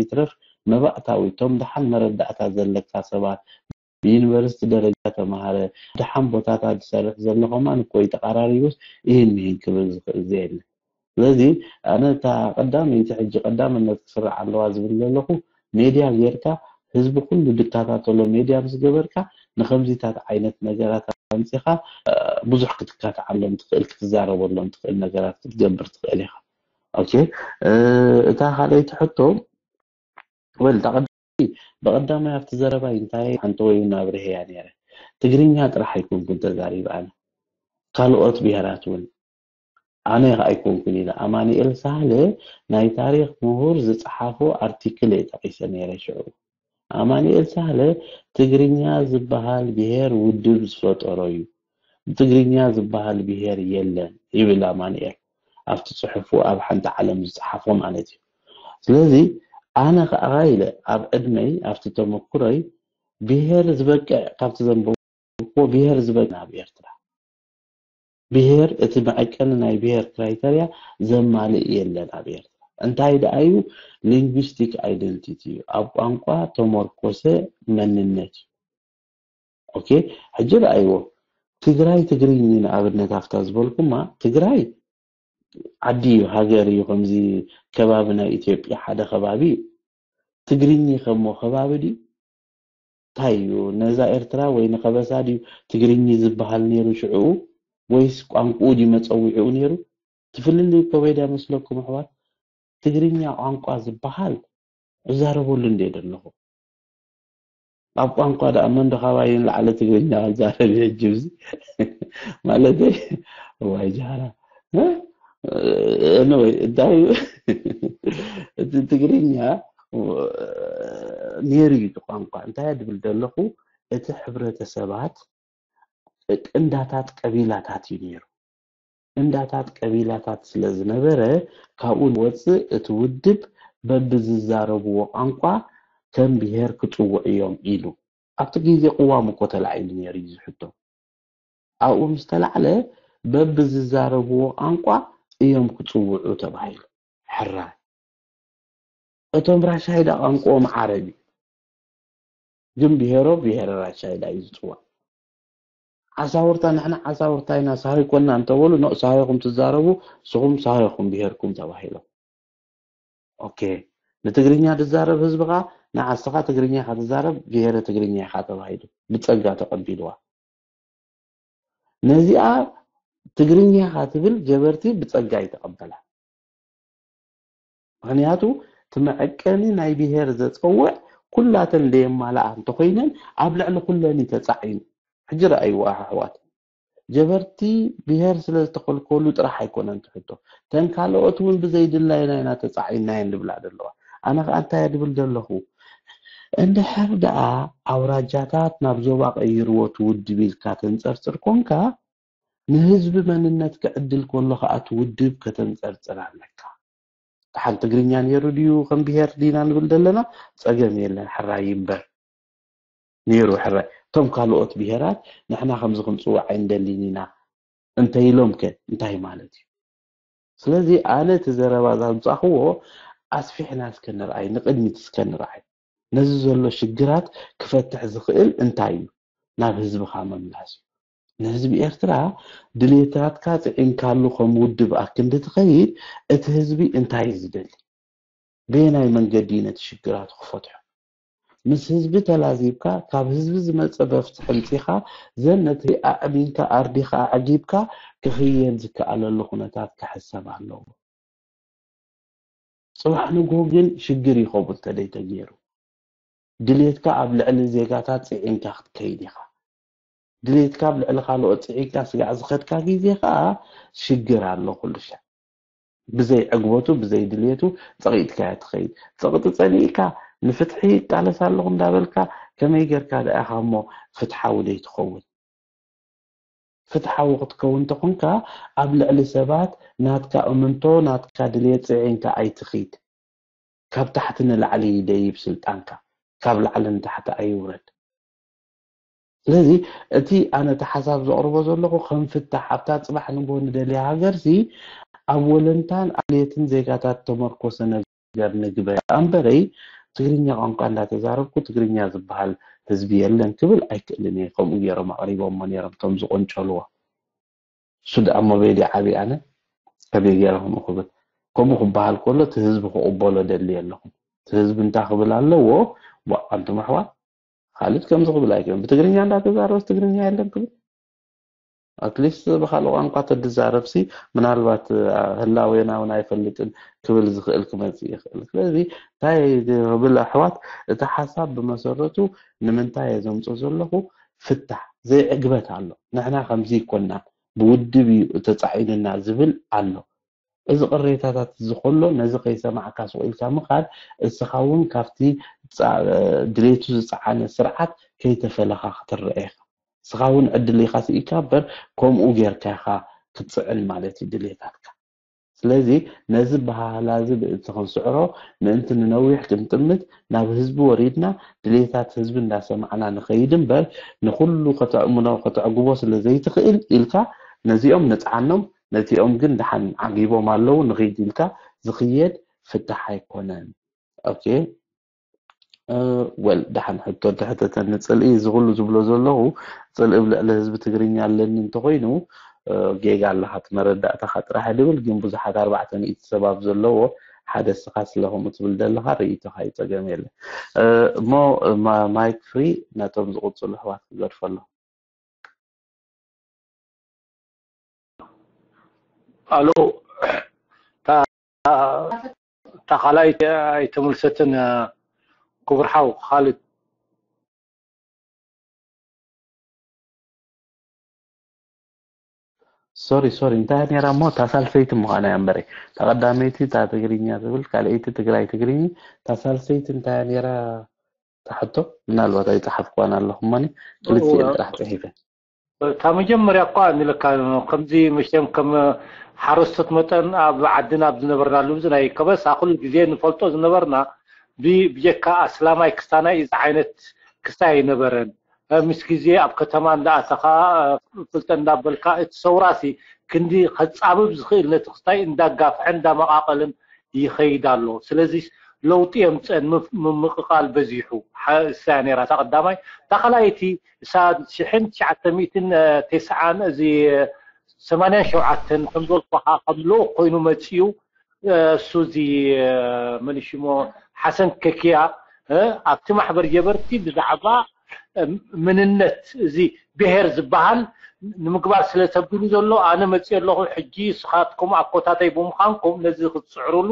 ይትረፍ መባእታዊ እቶም ደሓን መረዳእታ ዘለካ ሰባት ብዩኒቨርሲቲ ደረጃ ተምሃረ ደሓን ቦታታት ዝሰርሕ ዘሎ ከማን እኮ እዩ ተቐራሪቡስ ይህን ይህን ክብል ዝኽእል ዘየለ ስለዚ ኣነ እታ ቀዳመይቲ ሕጂ ቀዳምነት ክስራዕ ኣለዋ ዝብል ዘለኹ ሜድያ ጌርካ ህዝቢ ኩሉ ድካታተሎ ሜድያ ምስ ገበርካ ንኸምዚታት ዓይነት ነገራት ኣምፂኻ ብዙሕ ክትካትዓሎም ትኽእል ክትዛረበሎም ትኽእል ነገራት ክትገብር ትኽእል ኢኻ። ኦኬ። እታ ካልኣይቲ ሕቶ ወል ብቐዳማይ ኣብቲ ዘረባይ እንታይ ሓንቲ ወይ እውን ኣብርሄያ ነይረ። ትግርኛ ጥራሕ ኣይኮንኩን ተዛሪብ ኣነ ካልኦት ብሄራት እውን ኣነ ኣይኮንኩን ኢለ ኣማኑኤል ሳህለ ናይ ታሪክ ምሁር ዝፀሓፎ ኣርቲክል እየ ጠቂሰ ነይረ ሽዑ። ኣማኑኤል ሳህለ ትግርኛ ዝበሃል ብሄር ውድብ ዝፈጠሮ እዩ። ብትግርኛ ዝበሃል ብሄር የለን ይብል ኣማኑኤል ኣብቲ ፅሑፉ ኣብ ሓንቲ ዓለም ዝፀሓፎ ማለት እዩ። ስለዚ ኣነ ከዓ ኢለ ኣብ ዕድመይ ኣብቲ ተመክሮይ ብሄር ዝበቅዕ ካብቲ ዘንበብኩዎ ብሄር ዝበቅዕ ኣብ ኤርትራ ብሄር እቲ መዐቀኒ ናይ ብሄር ክራይተርያ ዘማልእ የለን ኣብ ኤርትራ። እንታይ ደኣ እዩ? ሊንጉስቲክ ኣይደንቲቲ እዩ። ኣብ ቋንቋ ተመርኮሰ መንነት እዩ። ኦኬ፣ ሕጂ ረኣይዎ። ትግራይ ትግርኝ ንኣብነት ኣብታ ዝበልኩማ ትግራይ ዓዲ እዩ፣ ሃገር እዩ። ከምዚ ከባቢ ናይ ኢትዮጵያ ሓደ ከባቢ እዩ። ትግርኝ ከሞ ከባቢ ድዩ? እንታይ እዩ ነዛ ኤርትራ ወይ ንኸበሳ ድዩ ትግርኝ ዝበሃል ነይሩ ሽዕኡ? ወይስ ቋንቋኡ ድዩ መፀዊዕኡ ነይሩ? ትፍልልይ እኮ በይዳ መስለኩም ኣሕዋት? ትግርኛ ቋንቋ ዝበሃል እዛረበሉ እንደ ዘለኹ ኣብ ቋንቋ ደኣ መን ዶ ካባይ ንላዕሊ ትግርኛ ክዛረብ እዩ ሕጂ ብዚ ማለተይ ዋይ ጃራ ንወይ እንታይ እቲ ትግርኛ ነይሩ እዩ ቋንቋ እንታይ ድብል ዘለኹ እቲ ሕብረተሰባት እንዳታት ቀቢላታት እዩ ነይሩ እንዳታት ቀቢላታት ስለ ዝነበረ ካብኡ ወፅእ እቲ ውድብ በብዝዛረብዎ ቋንቋ ከም ብሄር ክፅውዕዮም ኢሉ ኣብቲ ግዜ ቅዋም እኮ ተላዒሉ ነይሩ እዩ ዝሕቶ ኣብኡ ምስ ተላዕለ በብዝዛረብዎ ቋንቋ እዮም ክፅውዑ ተባሂሉ ሕራይ እቶም ራሻይዳ ቋንቋኦም ዓረብ እዩ ግን ብሄሮ ብሄረ ራሻይዳ እዩ ዝፅዋዕ ዓሳውርታ ንሕና ዓሳውርታ ኢና ሳሆይ ኮና እንተበሉ ኖ ሳሆይኹም ትዛረቡ ንስኹም ሳሆይኹም ብሄርኩም ተባሂሎም ኦኬ ንትግርኛ ዝዛረብ ህዝቢ ኸዓ ንዓስኻ ትግርኛ ኢኻ ትዛረብ ብሄረ ትግርኛ ኢኻ ተባሂሉ ብፀጋ ተቐቢልዋ ነዚኣ ትግርኛ ኢኻ ትብል ጀበርቲ ብፀጋ ይተቐበላ ምኽንያቱ እቲ መዐቀኒ ናይ ብሄር ዘፀውዕ ኩላተን ዘየማልኣ እንተኾይነን ኣብ ልዕሊ ኩለን እዩ ተፃዒኑ ሕጂ ረኣይዎ ኣሕዋት ጀበርቲ ብሄር ስለ ዝተኸልከሉ ጥራሕ ኣይኮነን ትሕቶ እተን ካልኦት እውን ብዘይድላይና ኢና ተፃዒንናየን ዝብላ ዘለዋ ኣነ ከዓ እንታይ እየ ዝብል ዘለኹ እንድሕር ደኣ ኣውራጃታት ናብ ዞባ ቀይርዎ እቲ ውድብ ኢልካ ተንፀርፅር ኮንካ ንህዝቢ መንነት ክዕድል ከሎ ከዓ እቲ ውድብ ከተንፀርፅር ኣለካ ደሓን ትግርኛ ነይሩ ድዩ ከም ብሄር ዲና ንብል ዘለና ፀገም የለን ሕራይ እምበር ነይሩ ሕራይ እቶም ካልኦት ብሄራት ንሕና ከምዚ ክንፅዋዕ ኣይንደልን ኢና እንተኢሎም ከ እንታይ ማለት እዩ ስለዚ ኣነ እቲ ዘረባ ዛምፃኽዎ ኣስፊሕና እስከ ንርኣይ ንቅድሚት እስከ ንርኣይ ነዚ ዘሎ ሽግራት ክፈትሕ ዝኽእል እንታይ እዩ ናብ ህዝብኻ ምምላስ እዩ ንህዝቢ ኤርትራ ድሌታትካ ፅዒንካሉ ከም ውድብ ኣክንዲ ትኸይድ እቲ ህዝቢ እንታይ እዩ ዝደሊ በየናይ መንገዲ እዩ ነቲ ሽግራቱ ክፈትሖ ምስ ህዝቢ ተላዚብካ ካብ ህዝቢ ዝመፀ መፍትሒ ምፂኻ ዘን ነቲ ኣዕቢንካ ኣርዲኻ ኣዕጊብካ ክኽየድ ዝከኣለሉ ኩነታት ክሕሰብ ኣለዎ ፅባሕ ንግሆ ግን ሽግር ይኸውን ተደይተገይሩ ድልየትካ ኣብ ልዕሊ ዜጋታት ፅዒንካ ክትከይድ ኢኻ ድልየትካ ኣብ ልዕሊ ካልኦት ፅዒንካ ስጋዕ ዝኸድካ ግዜ ከዓ ሽግር ኣሎ ኩሉ ሻዕ ብዘይ ዕግበቱ ብዘይ ድልየቱ ፀቂጥካዮ ትኸይድ ፀቅጢ ፀሊእካ ንፍትሒ ይቃለስ ኣለኹ እንዳበልካ ከመይ ጌርካ ደኣ ኢኻ እሞ ፍትሓዊ ደይትኸውን ፍትሓዊ ክትከውን እንተኾንካ ኣብ ልዕሊ ሰባት ናትካ እምንቶ ናትካ ድልየት ፅዒንካ ኣይትኺድ ካብ ታሕቲ ንላዕሊ ይደይብ ስልጣንካ ካብ ላዕሊ ንታሕቲ ኣይውረድ ስለዚ እቲ ኣነ እቲ ሓሳብ ዘቕርቦ ዘለኹ ከም ፍታሕ ኣብታ ፅባሕ ንግሆ ንደልያ ሃገርሲ ኣብ ወለንታን ኣብሌትን ዜጋታት ተመርኮሰ ነገር ንግበር ኣምበረይ ትግርኛ ቋንቋ እንዳተዛረብኩ ትግርኛ ዝበሃል ህዝቢ የለን ክብል ኣይክእልን እየ ከምኡ ገይሮም ኣቕሪቦሞ ነይሮም እቶም ዝቆንጨልዎ እሱ ደኣ ሞበይ ድየ ዓብየ ኣነ ከመይ ገይረ ከምኡ ክብል ከምኡ ክበሃል ከሎ እቲ ህዝቢ ክቕበሎ ደሊ ኣለኹ እቲ ህዝቢ እንታይ ክብል ኣለዎ ዋእ ኣንቱም ኣሕዋት ካልድ ከምዚ ክብል ኣይክእልን። ብትግርኛ እንዳተዛረበስ ትግርኛ የለን ክብል ኣትሊስት ብካልእ ቋንቋ ተድዛረብሲ ምናልባት ህላዌና እውን ኣይፈልጥን ክብል ዝኽእል ክመፅእ ይኽእል። ስለዚ እንታይ ክብል ኣሕዋት፣ እቲ ሓሳብ ብመሰረቱ ንምንታይ እየ ዘምፅኦ ዘለኹ፣ ፍታሕ ዘይዕግበት ኣሎ። ንሕና ከምዚ ይኮንና ብውድብ እዩ ተፃዒኑና ዝብል ኣሎ። እዚ ቅሬታታት እዚ ከሎ ነዚ ከይሰማዕካ ስቕ ኢልካ ምኻድ፣ እስኻ እውን ካብቲ ድሌቱ ዝፀዓነ ስርዓት ከይተፈለኻ ክትረአ ኢኻ። እስኻ እውን ዕድል ኢኻ ስኢካ እምበር ከምኡ ጌርካ ኢኻ ክትፅዕን ማለት እዩ ድሌታትካ። ስለዚ ነዚ ባህላ እዚ ብእንቲ ክንስዕሮ ምእንቲ ንነዊሕ ክንጥምት ናብ ህዝቢ ወሪድና ድሌታት ህዝቢ እንዳሰማዕና ንኸይድ እምበር ንኹሉ ከተዕምኖ ከተዕግቦ ስለ ዘይትኽእል ኢልካ ነዚኦም ንፅዓኖም ነቲኦም ግን ደሓን ዓጊቦም ኣለዉ ንኺድ ኢልካ ዝኽየድ ፍታሕ ኣይኮነን። ኦኬ ወል ደሓን ሕቶ እንተሕተተኒ ፅልኢ እዚ ኩሉ ዝብሎ ዘለኹ ፅልኢ ኣብ ልዕሊ ህዝቢ ትግርኛ ኣለኒ እንተኮይኑ ጌጋ ኣለካ እቲ መረዳእታካ ጥራሕ ድብል ግን ብዙሓት ኣርባዕተ ሚእቲ ሰብ ኣብ ዘለዎ ሓደ ስኻ ስለኹም ትብል ዘለካ ርእይቶካ ይፀገም የለ እሞ ማይክ ፍሪ ነቶም ዝቕፅሉ ኣሕዋት ክገድፈሎም ኣሎ እታ ካልኣይቲ ኣይተመልሰትን ክቡር ሓው ካልድ ሶሪ ሶሪ እንታይ ነራ እሞ እታ ሳልሰይቲ ምዃና እያ እምበረ እታ ቀዳመይቲ እታ ትግርኛ ትብል ካልኣይቲ ትግራይ ትግርኝ እታ ሳልሰይቲ እንታይ ነራ እታ ሕቶ ምናልባት ኣይፀሓፍኳን ኣለኹ እሞኒ ክልቲኤን ጥራሕ ፅሒፈ እታ መጀመርያ እኳ ንለካ ከምዚ መሸም ከም ሓረስቶት መጠን ኣብ ዓድና ኣብ ዝነበርናሉ እዚ ናይ ከበሳ ኩሉ ግዜ ንፈልጦ ዝነበርና ብጀካ ኣስላማይ ክስታናይ እዚ ዓይነት ክስታይ ኣይነበረን ምስ ግዜ ኣብ ከተማ እንዳኣተኻ ፍልጠት እንዳበልካ እቲ ሰውራሲ ክንዲ ከፃብብ ዝኽእል ነቲ ክስታይ እንዳጋፍሐን እንዳመቃቀልን ይኸይድ ኣሎ ስለዚ ለውጢ የምፀን ምምቅቃል በዚሑ እሳ ነራ እታ ቀዳማይ እታ ካልኣይቲ እሳ ሽሕን ትሽዓተ ሚእትን ተስዓን እዚ ሰማንያን ሸውዓተን ከም ዘልኩኻ ከም ልኡኽ ኮይኑ መፅኡ እሱ እዚ መን ሽሞ ሓሰን ከኪያ ኣብቲ ማሕበር ጀበርቲ ብዛዕባ ምንነት እዚ ብሄር ዝበሃል ንምግባር ስለ ተቢሉ ዘሎ ኣነ መፅእ ኣለኹ ሕጂ ስኻትኩም ኣኮታተይ ብምዃንኩም ነዚ ክትፅዕሩሉ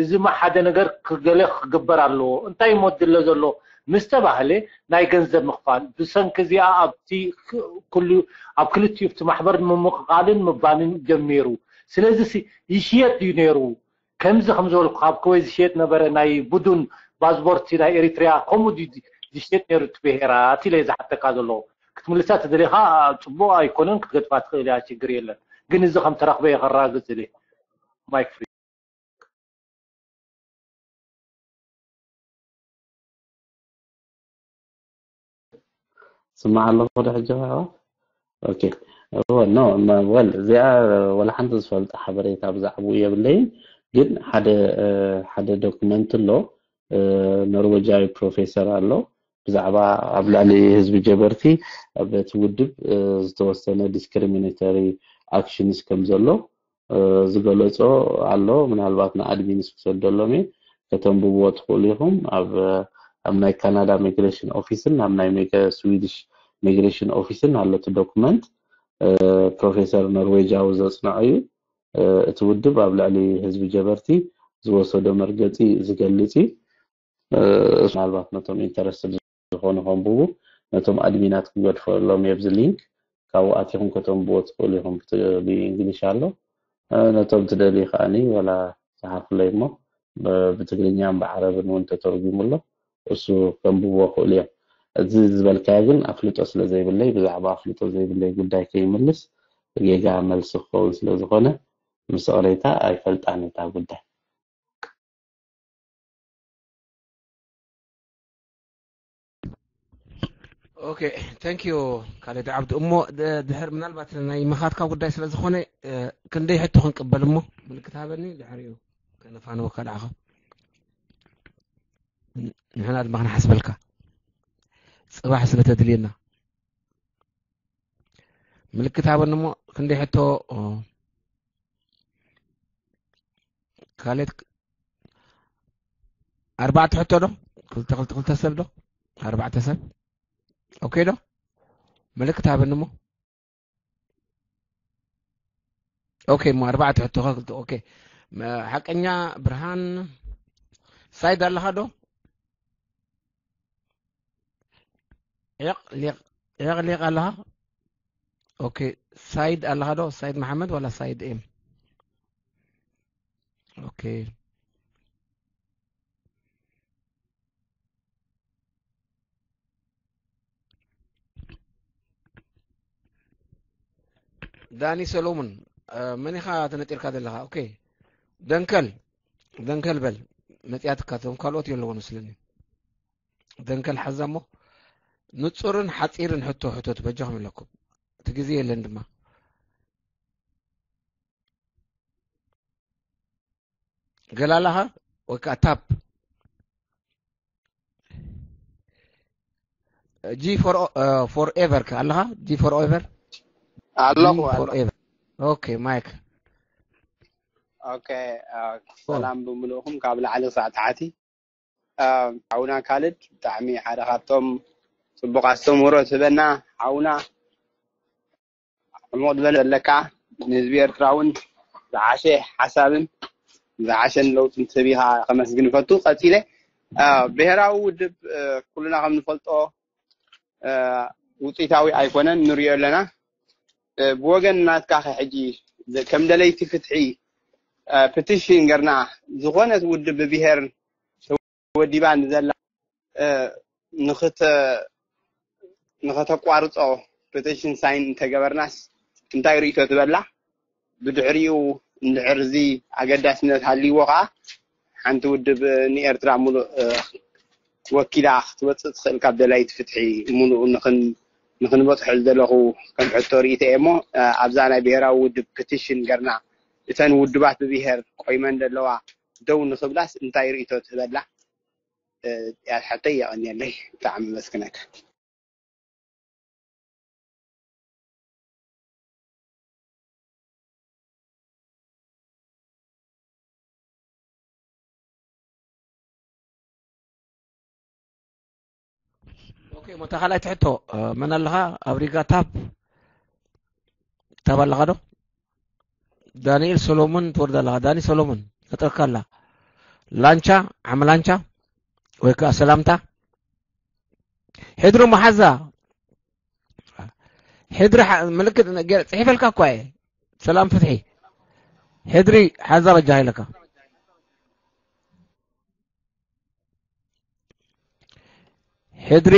እዚ ሓደ ነገር ክገለ ክግበር ኣለዎ እንታይ እሞ ድለ ዘሎ ምስ ተባህለ ናይ ገንዘብ ምኽፋል ብሰንኪ እዚኣ ኣብቲ ኩሉ ኣብ ክልቲኡ ኣብቲ ማሕበር ምምቕቓልን ምባልን ጀሚሩ ስለዚ ይሽየጥ ድዩ ነይሩ ከምዚ ከም ዝበልኩ ኣብ ኩወይ ዝሽየጥ ነበረ ናይ ቡዱን ባዝቦርቲ ናይ ኤሪትሪያ ከምኡ ድዩ ዝሽየጥ ነይሩ እቲ ብሄራት ኢለ ዝሓተካ ዘለኹ ክትምልሳ ተደሊኻ ፅቡቕ ኣይኮነን ክትገድፋ ትኽእል እያ ችግር የለን ግን እዚ ከም ተረኽበ እየ ከራግፅ ኢለ ማይክ ፍሪ ስማዕ ኣለኹ ዶ ሕጂ ኦኬ እዎ ኖ ወል እዚኣ ወላ ሓንቲ ዝፈልጦ ሓበሬታ ብዛዕባኡ የብለይን ግን ሓደ ሓደ ዶክመንት ኣሎ ኖርወጃዊ ፕሮፌሰር ኣሎ ብዛዕባ ኣብ ልዕሊ ህዝቢ ጀበርቲ በቲ ውድብ ዝተወሰነ ዲስክሪሚኔተሪ ኣክሽንስ ከም ዘሎ ዝገለጾ ኣሎ ምናልባት ንኣድሚንስ ክሰደሎም እየ ከተንብብዎ ትኽእሉ ኢኹም ኣብ ኣብ ናይ ካናዳ ሚግሬሽን ኦፊስን ኣብ ናይ ስዊዲሽ ሚግሬሽን ኦፊስን ኣሎ እቲ ዶክመንት ፕሮፌሰር ኖርዌጃዊ ዘፅንዖ እዩ እቲ ውድብ ኣብ ልዕሊ ህዝቢ ጀበርቲ ዝወሰዶ መርገፂ ዝገልፅ እዩ ምናልባት ነቶም ኢንተረስትድ ዝኾኑ ከንብቡ ነቶም ኣድሚናት ክገድፈሎም ኣብዚ ሊንክ ካብኡ ኣቲኹም ከተንብቦ ትኽእሉ ኢኹም ብእንግሊሽ ኣሎ ነቶም ትደልዩ ከዓኒ ወላ ፀሓፉለይ እሞ ብትግርኛን ብዓረብን እውን ተተርጉሙ ኣሎ እሱ ከንብብዎ ክእሉ እዮም እዚ ዝበልካዮ ግን ኣፍልጦ ስለ ዘይብለይ ብዛዕባ ኣፍልጦ ዘይብለይ ጉዳይ ከይምልስ ጌጋ መልሲ ክኸውን ስለ ዝኾነ ምስ ይቕሬታ ኣይፈልጣን እታ ጉዳይ ኦኬ ታንክ ዩ ካልድ ዓብዱ እሞ ድሕር ምናልባት ናይ ምኻትካ ጉዳይ ስለ ዝኾነ ክንደይ ሕቶ ክንቅበል እሞ ምልክት ሃበኒ ድሕሪኡ ከነፋንወካ ንዓኻ ንሕና ድማ ክንሓስበልካ ፅባሕ ስለ ተድልየና ምልክት ሃበኒ እሞ ክንደይ ሕቶ ካልድ ኣርባዕተ ሕቶ ዶ ክልተ ክልተ ክልተ ሰብ ዶ ኣርባዕተ ሰብ ኦኬ ዶ? ምልክት ሃበኒ እሞ። ኦኬ እሞ ኣርባዕተ ሕቶ ከ-፣ ኦኬ። መ-፣ ሓቀኛ ብርሃን ሳይድ ኣለኻ ዶ? ዒቕ ሊቕ፣ ዒቕ ሊቕ ኣለኻ? ኦኬ። ሳይድ ኣለኻ ዶ? ሳይድ መሓመድ ዋላ ሳይድ ኤም? ኦኬ። ዳኒ ሰሎሙን፣ እ፣ መን ኢኻ ተነጢርካ ዘለኻ? ኦኬ። ደንከል፣ ደንከል በል። መጽያትካ እቶም ካልኦት የለውን መስለኒ። ደንከል ሓዛ እሞ ንጹርን ሓጺርን ሕቶ ሕቶት በጃኹም ኣለኩም። እቲ ግዜ የለን ድማ። ገላላኻ ወይ ከዓ ታፕ ጂ ፎር ፎር ኤቨር ከ ኣለኻ? ጂ ፎር ኤቨር ኣለኹ፣ ኣለኹ። ፎር ኤቨር። ኦኬ ማይክ። ኦኬ፣ አ፣ ሰላም ብምልእኹም ካብ ላዕሊ ክሳዕ ታሕቲ። አ፣ ሓውና ካልድ ብጣዕሚ ሓደ ካብቶም ጽቡቕ ኣስተምህሮ ትህበና ሓውና። ዕሙቕ ዝበለ ዘለካ ንህዝቢ ኤርትራ እውን ዝዓሸ ሓሳብን ዝዓሸን ለውጥን ትህብ ኢኻ ከመስግን እፈቱ። ቀጺለ፣ አ፣ ብሄራዊ ውድብ፣ አ፣ ኩልና ከም ንፈልጦ፣ አ፣ ውጽኢታዊ ኣይኮነን፣ ንሪኦ ኣለና። አ፣ ብወገን ናትካ ከ ሕጂ ዝ-፣ ከም ደለይቲ ፍትሒ፣ አ፣ ፕቲሽን ገርና ዝኾነት ውድብ ብብሄር ተወዲባ ንዘላ፣ እ፣ ንኽተ-፣ ንኸተቋርጾ ፔቲሽን ሳይን እንተገበርናስ እንታይ ርእይቶ ትበላ? ብድሕሪኡ እንድሕር እዚ ኣገዳስነት ሃልይዎ ኸዓ ሓንቲ ውድብ ንኤርትራ ሙሉእ፣ እ፣ ወኪላ ክትወጽእ ትኽእል ካብ ደላይት ፍትሒ ሙሉእ ንኽን-፣ ንኽንበጽሖ ዝደለኹ ከም ሕቶ ርእይቶ እየ እሞ፣ እ፣ ኣብዛ ናይ ብሄራዊ ውድብ ፔቲሽን ገርና እተን ውድባት ብብሄር ቆይመን ዘለዋ ደው ንኽብላስ እንታይ ርእይቶ ትህበላ? እ፣ እዚኣ ሕቶይ የቐንየለይ። ብጣዕሚ የመስግነካ። ኦኬ፣ እሞ እታ ካልኣይቲ ሕቶ፣ እ፣ መን ኣለኻ? ኣብ ሪጋ ታፕ፣ ታፕ ኣለኻ ዶ? ዳንኤል ሰሎሞን ትወርድ ኣለኻ። ዳኒ ሰሎሞን ነጠርካ ኣላ። ላንቻ፣ ዓም ላንቻ፣ ወይ ከዓ ሰላምታ። ሕድሪ መሓዛ። ሕድሪ ሓ-፣ ምልክት ገ-፣ ጽሒፈልካ እኳ እየ። ሰላም ፍትሒ። ሕድሪ ሓዛ በጃ ኢለካ። ሕድሪ፣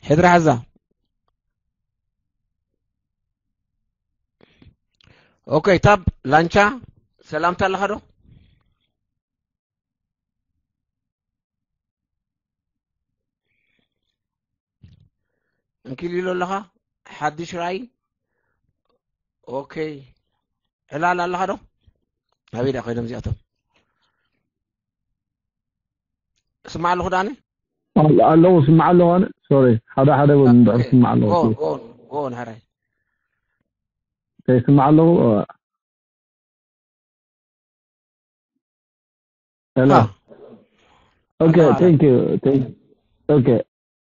ሕድሪ ሓዛ። ኦኬ፣ ታብ ላንቻ ሰላምታ ኣለኻ ዶ? እንኪሊሎ ኣለኻ? ሓድሽ ራእይ? ኦኬ። ዕላል ኣለኻ ዶ? ኣበይ ደኣ ኮይኖም እዚኣቶም? እስማዕ ኣለኹ ዳኒ? ኣለ-፣ ኣለኹ፣ ስማዕ ኣለኹ ኣነ። ሶሪ፣ ሓደ ሓደ እውን እንድሕር ኦኬ። ስማዕ ኣለኹ። ጎ-፣ ጎ-፣ ጎ-፣ ንሕራይ። ከይስማዕ ኣለኹ። ሄሎ። አ። ኦኬ፣ ኣሎ፣ ኣሎ። Thank you። Thank-፣ ኦኬ፣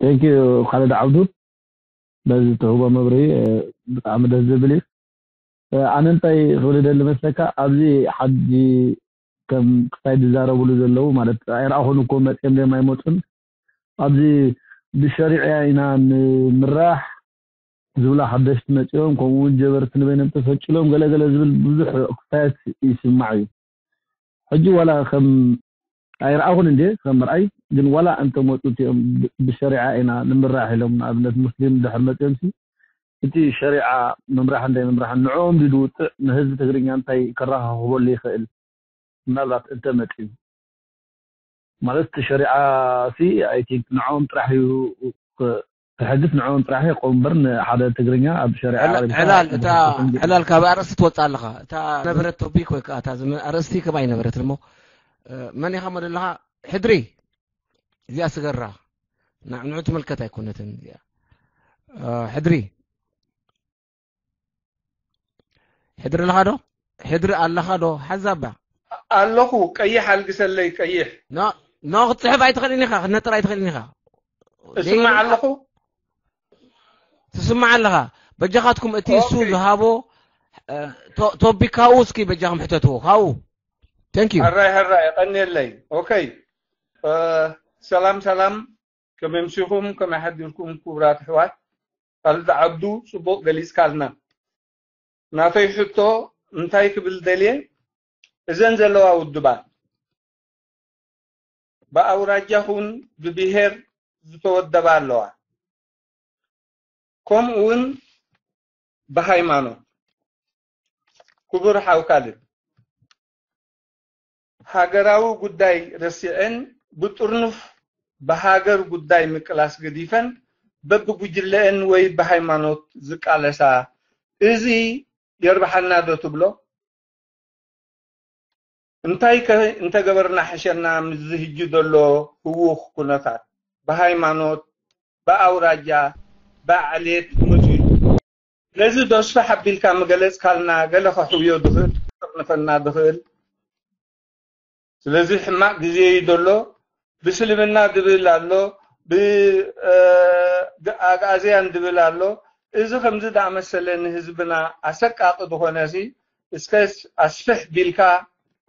thank you ካልድ ዓብዱ። በዚ ትህቦ መብርሂ፣ እ፣ ብጣዕሚ ደስ ዝብል እዩ። እ፣ ኣነ እንታይ ክብል ደሊ መስለካ፣ ኣብዚ ሓጂ ከም ክሳይ ዝዛረብሉ ዘለዉ ማለት ኣይረኣኹን እኮ፣ መጽኦም ድዮም ኣይመጹን። ኣብዚ ብሸሪዓ ኢና ንምራሕ ዝብላ ሓደሽቲ መጺኦም፣ ከምኡ እውን ጀበርቲ ንበይኖም ተፈጭሎም ገለ ገለ ዝብል ብዙሕ ክስታያት ይስማዕ እዩ። ሕጂ ዋላ ከም ኣይረኣኹን እንዴ ከም ምርኣይ፣ ግን ዋላ እንተመጹ እቲኦም ብ-፣ ብሸሪዓ ኢና ንምራሕ ኢሎም፣ ንኣብነት ሙስሊም ድሕር መጺኦምሲ፣ እቲ ሸሪዓ ምምራሕ እንዳይ ምምራሕ ንዕኦም ድዩ ዝውጥዕ? ንህዝቢ ትግርኛ እንታይ ከረኻኽበሉ ይኽእል? ምናልባት እንተመጺኡ ማለት እቲ ሸሪዓ ሲ፣ I think ንዕኦም ጥራሕ እዩ ክ-፣ ክሕግስ ንዕኦም ጥራሕ እዩ ክኸውን እምበር ንሓደ ትግርኛ ኣብ ሸሪዓ ዕላ-፣ ቀሪብካ ዕላል፣ እታ ዕላል ካብ ኣርእስቲ ትወጽእ ኣለኻ። እታ ነበረት ቶፒክ ወይ ከዓ እታ ዝመ-፣ ኣርእስቲ ከም ኣይነበረትን እሞ፣ እ፣ መን ኢኻ እሞ ዘለኻ? ሕድሪ። እዚኣ ስገራ። ና-፣ ንዑ ትምልከት ኣይኮነትን እዚኣ። እ፣ ሕድሪ። ሕድሪ ኣለኻ ዶ? ሕድሪ ኣለኻ ዶ? ሓዛባ። ኣለኹ። ቀይሕ ኣልግሰለይ፣ ቀይሕ። ኖ ኖ ክትፅሕፍ ኣይትኽእልን ኢኻ፣ ክትነጥር ኣይትኽእልን ኢኻ። እስማዕ ኣለኹ። ትስማዕ ኣለኻ። በጃኻትኩም እቲ እሱ ኦኬ። ዝሃቦ እ፣ ቶ- ቶፒክ ካብኡ እስኪ በጃኹም ሕተትዎ ካብኡ። Thank you። ሕራይ ሕራይ፣ የቐንየለይ። ኦኬ። እ፣ ሰላም ሰላም፣ ከመይ ምሲኹም፣ ከመይ ሓዲርኩም ክቡራት ኣሕዋት? ካልድ ዓብዱ ጽቡቕ ገሊጽካልና። ናተይ ሕቶ እንታይ ክብል ደልየ፣ እዘን ዘለዋ ውድባት ብኣውራጃ ኹን ብብሄር ዝተወደባ ኣለዋ። ከምኡ እውን ብሃይማኖት። ክቡር ሓው ካልድ፣ ሃገራዊ ጉዳይ ረሲዐን ብጥርኑፍ ብሃገር ጉዳይ ምቅላስ ገዲፈን በብጉጅለአን ወይ ብሃይማኖት ዝቃለሳ፣ እዚ የርብሓና ዶ ትብሎ? እንታይ ከ እንተገበርና ሕሸና ምስዚ ህጂ ዘሎ ህውኽ ኩነታት ብሃይማኖት፣ ብኣውራጃ፣ ብዓሌት መጺኡ? ነዚ ዶ ስፍሕ ኣቢልካ ምገለጽካልና፣ ገለ ከሕውዮ ድኽእል፣ ክጥርንፈና ድኽእል? ስለዚ ሕማቕ ግዜ እዩ ዘሎ። ብስልምና ድብል ኣሎ፣ ብኣግኣዝያን ድብል ኣሎ። እዚ ከምዚ ዝኣመሰለ ንህዝብና ኣሰቃቂ ዝኾነ ሲ እስከ ኣስፍሕ ቢልካ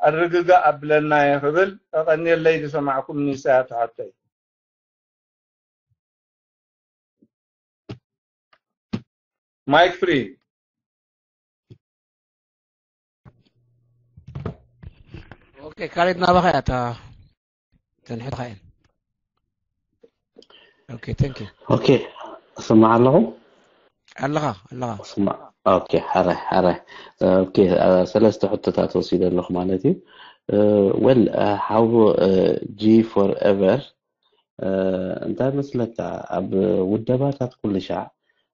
ኣርግጋእ ኣብለና እየ ክብል። እቐንየለይ ዝሰማዕኩም ንሳያ ትሓተይ። ማይክ ፍሪ። ኦኬ፣ ካልድ ናባኻ እያ እታ ተንሕድካ እየን። ኦኬ፣ thank you። ኦኬ፣ እስማዕ ኣለኹ። ኣለኻ ኣለኻ። እስማዕ። ኦኬ፣ ሓራይ ሓራይ። ኦኬ፣ አ፣ ሰለስተ ሕቶታት ወሲደ ኣለኹ ማለት እዩ። እ፣ ወል፣ አ፣ ሓው፣ እ፣ ጂ ፎር ኤቨር፣ እ፣ እንታይ መስለካ፣ ኣብ ውደባታት ኩሉ ሻዕ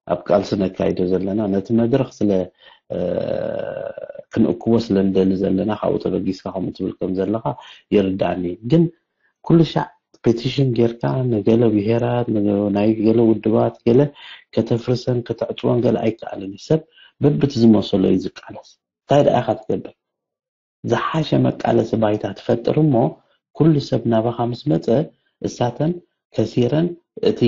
ኣብ ቃልሲ ነካይዶ ዘለና ነቲ መድረኽ ስለ፣ እ፣ ክንእክቦ ስለ ንደሊ ዘለና ካብኡ ተበጊስካ ከምኡ ትብል ከም ዘለኻ ይርዳእኒ። ግን ኩሉ ሻዕ ፔቲሽን ጌርካ ንገለ ብሄራት፣ ን-፣ ናይ ገለ ውድባት ገለ ከተፍርሰን ከተዕጽወን ገለ ኣይከኣልን እዩ። ሰብ በብቲ ዝመሰሎ እዩ ዝቃለስ። እንታይ ደኣ ኢኻ ትገብር? ዝሓሸ መቃለሲ ባይታ ትፈጥር እሞ ኩሉ ሰብ ናባኻ ምስ መጸ እሳተን ከሲረን እቲ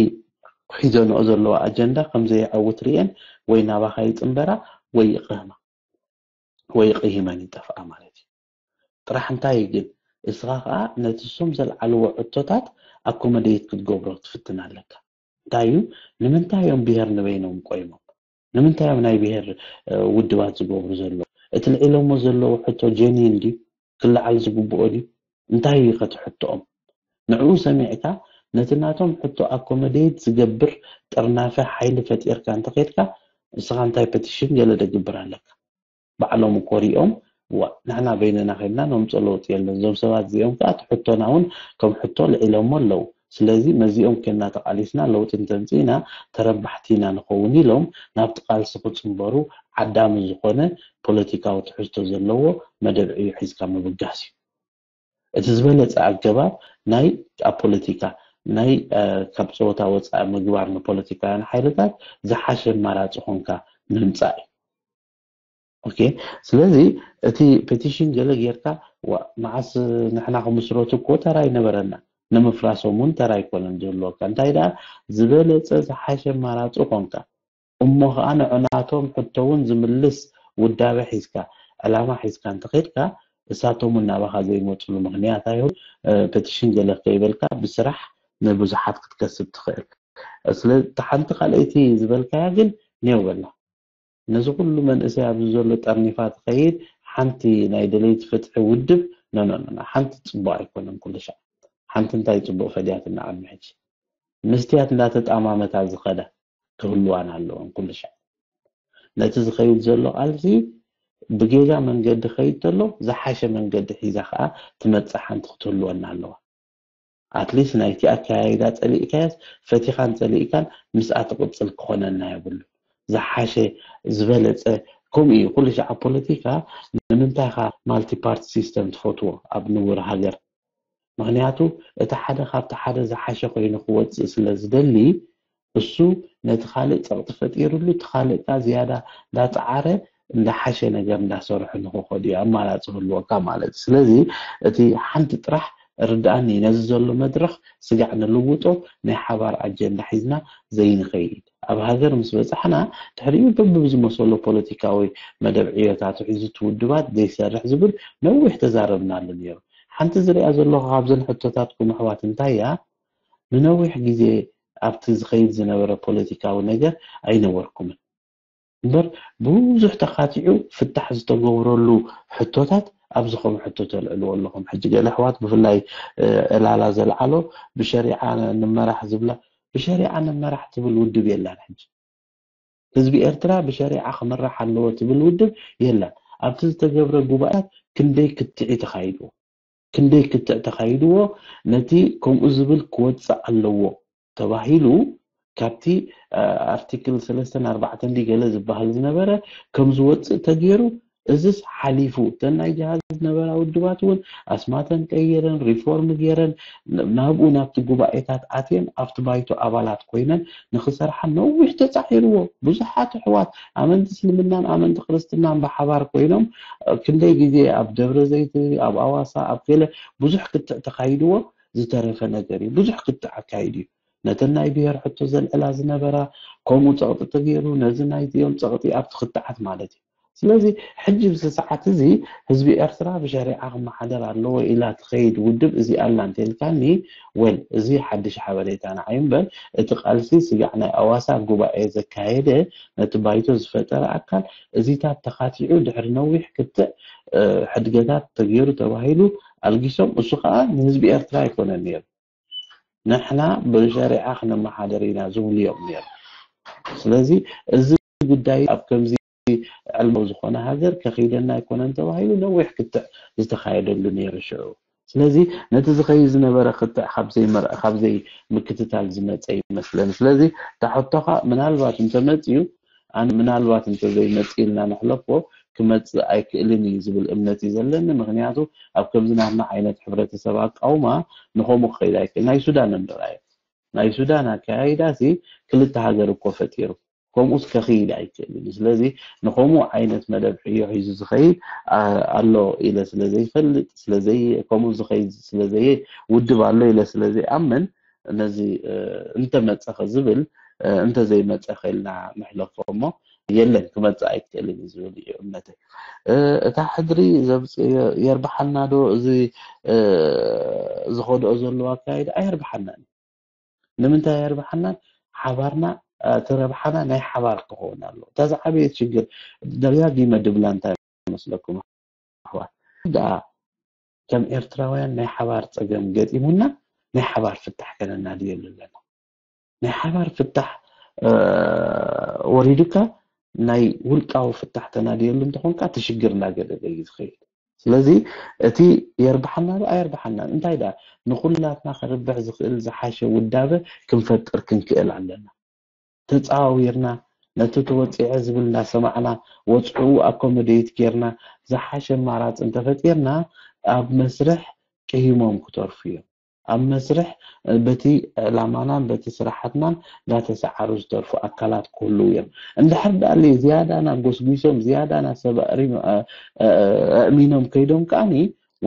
ሒዘንኦ ዘለዋ ኣጀንዳ ከም ዘይዓውት ርእየን ወይ ናባኻ ይጽንበራ ወይ ይቕህማ ወይ ይቕሂመን ይጠፍኣ ማለት እዩ። ጥራሕ እንታይ ግን እስኻ ኸኣ ነቲ እሶም ዘልዓልዎ ሕቶታት ኣኮመዴት ክትገብሮ ክትፍትን ኣለካ። እንታይ እዩ? ንምንታይ እዮም ብሄር ንበይኖም ቆይሞም? ንምንታይ እዮም ናይ ብሄር፣ እ፣ ውድባት ዝገብሩ ዘለዉ? እቲ ልዒሎሞ ዘለዉ ሕቶ ጀኒን ድዩ? ክለዓል ዝግብኦ ድዩ? እንታይ እዩ ከ እቲ ሕቶኦም? ንዕኡ ሰሚዕካ ነቲ ናቶም ሕቶ ኣኮመዴት ዝገብር ጥርናፈ ሓይሊ ፈጢርካ እንተኸድካ እስኻ እንታይ ፔቲሽን ገለ ደግብር ኣለካ? ባዕሎም እኮ ሪኦም፣ ዋ፣ ንሕና በይንና ኸይድና ነምፅኦ ለውጢ የለን። እዞም ሰባት እዚኦም ከዓ እቲ ሕቶና እውን ከም ሕቶ ልዒሎሞ ኣለዉ። ስለዚ መዚኦም ኬንና ተቓሊስና ለውጢ እንተምፅእና ተረባሕቲ ኢና ንኸውን ኢሎም ናብቲ ቃልሲ ክፅንበሩ ዓዳሚ ዝኾነ ፖለቲካዊ ትሕዝቶ ዘለዎ መደብ ዕዮ ሒዝካ ምብጋስ እዩ። እቲ ዝበለጸ ኣገባብ ናይ ኣብ ፖለቲካ ናይ፣ እ፣ ካብ ጸወታ ወጻኢ ምግባር ንፖለቲካውያን ሓይልታት ዝሓሸ ኣማራጺ ኮንካ ምምጻእ እዩ። ኦኬ፣ ስለዚ እቲ ፔቲሽን ገለ ጌርካ ዋ፣ መዓስ ንሕና ክምስረቱ እኮ ተራ ይነበረና፣ ንምፍራሶም እውን ተራ ኣይኮነን ዝህልወካ። እንታይ ደኣ ዝበለጸ ዝሓሸ ኣማራጺ ኮንካ እሞ ኸዓ ንዕናቶም ሕቶ እውን ዝምልስ ውዳበ ሒዝካ ዕላማ ሒዝካ እንተኸድካ እሳቶም እውን ናባኻ ዘይመፅሉ ምኽንያት ኣይሁን። እ፣ ፔቲሽን ገለ ከይበልካ ብስራሕ ንብዙሓት ክትከስብ ትኽእል። ስለ እታ ሓንቲ ካልኣይቲ ዝበልካያ ግን ኔው በላ። ነዚ ኩሉ መንእሰይ ኣብዚ ዘሎ ጠርኒፋ ትኸይድ ሓንቲ ናይ ደለይቲ ፍትሒ ውድብ ኖ ኖ ኖ ኖ፣ ሓንቲ ፅቡቅ ኣይኮነን። ኩሉ ሻዕ ሓንቲ እንታይ ፅቡቅ ፈድያትና ዓሚ ሕጂ ምስትያት እንዳተጣማመታ ዝኸዳ ክህልዋን ኣለወን። ኩሉ ሻዕ ነቲ ዝኸይድ ዘሎ ቃልሲ ብጌጋ መንገዲ ኸይድ ተሎ ዝሓሸ መንገዲ ሒዛ ኸዓ ትመፅእ ሓንቲ ክትህልወና ኣለዋ። ኣትሊስት ናይቲ ኣካያይዳ ጸሊእካያስ ፈቲኻን ጸሊእካን ምስኣ ትቕጽል ክኾነና የብሉ። ዝሓሸ ዝበለጸ ከምኡ እዩ። ኩሉ ሻዕ ኣብ ፖለቲካ ንምንታይ ኢኻ ማልቲ ፓርቲ ሲስተም ትፈትዎ ኣብ ንቡር ሃገር? ምኽንያቱ እቲ ሓደ ካብቲ ሓደ ዝሓሸ ኮይኑ ክወጽእ ስለ ዝደሊ እሱ ነቲ ካልእ ጸቕጢ ፈጢሩሉ እቲ ካልእ ከኣ ዝያዳ እንዳጸዓረ እንዳሓሸ ነገር እንዳሰርሑ ንክኸዱ እዩ ኣማራፂ ህልወካ ማለት እዩ። ስለዚ እቲ ሓንቲ ጥራሕ ርድኣኒ፣ ነዚ ዘሎ መድረኽ ስጋዕ ንልውጦ፣ ናይ ሓባር ኣጀንዳ ሒዝና ዘይንኸይድ፣ ኣብ ሃገር ምስ በፃሕና ድሕሪኡ በብዝመሰሎ ፖለቲካዊ መደብ ዕዮታቱ ሒዙ እቲ ውድባት ዘይሰርሕ ዝብል ነዊሕ ተዛረብናሉ ነይሩ። ሓንቲ ዝሪኣ ዘለኹ ካብዘን ሕቶታትኩም ኣሕዋት እንታይ እያ? ንነዊሕ ግዜ ኣብቲ ዝኸይድ ዝነበረ ፖለቲካዊ ነገር ኣይነበርኩምን እምበር ብዙሕ ተኻቲዑ ፍታሕ ዝተገብረሉ ሕቶታት ኣብዚ ከም ሕቶ ተልዕልዎ ኣለኹም። ሕጂ ገለ ኣሕዋት ብፍላይ ዕላላ ዘልዓሎ ብሸሪዓ ንመራሕ ዝብላ፣ ብሸሪዓ ንመራሕ ትብል ውድብ የላን። ሕጂ ህዝቢ ኤርትራ ብሸሪዓ ክምራሕ ኣለዎ ትብል ውድብ የላን። ኣብቲ ዝተገብረ ጉባኤታት ክንደይ ክትዒ ተኻይድዎ፣ ክንደይ ክትዕ ተኻይድዎ፣ ነቲ ከምኡ ዝብል ክወፅእ ኣለዎ ተባሂሉ ካብቲ ኣርቲክል ሰለስተን ኣርባዕተን ድዩ ገለ ዝበሃል ዝነበረ ከም ዝወፅእ ተገይሩ። እዝስ ሓሊፉ እተን ናይ ጅሃድ ዝነበራ ውድባት እውን ኣስማተን ቀይረን ሪፎርም ገይረን ናብኡ ናብቲ ጉባኤታት ኣትየን ኣብቲ ባይቶ ኣባላት ኮይነን ንክሰርሓ ነዊሕ ተፃዒርዎ። ብዙሓት ኣሕዋት ኣመንቲ እስልምናን ኣመንቲ ክርስትናን ብሓባር ኮይኖም ክንደይ ግዜ ኣብ ደብረ ዘይት፣ ኣብ ኣዋሳ፣ ኣብ ገለ ብዙሕ ክትዕ ተኻይድዎ ዝተረፈ ነገር እዩ። ብዙሕ ክትዕ ኣካይዱ እዩ። ነተን ናይ ብሄር ሕቶ ዘልዕላ ዝነበራ ከምኡ ፀቕጢ ተገይሩ ነዚ ናይዚኦም ፀቕጢ ኣብቲ ክትዓት ማለት እዩ። ስለዚ ሕጂ ብዚ ሰዓት እዚ ህዝቢ ኤርትራ ብሸሪዓ ክመሓደር ኣለዎ ኢላ ትኸይድ ውድብ እዚ ኣላ እንተልካኒ፣ ወል እዚ ሓድሽ ሓበሬታ ንዓይ እምበር እቲ ቃልሲ ስጋዕ ናይ ኣዋሳ ጉባኤ ዘካየደ ነቲ ባይቶ ዝፈጠረ ኣካል እዚታት ተኻቲዑ ድሕሪ ነዊሕ ክትዕ ሕድገታት ተገይሩ ተባሂሉ ኣልጊሶም። እሱ ከዓ ንህዝቢ ኤርትራ ኣይኮነን ነይሩ። ንሕና ብሸሪዓ ክነመሓደር ኢና ዝብሉ እዮም ነይሩ። ስለዚ እዚ ጉዳይ ኣብ ከምዚ ዕልማዊ ዝኾነ ሃገር ከኺደና ኣይኮነን ተባሂሉ ነዊሕ ክትዕ ዝተኻየደሉ ነይሩ ሽዑ። ስለዚ ነቲ ዝኸይድ ዝነበረ ክትዕ ካብ ዘይምክትታል ዝመፀ ይመስለኒ። ስለዚ እታ ሕቶኻ ምናልባት እንተመፅዩ ኣነ ምናልባት እንተዘይመፅእ ኢልና ንሕለፎ ክመፅእ ኣይክእልን እዩ ዝብል እምነት እዩ ዘለኒ። ምክንያቱ ኣብ ከምዚ ናትና ዓይነት ሕብረተሰብ ኣቃውማ ንኸምኡ ክኸይድ ኣይክእል። ናይ ሱዳን እንርኣዮ ናይ ሱዳን ኣካያይዳ ሲ ክልተ ሃገር እኮ ፈጢሩ ከምኡስ ከኽይድ ኣይክእልን እዩ። ስለዚ ንኸምኡ ዓይነት መደብ ሕዮ ሒዙ ዝኸይድ ኣሎ ኢለ ስለዘይፈልጥ ስለዘይ ከምኡ ዝኸይድ ስለዘይ ውድብ ኣሎ ኢለ ስለዘይኣምን ነዚ እንተመፀኸ ዝብል እንተዘይመፀኸ ኢልና ንሕለፎ እሞ የለን ክመፅእ ኣይክእልን እዩ ዝብል እዩ እምነተይ። እታ ሕድሪ ዘምፅእ የርብሓና ዶ እዚ ዝኸድኦ ዘለዋ ኣካይዳ ኣየርብሓናን እዩ። ንምንታይ ኣየርብሓናን? ሓባርና እቲ ረብሓና ናይ ሓባር ክኸውን ኣሎ። እታ ዝዓበየት ሽግር ደጋጊመ ድብላ እንታይ መስለኩም ኣሕዋት? ደኣ ከም ኤርትራውያን ናይ ሓባር ጸገም ገጢሙና ናይ ሓባር ፍታሕ ከነናድየሉ ኣለና። ናይ ሓባር ፍታሕ ወሪዱካ ናይ ውልቃዊ ፍታሕ ተናድየሉ እንተኾንካ እቲ ሽግር እናገደደ እዩ ዝኸይድ። ስለዚ እቲ የርብሓና ዶ ኣየርብሓናን እንታይ ደኣ ንኹላትና ከርብሕ ዝኽእል ዝሓሸ ውዳበ ክንፈጥር ክንክእል ኣለና። ተጻዋዊርና ነቲ ተወጺዐ ዝብል እናሰማዕና ወጽዕኡ ኣኮመደይት ጌርና ዝሓሸ ኣማራጺ እንተፈጢርና ኣብ መስርሕ ቅሂሞም ክተርፉ እዮም። ኣብ መስርሕ በቲ ዕላማናን በቲ ስራሓትናን እንዳተሰዓሩ ዝተርፉ ኣካላት ክህልዉ እዮም። እንድሕር ደኣ ዝያዳና ጎስጒሶም ዝያዳና ሰብ ኣእሚኖም ከይዶም ከዓኒ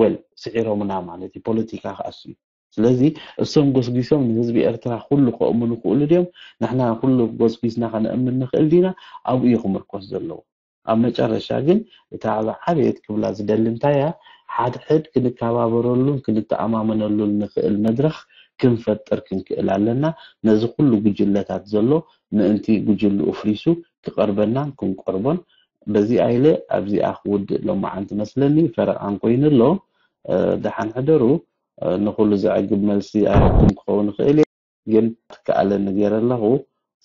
ወል ስዒሮምና ማለት እዩ። ፖለቲካ ክኣሱ እዩ። ስለዚ እሶም ጎስጒሶም ንህዝቢ ኤርትራ ኩሉ ከእምኑ ክእሉ ድዮም? ንሕና ኩሉ ጎስጒስና ከነእምን ንኽእል ዲና? ኣብኡ እዩ ክምርኮስ ዘለዎ። ኣብ መጨረሻ ግን እታ ኣብ ዓብየት ክብላ ዝደሊ እንታይ እያ? ሓድሕድ ክንከባበረሉን ክንተኣማመነሉን ንኽእል መድረኽ ክንፈጥር ክንክእል ኣለና። ነዚ ኩሉ ጉጅለታት ዘሎ ምእንቲ ጉጅልኡ ፍሪሱ ክቐርበናን ክንቆርቦን በዚኣ ኢለ ኣብዚኣ ክውድእ ሎማዓንቲ መስለኒ ፈረቓን ኮይኑ ኣሎ። ደሓን ሕደሩ። ንኹሉ ዘዕግብ መልሲ ኣይሃብኩም ክኸውን ይኽእል እየ፣ ግን ትከኣለኒ ገይረ ኣለኹ።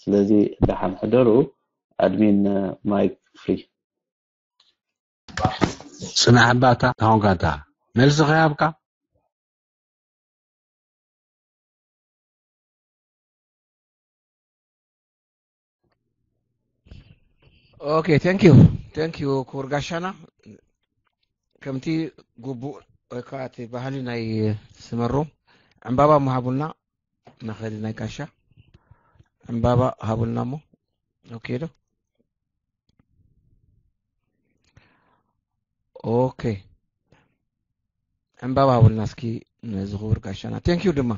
ስለዚ ደሓን ሕደሩ። ኣድሚን ማይክ ፍሪ። ጽናሕ ኣባታ ታሆንካታ መልሲ ከያብካ Okay, thank you. Thank you ክቡር ጋሻና። ከምቲ ግቡእ ወይ ከዓ እቲ ባህሊ ናይ ስመሮም ዕምባባ እሞ ሃቡልና። መኸዲ ናይ ጋሻ ዕምባባ ሃቡልና እሞ። Okay ዶ? okay ዕምባባ ሃቡልና እስኪ ነዚ ክቡር ጋሻና thank you ድማ